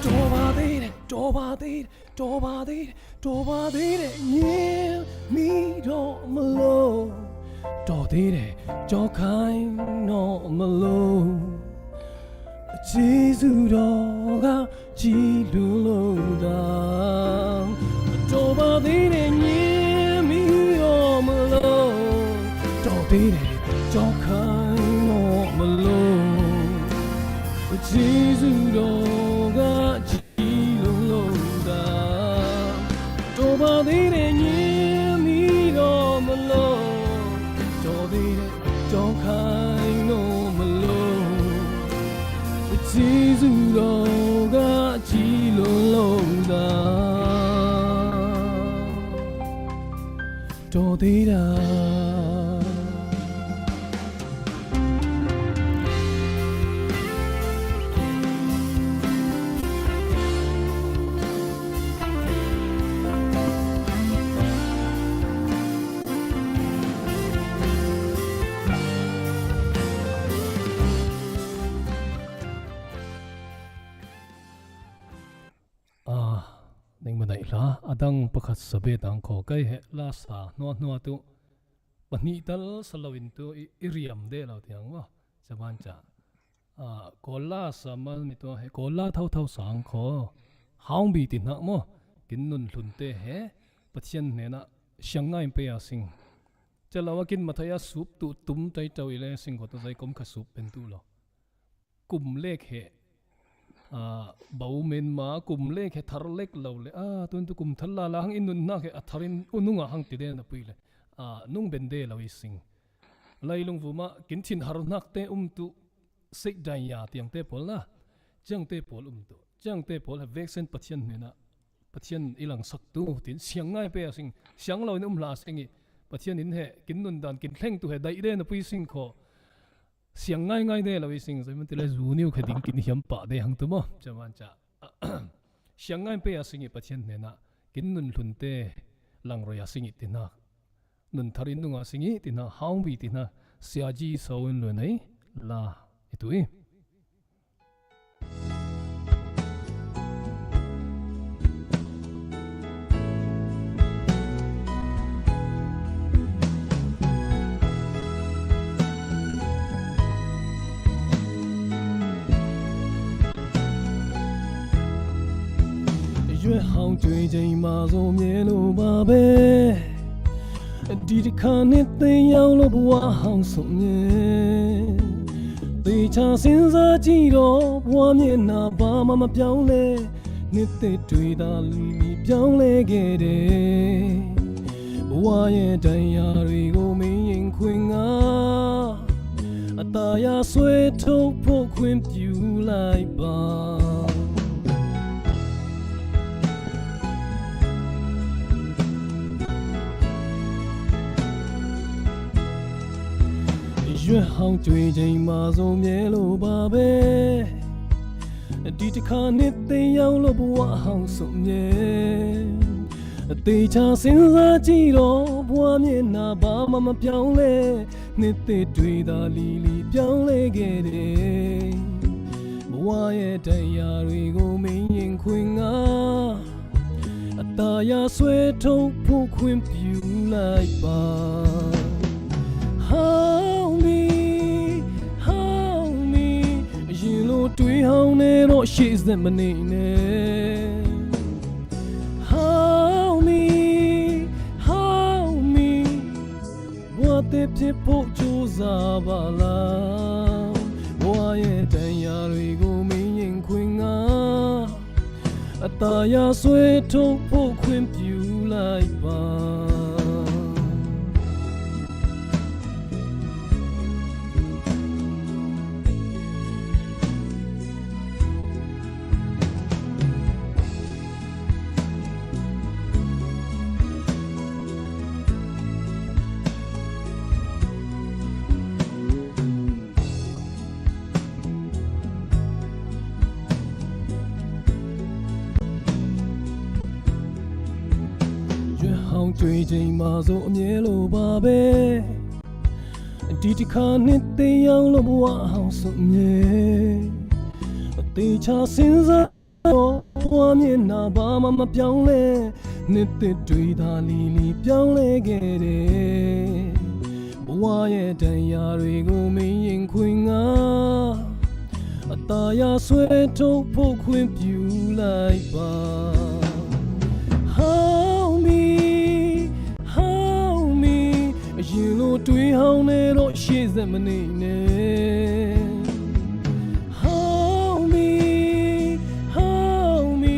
တော်ပါသေးတယ်တော်ပါသေးတယ်တော်ပါသေးတယ်တော်ပါသေးတယ်ညင်မီတော့မလို့တော်သေးတယ်ကြောက်ခိုင်းတော့မလို့ကျေးဇူးတော်ကကြည်လူလို့သာတော်ပါသေးတယ်ညင်မီတော့မလို့တော်သေးတယ်ကြောက်ခိုင်းတော့မလို့ကျေးဇူးတော်ကကြည်လူလို့သာတော်ပါသေးတယ်ညင်မီတော့မလို့တော်သေးတယ်ကြောက်ခိုင်းတော့မလို့ ကျေးဇူးတော်ကကြည်လို့လို့သာတော်သေးတာအာ ning manai hla adang pakhat sabe tang kho kai he la sa hnua hnua tu pahnih tal sa lo in tu i, i riam de lo tiang maw chaman cha a kola sa mal mi tu he kola thau thau sang kho haung bi ti hnak maw kin nun hlun te he Pathian hnenah siang ngai pe a sing chalo a kin mathai a sup tu tum tai tau i le sing kho tu zai kom kha sup pen tu lo kum lek he a bau men ma kum lek he thar lek lo le a tun tu kum thar la la hang in nun hnak he a thar in unung a hang ti den a pui le a nung ben de lo i sing lai lung vuma kin thin har hnak te um tu sek dai ya tiang te pawl na ciang te pawl um tu ciang te pawl he veksen Pathian hnenah Pathian i langsak tu tin siang ngai pe a sing siang lo in um hla sing i Pathian in he kin nun dan kin thleng tu he daih den a pui sing kho siang ngai ngai de lo i sing zai man ti le zu niu kha ding kin hiam pah de hang tu maw chaman cha siang ngai pe a sing i Pathian hnenah kin nun hlun te lang roi a sing i ti hnak nun thar in nunga sing i ti hna, hang bi ti hna, Sia Ji So in luan ei la i tu i. ရွက်ဟောင်းကြွေချိန်မှာဆိုမြဲလို့ပါပဲဒီတစ်ခါနှစ်သိမ်းရောက်လို့ဘဝဟောင်းဆိုမြဲသေချာစဉ်းစားကြည့်တော့ဘဝမျက်နှာဘာမှမပြောင်းလဲနှစ်သိမ်းတွေ့တာလီလီပြောင်းလဲခဲ့တယ်ဘဝရဲ့တန်ရာတွေကိုမင်းရင်ခွင်ကအသာရဆွဲထုတ်ဖို့ခွင့်ပြုလိုက်ပါရွက်ဟောင်းကြွေချိန်မှာဆိုမြဲလို့ပါပဲဒီတစ်ခါနှစ်သိမ်းရောက်လို့ဘဝဟောင်းဆိုမြဲအသေးချာစဉ်းစားကြည့်တော့ဘဝမျက်နှာဘာမှမပြောင်းလဲနှစ်သိမ်းတွေ့တာလီလီပြောင်းလဲခဲ့တယ်ဘဝရဲ့တန်ရာတွေကိုမင်းရင်ခွင်ကအသာရဆွဲထုတ်ဖို့ခွင့်ပြုလိုက်ပါ Hold me, hold me အရင်လိုတွေးဟောင်းနေတော့ရှေ့ဆက်မနေနဲ့ Hold me, hold me ဘဝသစ်ဖြစ်ဖို့ကြိုးစားပါလားဘဝရဲ့တန်ရာတွေကိုမင်းရင်ခွင်ကအသာရဆွဲထုတ်ဖို့ခွင့်ပြုလိုက်ပါရွက်ဟောင်းကြွေချိန်မှာဆိုအမြဲလိုပါပဲဒီတစ်ခါနှစ်သိမ်းရောက်လို့ဘဝဟောင်းဆိုမြဲအသေးချာစဉ်းစားတော့ဘဝမျက်နှာဘာမှမပြောင်းလဲနှစ်သိမ်းတွေ့တာလီလီပြောင်းလဲခဲ့တယ်ဘဝရဲ့တန်ရာတွေကိုမင်းရင်ခွင်ကအသာရဆွဲထုတ်ဖို့ခွင့်ပြုလိုက်ပါ Hold me, hold me အရင်လိုတွေးဟောင်းနေတော့ရှေ့ဆက်မနေနဲ့ Hold me, hold me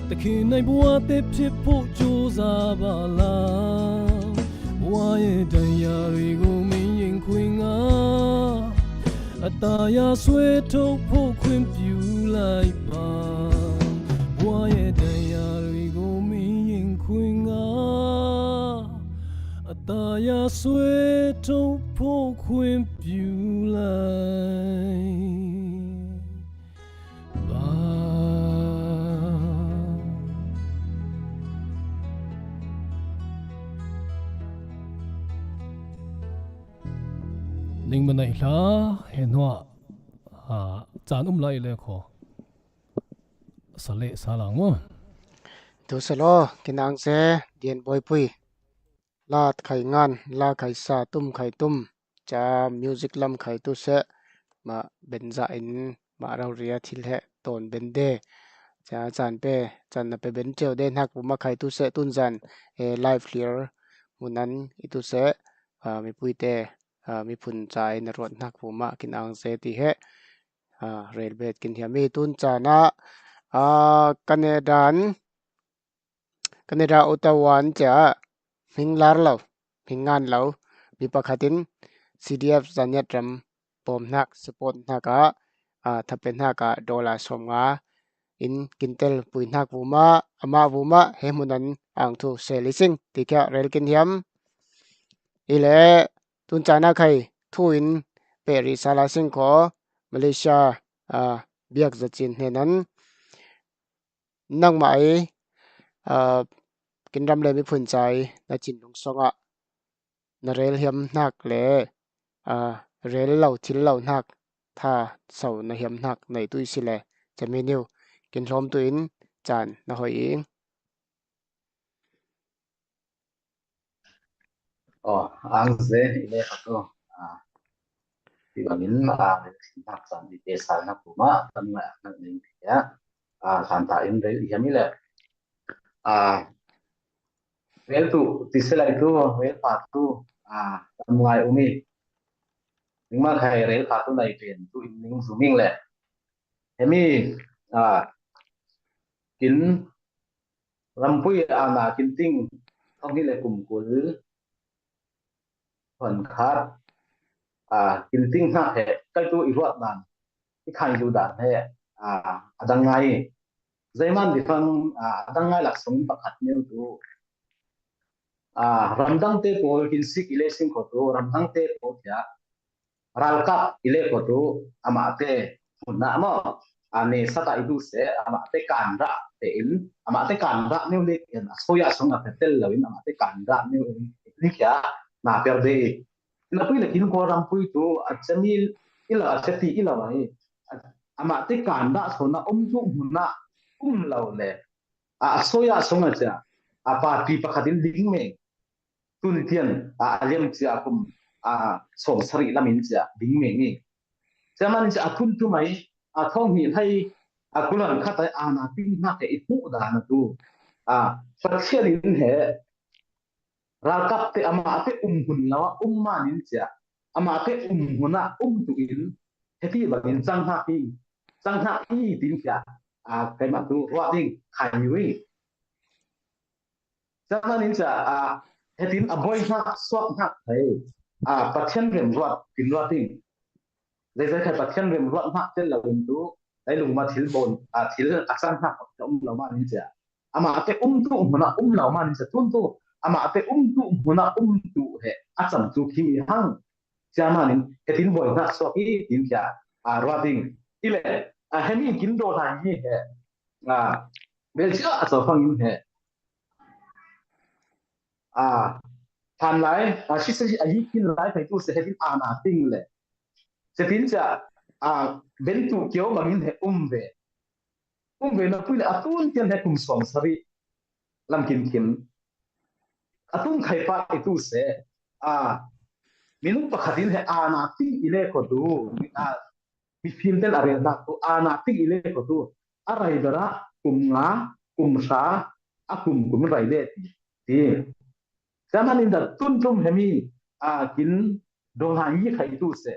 တခင်နိုင်ဘဝသစ်ဖြစ်ဖို့ကြိုးစားပါလားဘဝရဲ့တန်ရာတွေကိုမင်းရင်ခွင်ကအသာရဆွဲထုတ်ဖို့ခွင့်ပြုလိုက်ပါဘဝရဲ့တန်ရာတွေကိုမင်းရင်ခွင်ကအသာရဆွဲထုတ်ဖို့ခွင့်ပြုလိုက်ပါ Ning manai hla he hnuah caan um lai le kho sa le sa lang uh. Tu salo kinang se dian boipui la khai ngan la khai sa tum khai tum ca music lam khai tu se ma benza in ma rau ria thil he ton ben de ca can pe can na pe ben ceu de hnak bu ma khai tu se tun zan e live clear munan i tu se mi pui te mi phun ca in ruat hnak bu ma kin ang se ti he rel bet kin hiam i tun ca na Canada in Canada Ottawa in ca hming lar lo hming ngan lo mi pakhat in C D F Zaniat ram pawm hnak support hnak ah thape hnak ah dollar sawm nga in kintel pui hnak bu ma amah bu ma he hmun an ang thu se li sing ti kia rel kin hiam i le tun ca na khai thu in pe ri sa la sing kho Malaysia biak zacin hnen an nangmah i kinram le miphun ca i na cin lungsong ah na rel hiam hnak le, aa, rel lo thil lo hnak tha so na hiam hnak nei tu i si le, cami niu kin hlawm tu in caan na hoih ing. Aw, ang ze i le kha tu. Ah, ti bangin, ah, hnak caan i te sal hnak tu mah, tam ngai hnak ning ti ah. Ah, hlan ta in rel i hiam i le. Ah, rel tu, ti se lai tu, rel pa tu, ah, tam ngai um i. Ning ma khai rel pa tu nai pen tu in ning zum ing le. Hemi, ah, kin rampui ana kin ting, thong hi le kum kul, hon khat, ah, kin ting hnak he, kai tu i ruat dan, i khai tu dan he, ah, a dang ngai. Zeiman di fang, ah, a dang ngai lak sung pakhat neu tu. Ah, ramdang te pawl kin sik i le sing ko tu, ramdang te pawl kia, ralkap i le ko tu, amah te, hun na maw, ah, ne sata i tu se, amah te kan rah te in, amah te kan rah neu le in, a soya sung a tel lo in, amah te kan rah neu in, ni kia, na per de. Na pui le kin ko rampui tu, a chami i la, a chati i la mai. Amah te kan rah so na um tu, hun na, um lo le. A, a soya sung a cia, a party pakhat in ding meng. Tun tian, a, a liam cia kum, a, sawm sarih lam in cia, ding meng i. Cia man cia, a tun tu mai, a thong hi hai, a kulan khat ai, a na ting hnak he i hmuh dan a tu. A, Pathian in he, ralkap te amah te um hun lo a, um man in cia, amah te um hun a, um tu in, heti bangin cang hnak i, cang hnak i, tin cia, a, keimah tu ruah ding, khai ni ui. Cang hnak in cia, a, hetin a boi hnak, suak hnak thei, a, Pathian rem ruat, tin ruat ding. Zeizai khai Pathian rem ruat hnak tel lo in tu, lai lung ma thil bon, a, thil a cang hnak, ka um lo man in cia. Amah te um tu hmun ah um lo man in cia tun tu. Amah te um tu hmun ah um tu he a cam tu khi mi hang. Cia man in, hetin boi hnak suak i, tin cia, a, ruat ding. I le, a, hemi kin daw lai hi he. A, bel cia a cawfang in he. A, hlan lai, a, si, si, a, yi kin lai, khai tu se hetin a na ting le. Se tin cia, a, ben tu kio ma min he um ve. Um ve na pui le a tun tian he kum sawm sarih lam kin kin. A tun khai pa i tu se, a, minung pakhat in he a na ting i le ko tu, mi, a, mi fim ten a rel hnak tu, a na ting i le ko tu, a rai bera, kum nga, kum hra, a kum kum rai le ti, ti. Cia man in dah tun tum hemi, a, kin dong hna yi khai tu se.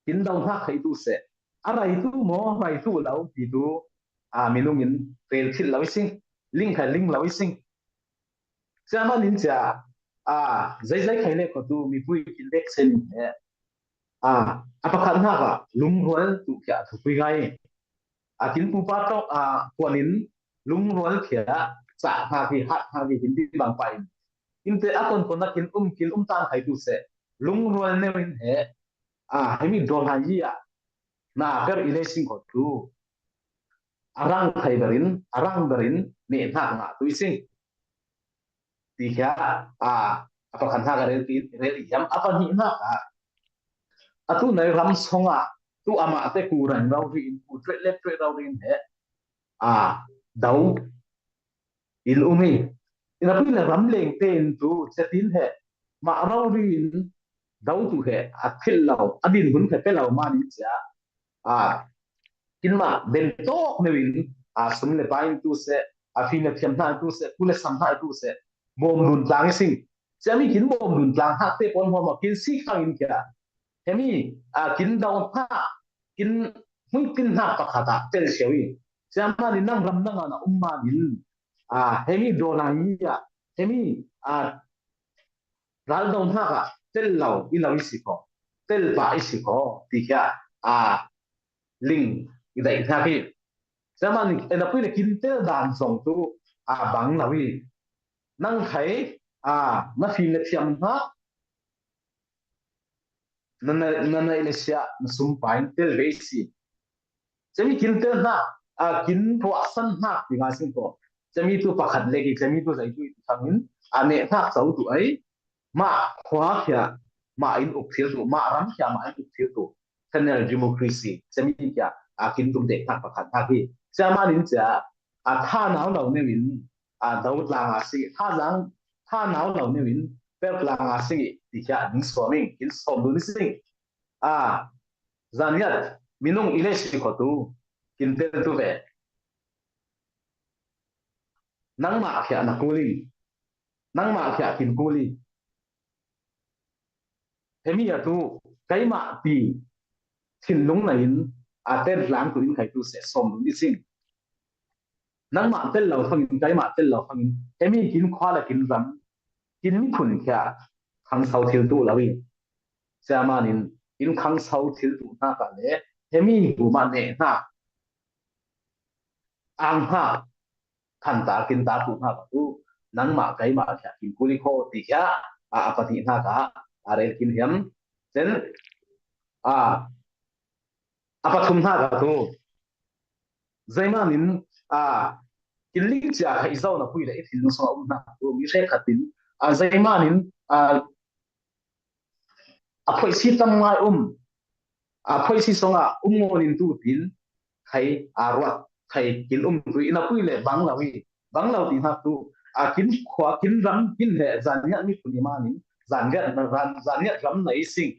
Kin dong hna khai tu se. A rai tu maw, rai tu lo ti tu, a, minung in rel thil lo i sing. Ling khai ling lo i sing. Cia man in cia, a, zeizai khai le ko tu, mipui kin lek sen in he. A, a pakhat hnak ah, lungrual tu kia thupui ngai. A kin pupa tawk, a, kuan in lungrual khia, cah hna hi, hat hna hi, hin ti bang pa in. Inte a kon kon a kin um, kin um tang khai tu se. Lungrual neu in he, a, hemi daw hna yi ah, na ber i le sing ko tu. A rang khai berin, a rang berin, ne hnak ngah tu i sing. Ti khia, a, a pakhat hnak a rel ti, rel i hiam, a pahnih hnak ah. A tu nai ram song ah, tu amah te ku rang rau ri in, ku tuet le tuet rau ri in he, a, dau in um hi. Ina pui le ram leng te in tu, cetin he, mah rau ri in, dau tu he, a thil lo, a din hun he pe lo man in cia, a, kin mah ben tawk neu in, a, sum le pa in tu se, a, fim le thiam hna in tu se, ku le sam hna in tu se, bawm dun tlang i sing. Cia mi kin bawm dun tlang hnak te pawl hmuahmah kin si khang in kia. Hemi, a, kin dau hna, kin hmuitin hnak pakhat ah tel sio i. Cia man in nang ram nang ah na um man in, a, hemi daw lai yi ah, hemi, a, ral dau hnak ah tel lo i lo i si ko, tel pah i si ko, ti khia, a, ling i daih hna hi. Cia man in, en a pui le kin tel dan zong tu, a, bang lo i. Nang khai, a, na fim le thiam hna, na, na, na naih le siah, na sum pa in tel ve i si. Cami kin tel hna, a, kin ruahsan hna ti ngai sing ko. Cami tu pakhat lek i, cami tu zei tu i ti thang in, a, neh hnak co tu ai. mah khua khia mah in uk thil tu, mah ram khia mah in uk thil tu, channel democracy, chami khia a kin tum dek hnak pakhat hnak hi. Chairman in cia a tha nau lo neu in a do tlang a si, tha zang, tha nau lo neu in pel tlang a si ti khia ning suam in kin sawm dun i sing. A zaniat minung i le si kho tu kin tel tu ve. Nangmah khia na kul i, nangmah khia kin kul i. Hemi a tu keimah ti thinlung na in a tel tlang tu in khai tu se sawm dun i sing. Nangmah tel lo fangin, keimah tel lo fangin, hemi kin khua le kin ram, kin miphun khia khangso thil tu lo i. Chairman in kin khangso thil tu hna ka le, hemi tu mah ne hna. Ang hna, khan ta, kin ta tu hna ka tu, nangmah keimah khia kin kul i kho ti khia, a, a pahnih hna ka, a rel kin hiam. Cen, a, a pathum hna ka tu. Zeiman in, a, kin ling cia kha i zo na pui le i thinlung sung a um hna ka tu. Mi hre khat in, a, zeiman in, a, a phoisi tam ngai um, a phoisi sung a um ngon in tu tin, khai a ruat, khai kin um tu i na pui le bang lo i, bang lo ti hna tu, a kin khua, kin ram, kin he, zaniat miphun i man in, zaniat, zaniat ram na i sing.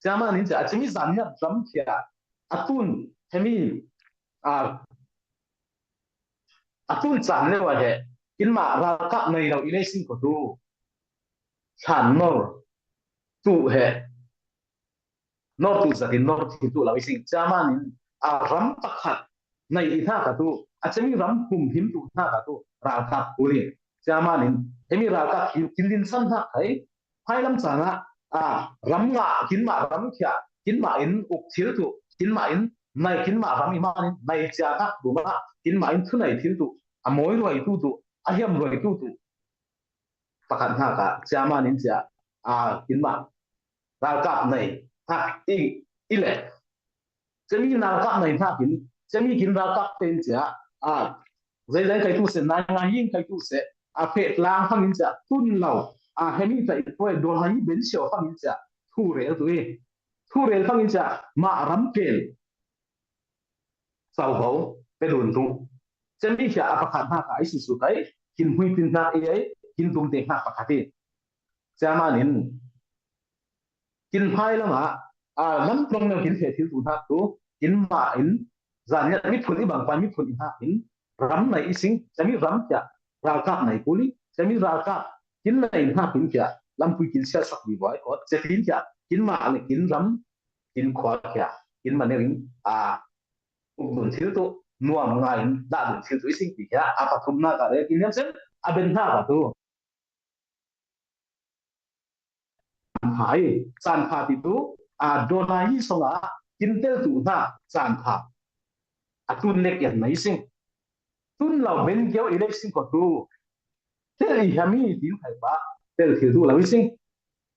Chairman in cia, a cimi zaniat ram khia, a tun, hemi, a, a tun caan leo a he, kinmah ralkap nei lo i le sing ko tu, thlan nor, tu he, nor tu zatin nor thil tu lo i sing. Chairman in, a ram pakhat nei i hna ka tu, a cimi ram humhim tu hna ka tu, ralkap kul i. Chairman in, hemi ralkap hi, kin linsan hna khai, hmailam caan ah, a, ram ngah, kinmah ram khia, kinmah in uk thil tu, kinmah in nai, kinmah ram i man in nai cia hnak tu mah, kinmah in thunei thil tu, a mawi ruai tu tu, a hiam ruai tu tu. Pakhat hna ka, chairman in cia, a, kinmah ralkap nei hnak i, i le. Cemi ralkap nei hnak in, cemi kin ralkap te in cia, a, zeizai kai tu se, nai ngai ying kai tu se, a, phe tlang hang in cia, tun lo, a, hemi tai poi, dol hai ben sio hang in cia, thu rel tu i. Thu rel hang in cia, mah ram pen, sau ho, pe dun tu. Cemi khia a pakhat hna ka i si su kai, kin hui tin hnak i ei, kin tum te hnak pakhat i. Chairman in, kin hmai lam ah, a, lam tlong neu kin feh thil tu hnak tu, kinmah in, zaniat miphun i bang pai miphun i hnak in, ram nei i sing, cami ram khia, ralkap nei kul i, cami ralkap, kin nei hnak in khia, lampui kin siasak vivo ai kot, cetin khia, kinmah le kin ram, kin khua khia, kinmah neu in, a, uk dun thil tu, nuam ngai in, dah dun thil tu i sing ti khia, a pathum hna ka le, kin hiam sen, a ben hna ka tu. Caan pha i, caan pha ti tu, a, dona i song a, kin tel tu hna, caan pha. A tun nek ian na i sing. Tun lo ben kio i le sing ko tu. Tel i hiam i tin khai pa, tel thil tu lo i sing.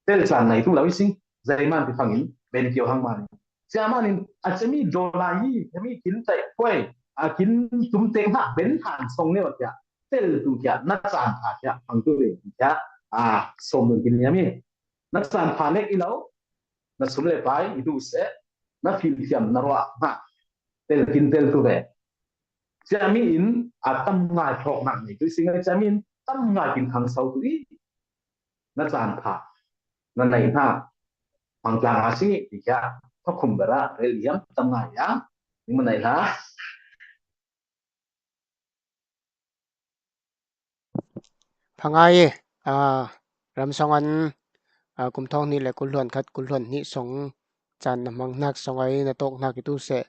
Tel caan nei tu lo i sing. Zeiman ti fangin, ben kio hang man. Chairman in, a cemi dona i, hemi kin tai poi, a kin tum tek hna, ben han song neu a tia. Tel tu tia, na caan pha tia, hang tu le tia, a, som nun kin hiam i. Na caan pha nek i lo, na sum le pai i tu se, na fim thiam na ruah hna, tel kin tel tu ve. Ciami in a tam ngai thawk nak nei tu i si ngai, ciami in tam ngai kin khang sau tu i, na caan pha, na nei hna, hmang tlang a si ngi, ti khia, thakhum bera, rel hiam, tam ngai ya, ni ma nei hna. Phangai, a, ram song an, a, kum thawng hnih le kul hluan khat, kul hluan hnih song caan na hmang hnak song ai na tawk hnak i tu seh,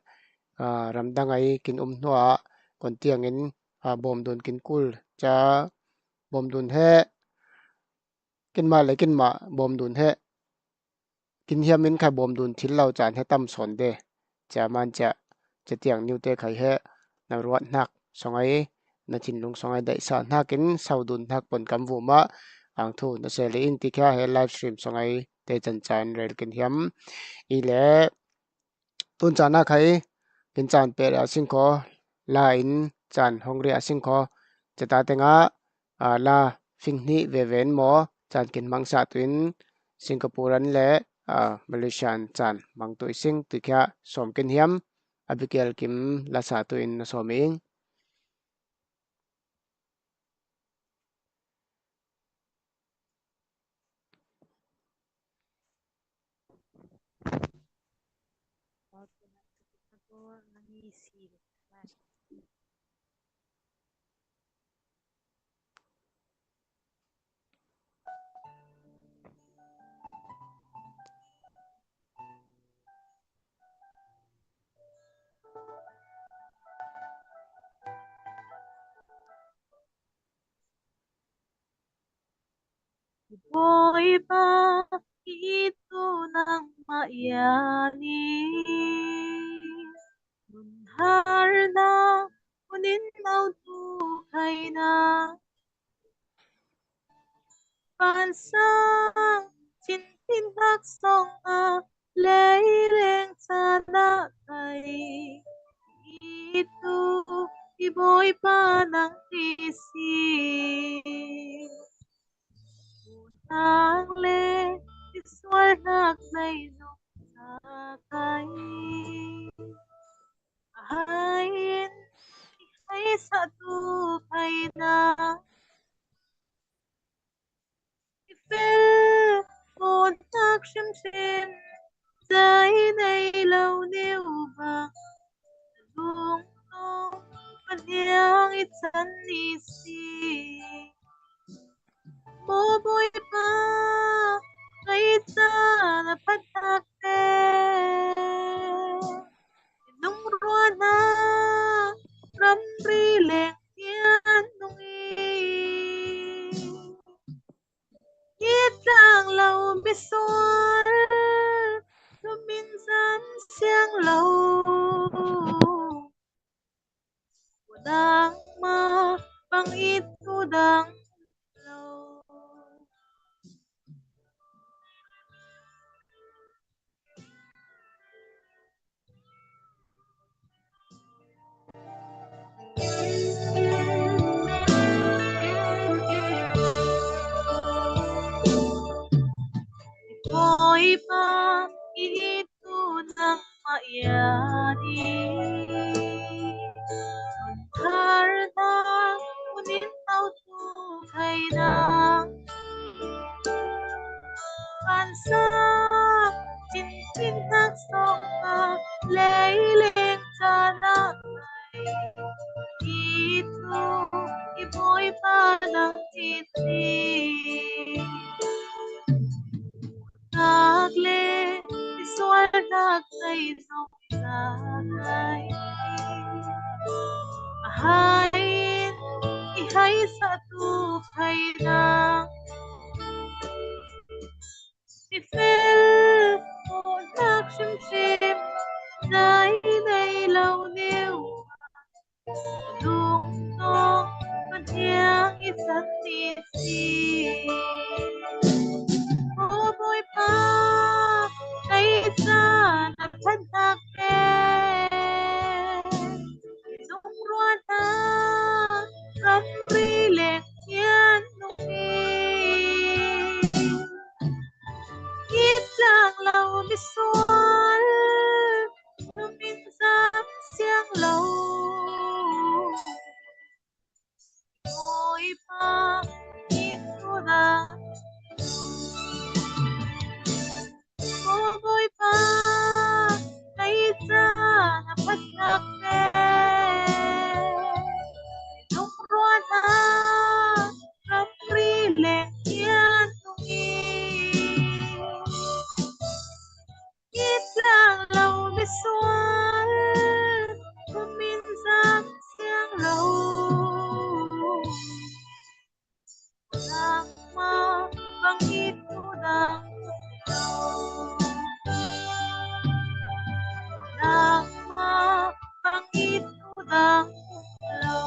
a, ramdang ai kin um hnuah kon tiang in, a, bawm dun kin kul ca bawm dun he, kinmah le kinmah bawm dun he, kin hiam in khai bawm dun thil lo caan he tam sawn de. Cia man cia, cia tiang niu te khai he, na ruat hnak song ai, na thinlung song ai daihsa hnak in sau dun hnak pon kam vum ah, ang thu na se le in ti khia he live stream song ai te can caan rel kin hiam. I le, tun caan ah khai, kin caan peh a sing kho, la in caan hong ria a sing kho, cia ta tengah, a, la fing hnih ve ven maw, Caan kin hmangsa tuin Singapore an le, aa, Malaysia an caan hmang tuih sing tuih khia sawm kin hiam, Abigail Kim lasa tuin na sawm ing. Bawipa, i it uh nangmah ia ni. Hun harna, hun in autu khaina, pansang, cin tin hak song a, lei leng cana kai. I it uh i Bawipa nang hi si. Nang le i sual nak nai nong sa kai. Ahain i hai sa tu kai na. I fel ko tak shim shim, zai nei lo neu bang, lung nong paniang i chan ni si. Mo Bawipa, kai cana phatak te, nung ruana ramri leng tian nung i. Itlang lo misual, tumin zam siang lo. Nangma bang i tu dang lo. Bawipa, i it uh nangmah ia ni. Harna, hun in autu khaina, pansang, cin tin hak song a, lei leng cana kai. I it uh i Bawipa nang hi si. Nak le i sual nak nai nong sa kai. Ahain i hai sa tu kai na. I fel ko tak shim shim, zai nei lo neu. Lung nong paniang i chan ni si. O Bawipa, kai cana phatak te, nung ruana ramri leng tian nung i. Itlang lo misual, tumin zam siang lo. Bawipa, i tu dang lo. O Bawipa, kai cana phatak te, nung ruana ramri leng tian nung i. Itlang lo misual, tumin zam siang lo. Nangma bang i tu dang lo. Nangma bang i tu dang lo.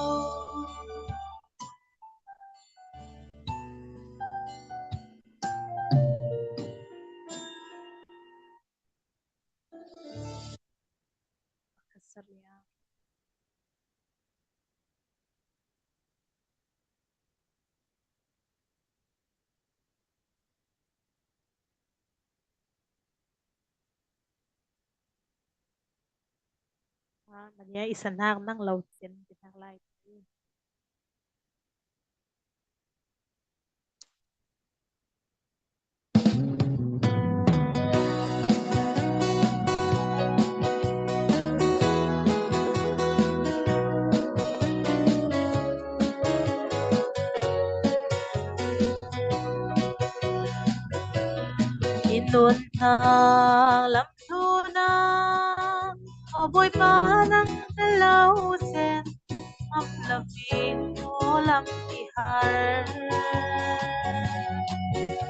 Mania i sa nak nang lo cen, i nak lai. I nuntak lam thu na, aw Bawipa nang ka lo cen, am la vik aw lam i har.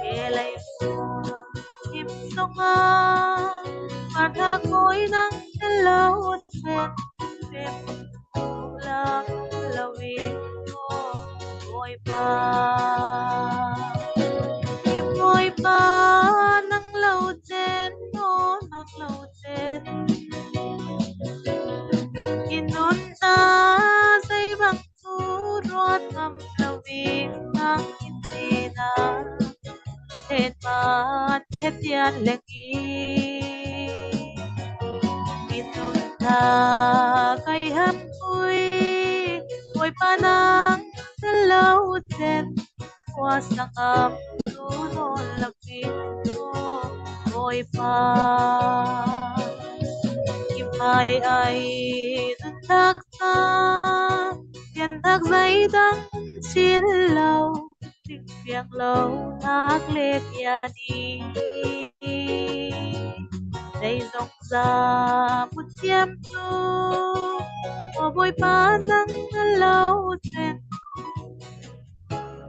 He lei him sung a, man thak koi nang ka lo cen, pem lam la vik aw Bawipa. Bawipa nang lo cen aw, nang lo cen. I nuntak zei bang thu ruat am lo vik nang i cina. Hen man hetian leng i. I nuntak kai ham pui, Bawipa nang ka lo cen. Khua sangam tu nawn lo vik aw Bawipa. I mai ai nuntak sa, pianthak zei dang cin lo, ding piang lo nak lek ia ni. Zei zong za mu ciam tu, aw Bawipa nang ka lo cen.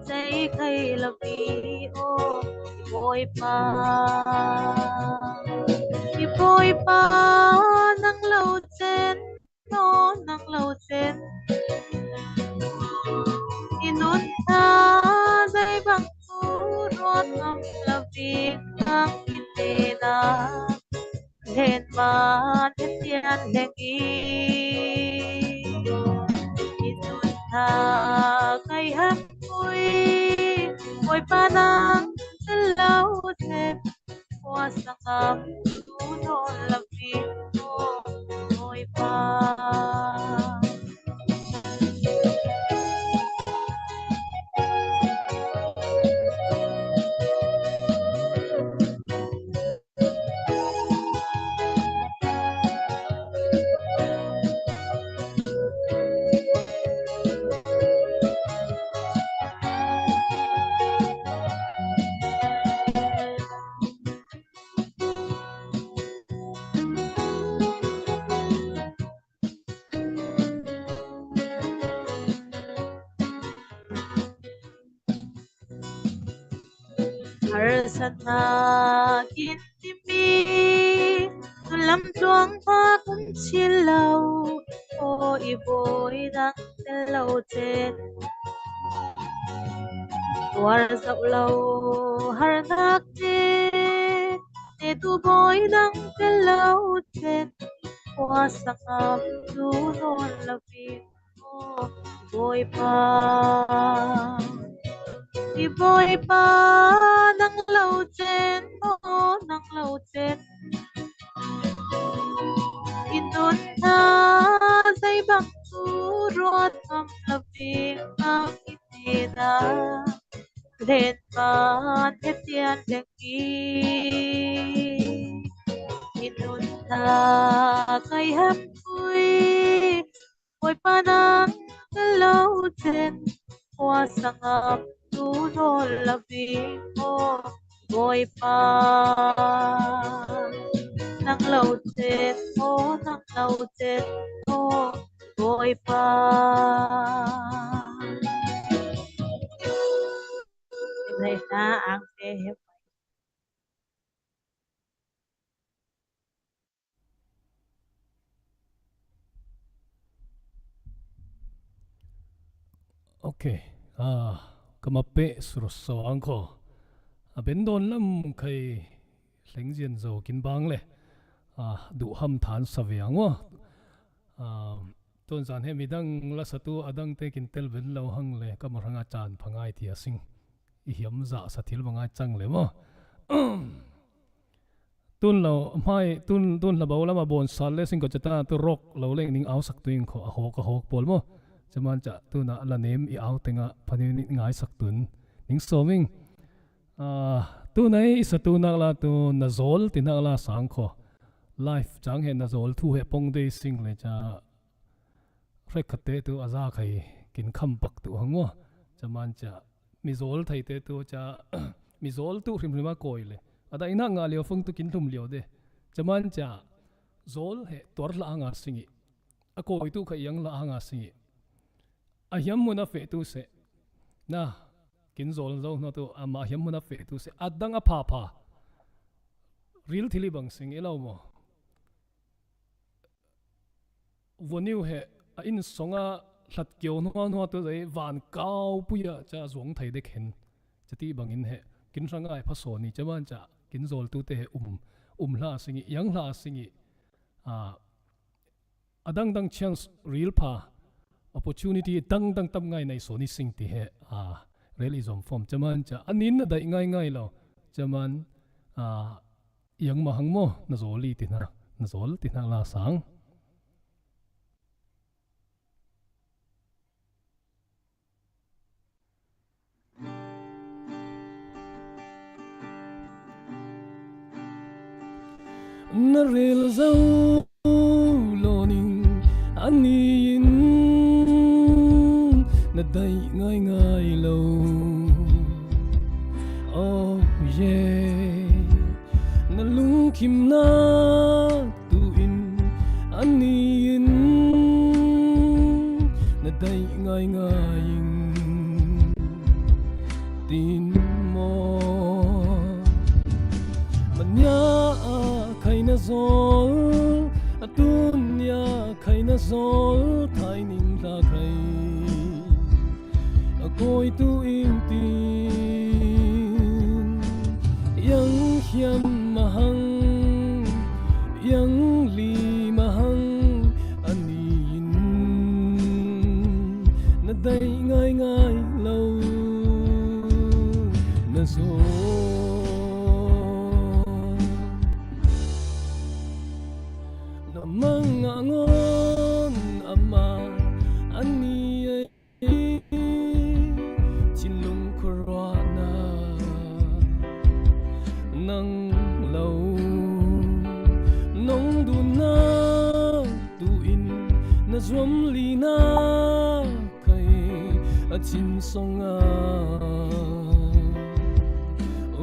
Zei khai la vik aw Bawipa. I Bawipa nang lo cen aw, nang lo cen. I nuntak zei bang thu ruat am la vik nang i cina. Hen man hetian leng i. I nuntak kai ham pui, Bawipa nang ka lo cen. Khua sangam tu nawn lo vik aw Bawipa. Harsatna kin timi, tu lam tluang phak um chin lo, aw i Bawi nang ka lo cen. Tuar zauh lo harnak te, te tu Bawi nang ka lo cen. Khua sangam tu nawn lo vik aw Bawipa. I Bawipa nang lo cen aw, nang lo cen. I nuntak zei bang thu ruat am la vik nang i cina. Len man hetian leng i. I nuntak kai ham pui, Bawipa nang ka lo cen. Khua sangam tu nawn lo vik aw Bawipa. Nang lo cen aw, nang lo cen aw Bawipa. Himhai hna angte he. Ok. Ah, ka mapeh surso ang ko. A ben dawn lam khai hleng zian zo kin bang le. Ah, duh ham than sa ve ang aw. Ah, tun zan he midang la satu adang te kin tel ven lo hang le ka marhanga caan phangai ti a sing. I hiam za sa thil mangai cang le maw. Tun lo mai, tun, tun hla bo lama bon sal le sing ko chata tu rock lo leng ning au sak tu ing ko a hok, a hok pol mo. Chaman cha tuna la nem i au tenga phanin ngai sak tun ning soming. Ah, tu nai i sa tu nak la tu na zol ti nak la sang ko. Life chang he na zol thu he pong dei sing le cha. Hrek khat te tu a za khai kin kham pak tu hang wa. Chaman cha mi zol thei te tu cha mi zol tu hrim hrim a koi le. A dai na nga lio fung tu kin hlum lio de. Chaman cha zol he tuar hla anga singi. A koi tu kha iang hla anga singi. A hiam mun a fe tu se. Na kin zol zo na tu ama hiam mun a fe tu se. A dang a pha pha. Ril thili bang sing i lo mo. Voniu he a in songa hlat kio hnua hnua tu zai van kau puia cha zuang thei dek hen. Chati bangin he kin hrang ai pha soni chaman cha kin zol tu te he um, um hla singi, iang hla singi. A, a dang dang chance ril pha, opportunity dang dang tam ngai nai soni sing ti he, a, rel i zom form chaman cha. A nin na dai ngai ngai lo. Chaman, a, iang ma hang mo, na zol i ti hna, na zol ti hna la sang. Na rel zo lo ning ani in na dai ngai ngai lo. Oh yeah. Na lungkim na tu in ani in na dai ngai ngai ing tin mo. Mania a khai na zol, a tunia khai na zol, thai ning hla khai. A koi tu ing tin, iang hiam ma hang, iang li ma hang, ani in na dai ngai ngai lo, na zol. Na mang a ngon ama ani ei. Chinlung khuaruahna nang lo nong dunna tu in na zuam lina khai a chin songa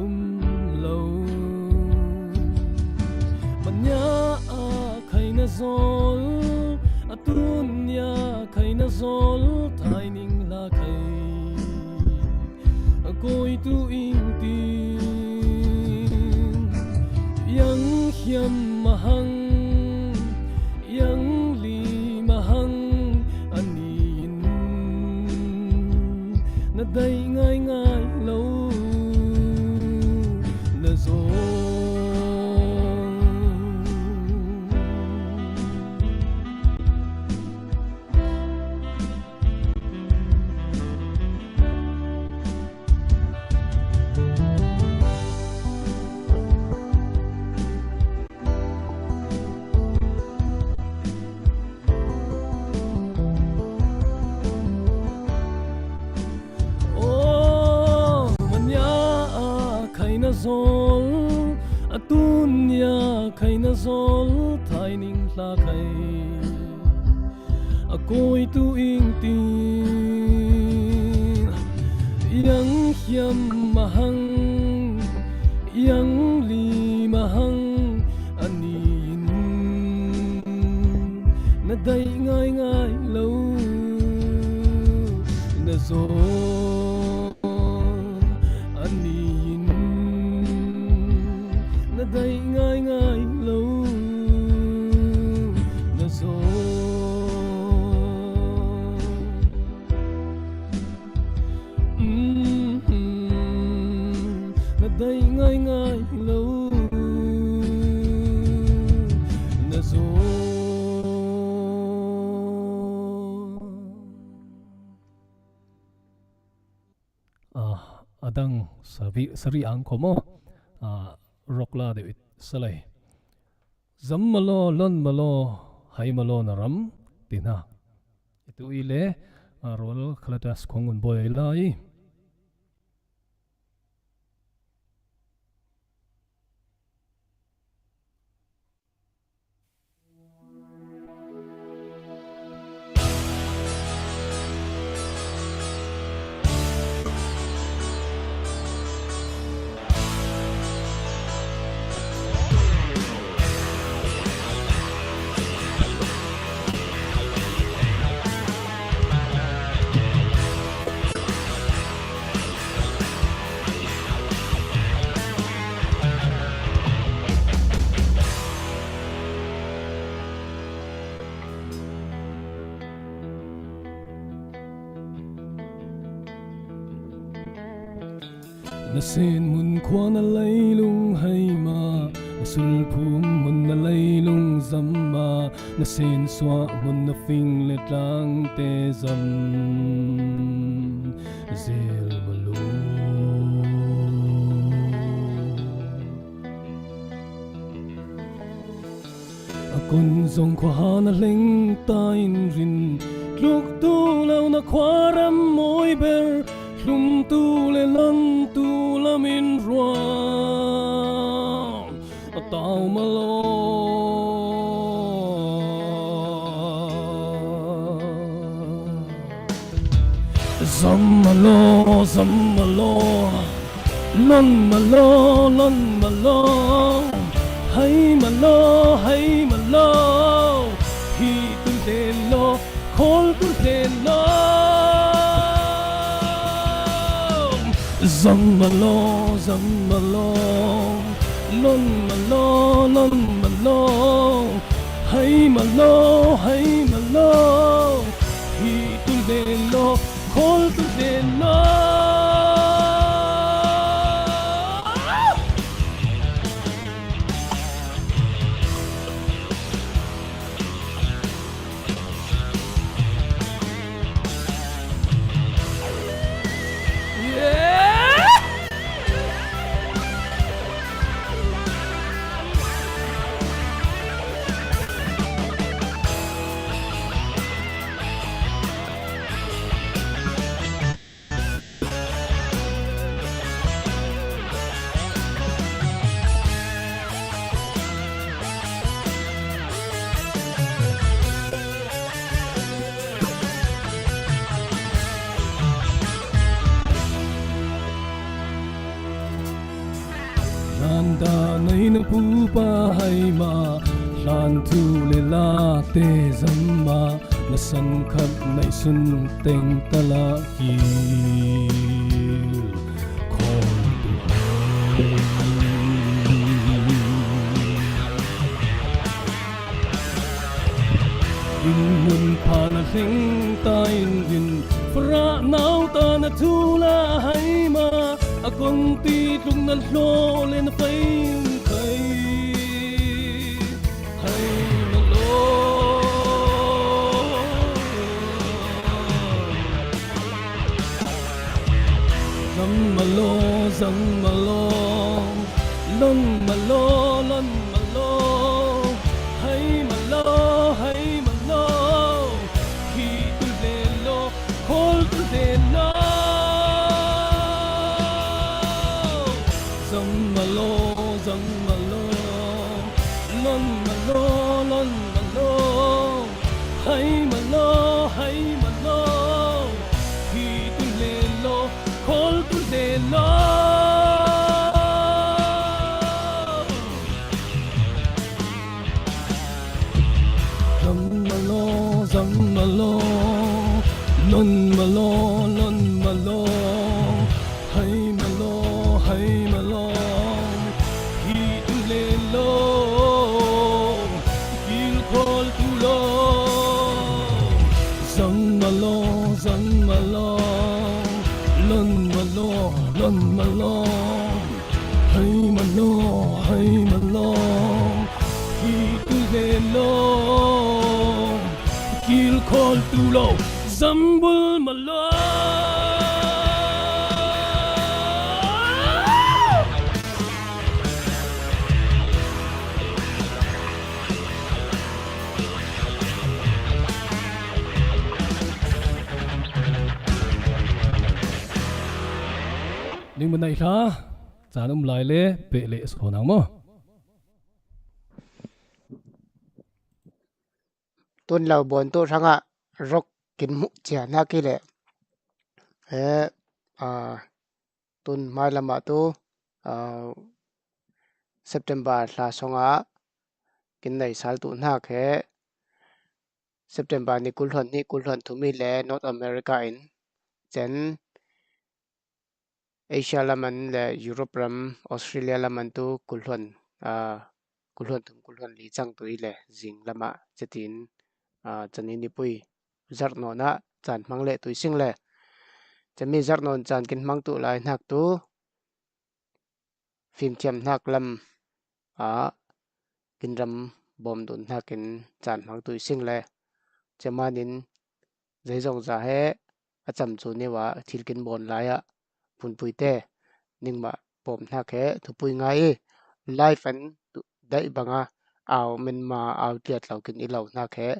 um lo. Mania a khai na zol, a tunia khai na zol, thai ning hla khai. A koi tu ing tin, iang hiam ma hang, iang li ma hang, ani in na dai ngai ngai lo, na zol. Oh, mania a khai na zol, a tunia khai na zol, thai ning hla khai. A koi tu ing tin, iang hiam ma hang, iang li ma hang, ani in na dai ngai ngai lo, na zol. Ani in na dai ngai ngai lo, na zol. Mm-hmm. Na dai ngai ngai lo, na zol. Ah, a dang sari, sari ang ko mo. Ah, rock la deuh i sa lai. Zam malo, lon malo, hai malo na ram, tina. Itu ile, a, rual khalatas khong un boy lai. Na sin mun khua na leilung hai ma, na sulphum mun na leilung zam ma, na sin suah mun na fing le tlang te zam zel ma lo. A kun zong khua ha na hleng ta in rin, tluk tu lo na khua ram mawi ber, hlum tu le lang tu lam in ruam a tau ma lo. Zam malo, zam malo, lon malo, lon malo, hai malo, hai malo, hi tu le lo, khol tu le lo. Zam malo, zam malo, lon malo, lon malo, hai malo, hai malo, hi tu le lo, khol tu le lo. Nanda nei na pupa hai ma, hlan thu le la te zam ma, na san khat nei sun teng tala ki khol tu hai. In mun pha na hleng ta in rin, Farah nau ta na thu la hai ma, a kong ti tlung na hlaw le na fei khai. Hai malo. Zam malo, zam malo, lon malo, lon malo, hai malo, hai malo, hi tu le lo, khol tu le lo. Zam malo, zam malo, lon malo, lon malo, hai malo, hai malo, hi tu le lo, khol tu le lo. Zam malo, zam malo, lon malo, lon malo, hai malo, hai malo, hi tu le lo, kil khol tu lo. Zam malo, zam malo, lon malo, lon malo, hai malo, hai malo, hi tu le lo, kil khol tu lo. Zambul malo. Mun ai hla, caan um lai le peh le sawnang maw? Tun lo bawn tu hrangah rock kin hmuh cia hnak hi le, he, aa, tun hmai lamah tu, aa, September hla sawngah kin nei sal tu hnak he September ni kul hluan hnih kul hluan thum hi le North America in cen Asia laman le Europe ram, Australia laman tu kul hluan, aa, kul hluan thum kul hluan li cang tu hi le zing lamah cetin, aa, cani nipui zarh nawn ah caan hmang le tui sing le cami zarh nawn caan kin hmang tu lai hnak tu fimthiam hnak lam ah kin ram bawm dun hnakin caan hmang tui sing le cemanin zeizong za he a cam cu neu ah thil kin bawn lai ah phunpuite ningmah bawm hnak he thupui ngai i live an daih banga au menma au tliat lo kin i lo hnak he,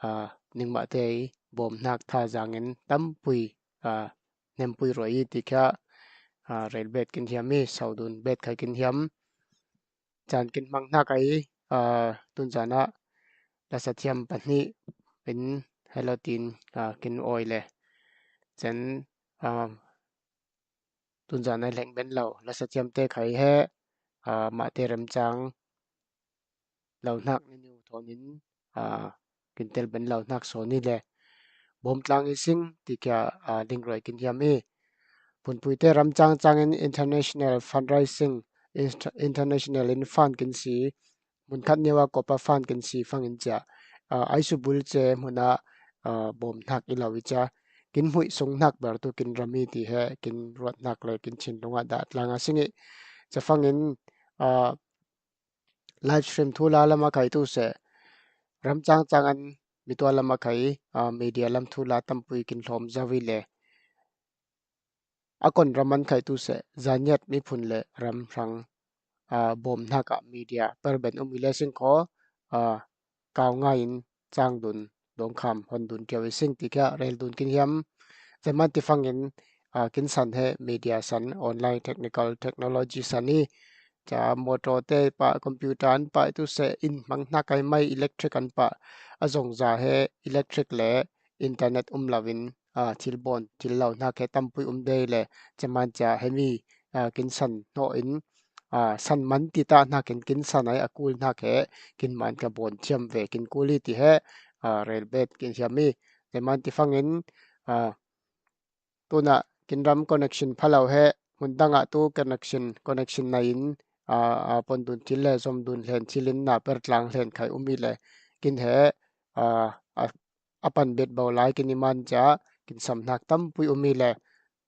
aa, ningmah te i bawm hnak tha zangin tampui, aa, hnempuih ruai i ti kha, aa, rel bet kin hiam i saudun bet khai kin hiam. Caan kin hmang hnak ai, aa, tunzan ah lasa thiam pahnih in hello tin, aa, kin awi le cen, aa, tunzan ai hleng ben lo lasa thiam te khai he, aa, mahte remcang lo hnak ni nu thawn in, aa, kin tel ben lo hnak sawn i le bawm tlang i sing ti kha, aa, dingruai kin hiam i phunpuite ramcang cangin international fundraising, inst-, international in fund kin si, hmunkhat neu ah kawpa fund kin si fangin cia, aa, aisu bul ce hmun ah, aa, bawm hnak i lo i cia kin hmuih sung hnak ber tu kin ram i ti he kin ruat hnak le kin thinlung ah dah tlang a sing i cia fangin, aa, live stream thu la lam a khai tu seh, ramcang cang an mitual lam a khai, aa, media lam thu la tampui kin hlawm zo i le a kon ram an khai tu seh, zaniat miphun le ram hrang, aa, bawm hnak ah media per ben um i le sing kho, aa, kau ngai in cang dun dawngkham hon dun cio i sing ti kha rel dun kin hiam. Zeman ti fangin, aa, kin san he media san online technical technology san i ca motor te pah computer an pah i tu seh in hmang hnak ai mai electric an pah a zong za he electric le internet um lo in, aa, thil bawn thil lo hnak he tampui um dei le ceman cia hemi, aa, kin san hnawh in, aa, san man ti ta hnakin kin san ai a kul hnak he kin man ka bawn thiam ve kin kul i ti he, aa, rel bet kin hiam i zeman ti fangin, aa, tunah kin ram connection pha lo he hmun dangah tu connection, connection nai in, aa, aa, pon dun thil le zom dun hlen thil in na per tlang hlen khai um i le kin he, aa, a, a pan bet bo lai kin i man cia kin sam hnak tampui um i le,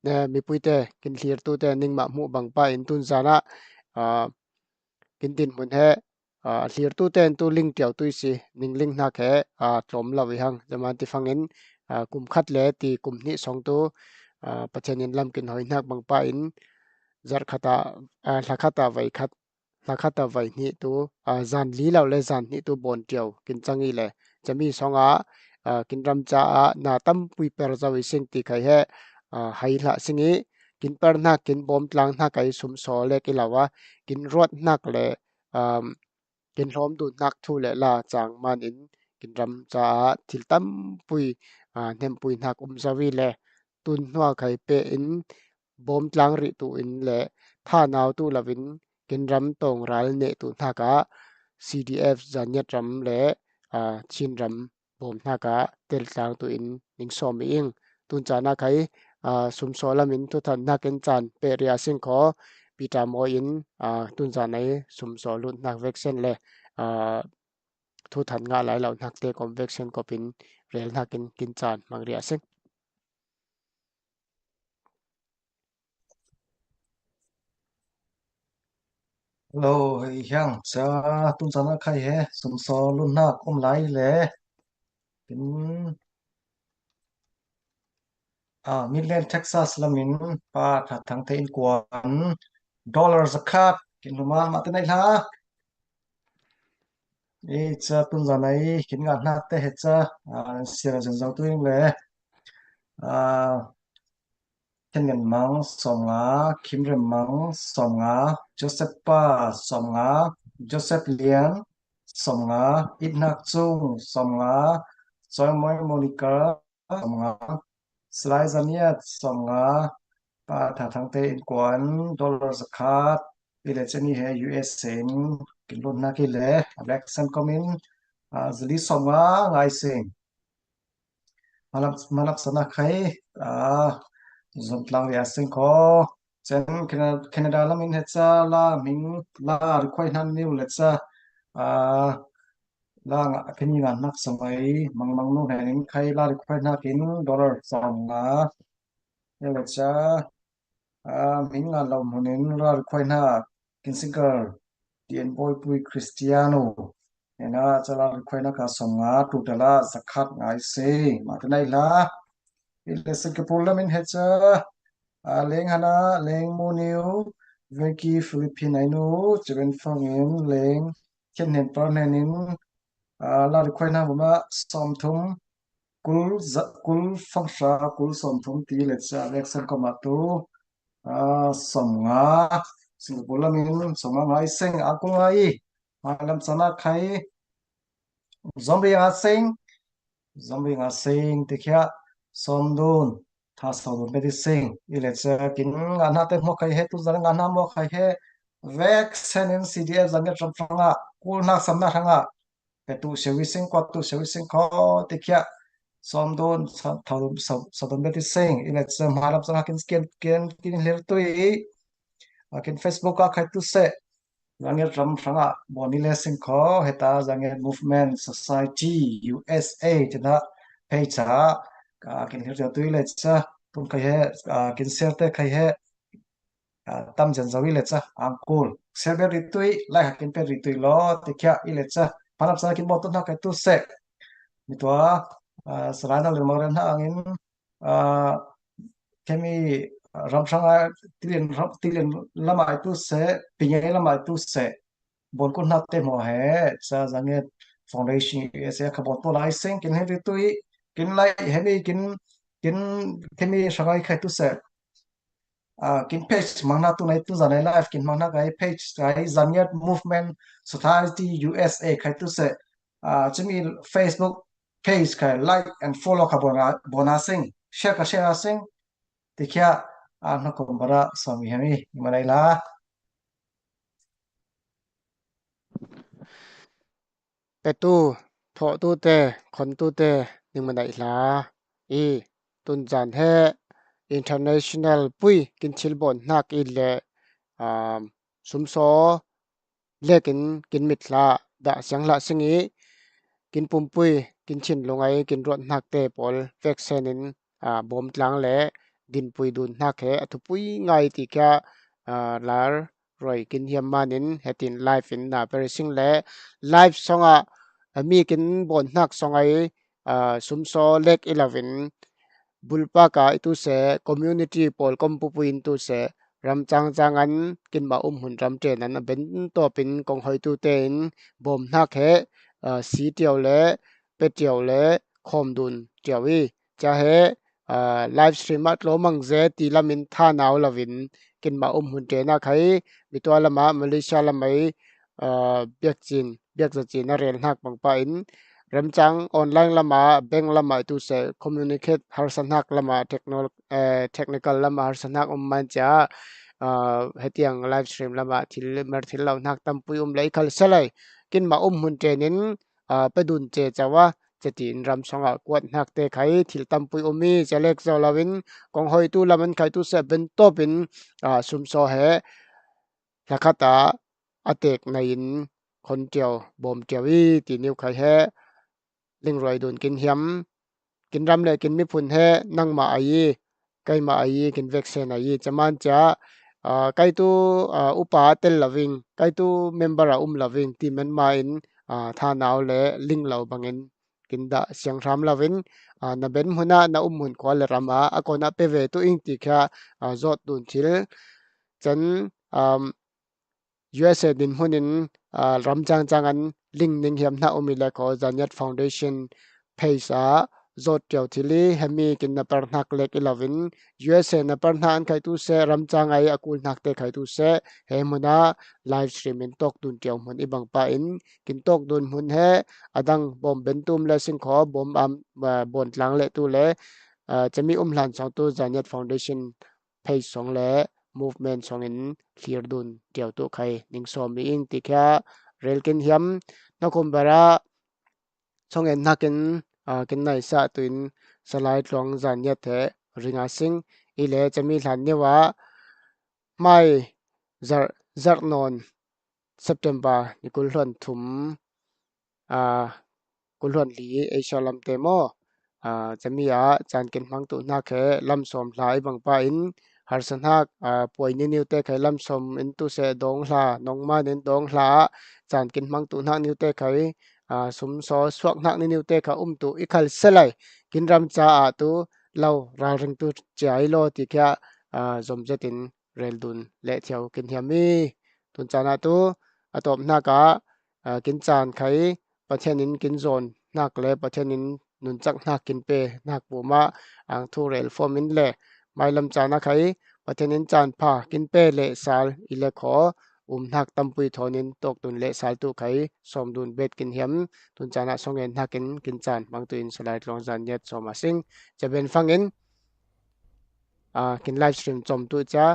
ne, mipuite kin hlir tu te ningmah hmuh bang pa in tunzan ah, aa, kin din hmun he, aa, hlir tu ten tu ling tiu tu i si, ning ling hnak he, aa, tlawm lo i hang. Zeman ti fangin, aa, kum khat le ti kum hnih sawng tu, aa, Pathian in lam kin hoi hnak bang pa in zarh khat ah, aa, hla khat ah vai khat, hla khat ah vai hnih tu, aa, zan li lo le zan hnih tu bawn tiu kin cang i le cami sawngah, aa, kin ram caah na tampui per zo i sing ti khai he, aa, hai hlah sing i kin per hnak kin bawm tlang hnak ai sum saw lek i lo a kin ruat hnak le, aa, kin hlawm dun hnak thu le la cang man in kin ram caah thil tampui, aa, hnempui hnak um zo i le tun hnuah khai peh in bawm tlang rih tu in le thanau tu lo in kin ram tawng ral neh tu hnak ah C D F Zanniat ram le, aa, Chin ram bawm hnak ah tel tlang tu in ning sawm i ing. Tun caan ah khai, aa, sum saw lam in thuthang hnak in caan peh ria sing kho Peter Mawi in, aa, tun caan ai sum saw lut hnak vek sen le, aa, thuthang ngah lai lo hnak te kom vek sen kop in rel hnak in kin caan hmang ria sing. Hello, i hiang sa tun caan ah khai he sum saw lut hnak um lai le kin, ah, Midland, Texas lam in pa Thla Thang te in kuan dollar zakhat kin hlu mal mah te nei hla. I ca tun caan ai kin ngah hnak te he ca, ah, siar zengzang tu ing le, ah, Khen Ngen Mang, sawmnga. Khim Rem Mang, sawmnga. Joseph Pa, sawmnga. Joseph Lian, sawmnga. It Hnak Cung, sawmnga. Chawi Mawi Monica, sawmnga. Salai Zaniat, sawmnga. Pa Tha Thangte innkuan, dollar zakhat. I le ceni he U S A in kin lut hnak i le, a vek sen komin, ah, zali sawmnga ngai sing. Malap, malap sana khai, ah, zom tlang ria sing ko. Cen Canada, Canada lam in he ca la hming, la rikhuai hna niu le ca, ah, la nga, kini nga hnak sangai, mang mang nu hnen in khai la rikhuai hnak in dollar sawmnga. He le ca, ah, hming nga lo hmun in la rikhuai hnak, kin single, T N Bawipui Cristiano. Hena ca la rikhuai hnak a sawmnga, tu dala zakhat ngai sing. Ma te nai la. I le Singapore lam in he ca, ah, Leng Hana, Leng Muniu, Venki Philippine Ainu, Chiwen Fong in, Leng Khen Hnen Par Hnen in, ah, la rikhuai hna vama sawmthum, kul za, kul fanghra, kul sawmthum ti le ca vek sen koma tu, ah, sawmnga, Singapore lam in sawmnga ngai sing, a kul ngai i, ma lam sana khai, zom ri nga sing, zom ri nga sing, ti khia, sawm dun, tha sawm dun beti sing, i le ca kin nga hna te hmuak khai he, tu zan nga hna hmuak khai he, vek sen in C D F zan nge ram hrang ah, kul hnak sam na hrang ah, pe tu sewi sing, kuat tu sewi sing kho, ti khia, sawm dun, sa, tha dun, sa, sa dun beti sing, i le ca hma lam sana kin, kin, kin, kin hlir tu i, a kin Facebook ah khai tu se, Zanget ram hrangah bawn i le sing kho, heta Zanget Movement Society U S A tina page ah, ah, kin hlir tu i le ca, tun khai he, ah, kin share te khai he, ah, tam zen zo i le ca, angkul. Share bet ri tu i, like ha kin pet ri tu i lo, ti khia i le ca, panap sa kin bawn tu hna khai tu se. Mi tua, ah, salai na len mang ren hna angin, ah, khemi ram hrang a tilin ram, tilin lamah i tu se, pingai lamah i tu se, bawn kun hna te hmaw he, ca Zanget Foundation U S A kha bawn tu lai sing, kin hei tu i, kin lai hemi, kin, kin, khemi hrangai khai tu se, ah, kin page mang hna tu nai tu zan nai live, kin mang hna kai page kai Zanget Movement Society U S A khai tu se, ah, cumi Facebook page kha like and follow kha bawn a, bawn a sing, share kha share a sing, ti khia, ah, hna kum bara sawm i hemi, i manai la. Petu, thawhtu te, khontu te, ning manai la. I, tun zan he, international pui, kin thil bawn hnak i le, um, sumsaw, lekin kin mit hlah, dah siang hlah sing i, kin pumpui, kin thinlung ai, kin ruat hnak te pawl, vek sen in, ah, bawm tlang le, dinpui dun hnak he, a thupui ngai ti khia, ah, lar, roi kin hiam man in, hetin live in na peri sing le, live song ah, ah, mi kin bawn hnak song ai, ah, sumsaw lek i lo in, bulpak ah i tu se, community pawl kom pupui in tu se, ram cang cang an kin mah um hun ram ṭen an a ben tawp in kong hoi tu te in bawm hnak he, ah, si ṭio le, pe ṭio le, khawm dun ṭio i, ca he, ah, live stream ah tlaw mang ze ti lam in tha nau lo in kin mah um hun ṭen a khai, mi tua lam ah, Malaysia lam ai, ah, biakcin, biakzacin a rel hnak pangpar in, remcang online lam ah, bank lam ah i tu se, communicate harsa hnak lam ah, technol-, eh, technical lam ah harsa hnak um man cia, ah, hetiang live stream lam ah thil mer thil lo hnak tampui um le i khal sa lai. Kin mah um hun ṭen in, ah, pe dun ce cawa, ce ti in ram song ah kuat hnak te khai thil tampui um i, ca lek zo lo in, kong hoi tu lam an khai tu se ben tawp in, ah, sumsaw he, hlakhat ah a tek nai in khon ṭio, bawm ṭio i ti niu khai he, lingruai dun kin hiam, kin ram le kin miphun he, nangmah ai i, keimah ai i, kin vek sen ai i, caman cia, ah, kaitu, ah, upa a tel lo ving, kaitu member a um lo ving, ti men ma in, ah, tha nau le ling lo bangin kin dah siang hram lo in, ah, na ben hmun ah, na um hmun khua le ram ah, a kawn ah pe ve tu ing ti khia, ah, zawt dun thil. Cun, um, U S A din hmun in, ah, ram cang cang an ling ning hiam hna um i le kho Zaniat Foundation page ah, zawt ṭiau thil i, hemi kin na par hnak lek i lo in, U S A na par hnak an khaitu seh, ramchang ai a kul hnak te khaitu seh, he hmun ah live stream in tawk dun ṭiau hmun i bang pah in, kin tawk dun hmun he a dang bawm bentum le singkhaw bawm am, ah, bawn tlang le tu le, ah, cami um hlan sawng tu Zaniat Foundation page sawng le movement sawng in thlir dun ṭiau tu khai ning sawm i ing ti khia rel kin hiam. Nakum ber ah sawng en hnak in, ah, kin naisah tu in Salai Tluang Zaniat he ring a sing i le cami hlan neu ah hmai zarh, zarh nawn September ni kul hluan thum, ah, kul hluan li Asia lam te maw, ah, cami ah caan kin hmang tu hnak he lam sawm hla i bang pah in harsa hnak, ah, puai ni niu te khai lam sawm in tu seh dawng hla, nongman in dawng hla ah caan kin hmang tu hnak niu te khai, ah, sum saw suak hnak ni niu te kha um tu i khal se lai, kin ram caah tu lo ralring tu cia i law ti khia, ah, zom zet in rel dun le thiau kin hiam i. Tun caan ah tu a tawp hnak ah, ah, kin caan khai Pathian in kin zawn hnak le Pathian in nunchak hnak kin pe hnak bum ah ang thu rel fawm in le mailam caan ah khai Pathian in caan pha kin pe le sal i le khaw um hnak tampui thawn in tawk dun le sal tu khai sawm dun bet kin hiam. Tun caan ah sawng en hnak in kin caan hmang tu in Salai Tluang Zaniat sawm a sing. Ca ben fang in, ah, kin live stream com tu cia,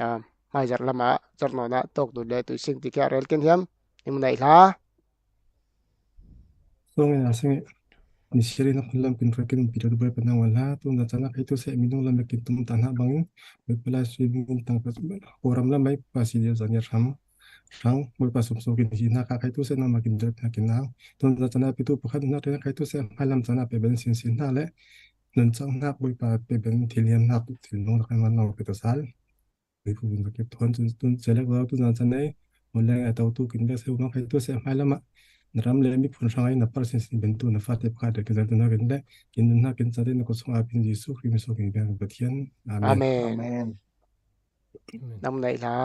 ah, hmai zarh lam ah zarh nawn ah tawk dun le tu i sing ti khia rel kin hiam. Ning mun ah i hla. Sawng en a sing i. Ni siri na khun lam kin rel kin um pi tu Bawipa nang wan hla. Tun zan caan ah khai tu seh minung lam le kin tum ta hna bang in Bawipa live stream in tang pa Kawlram lam ai pa si dia Zaniat ram hrang Bawipa sum so kin hi hna kha khai tu seh nangmah kin dawt hna kin ang. Tun zan caan ah pi tu pakhat hna te khai tu seh hmai lam caan ah pe ben sin sin hna le nunchak hnak Bawipa pe ben thil hiam hnak thil nung lak an wan lo pe ta sal. Bawipa vun zakip thawn cun tun celek lo tu zan caan ei online a to tu kin bek se umang khai tu seh hmai lam ah na ram le miphun hrang ai na par sin sin ben tu na fate pakhat de kin zan tu na kin le kin nun hna kin cate na ko sung a pin Jesu Khrih min so kin biang Pathian. Amen. Amen. Amen. Nam nei hla.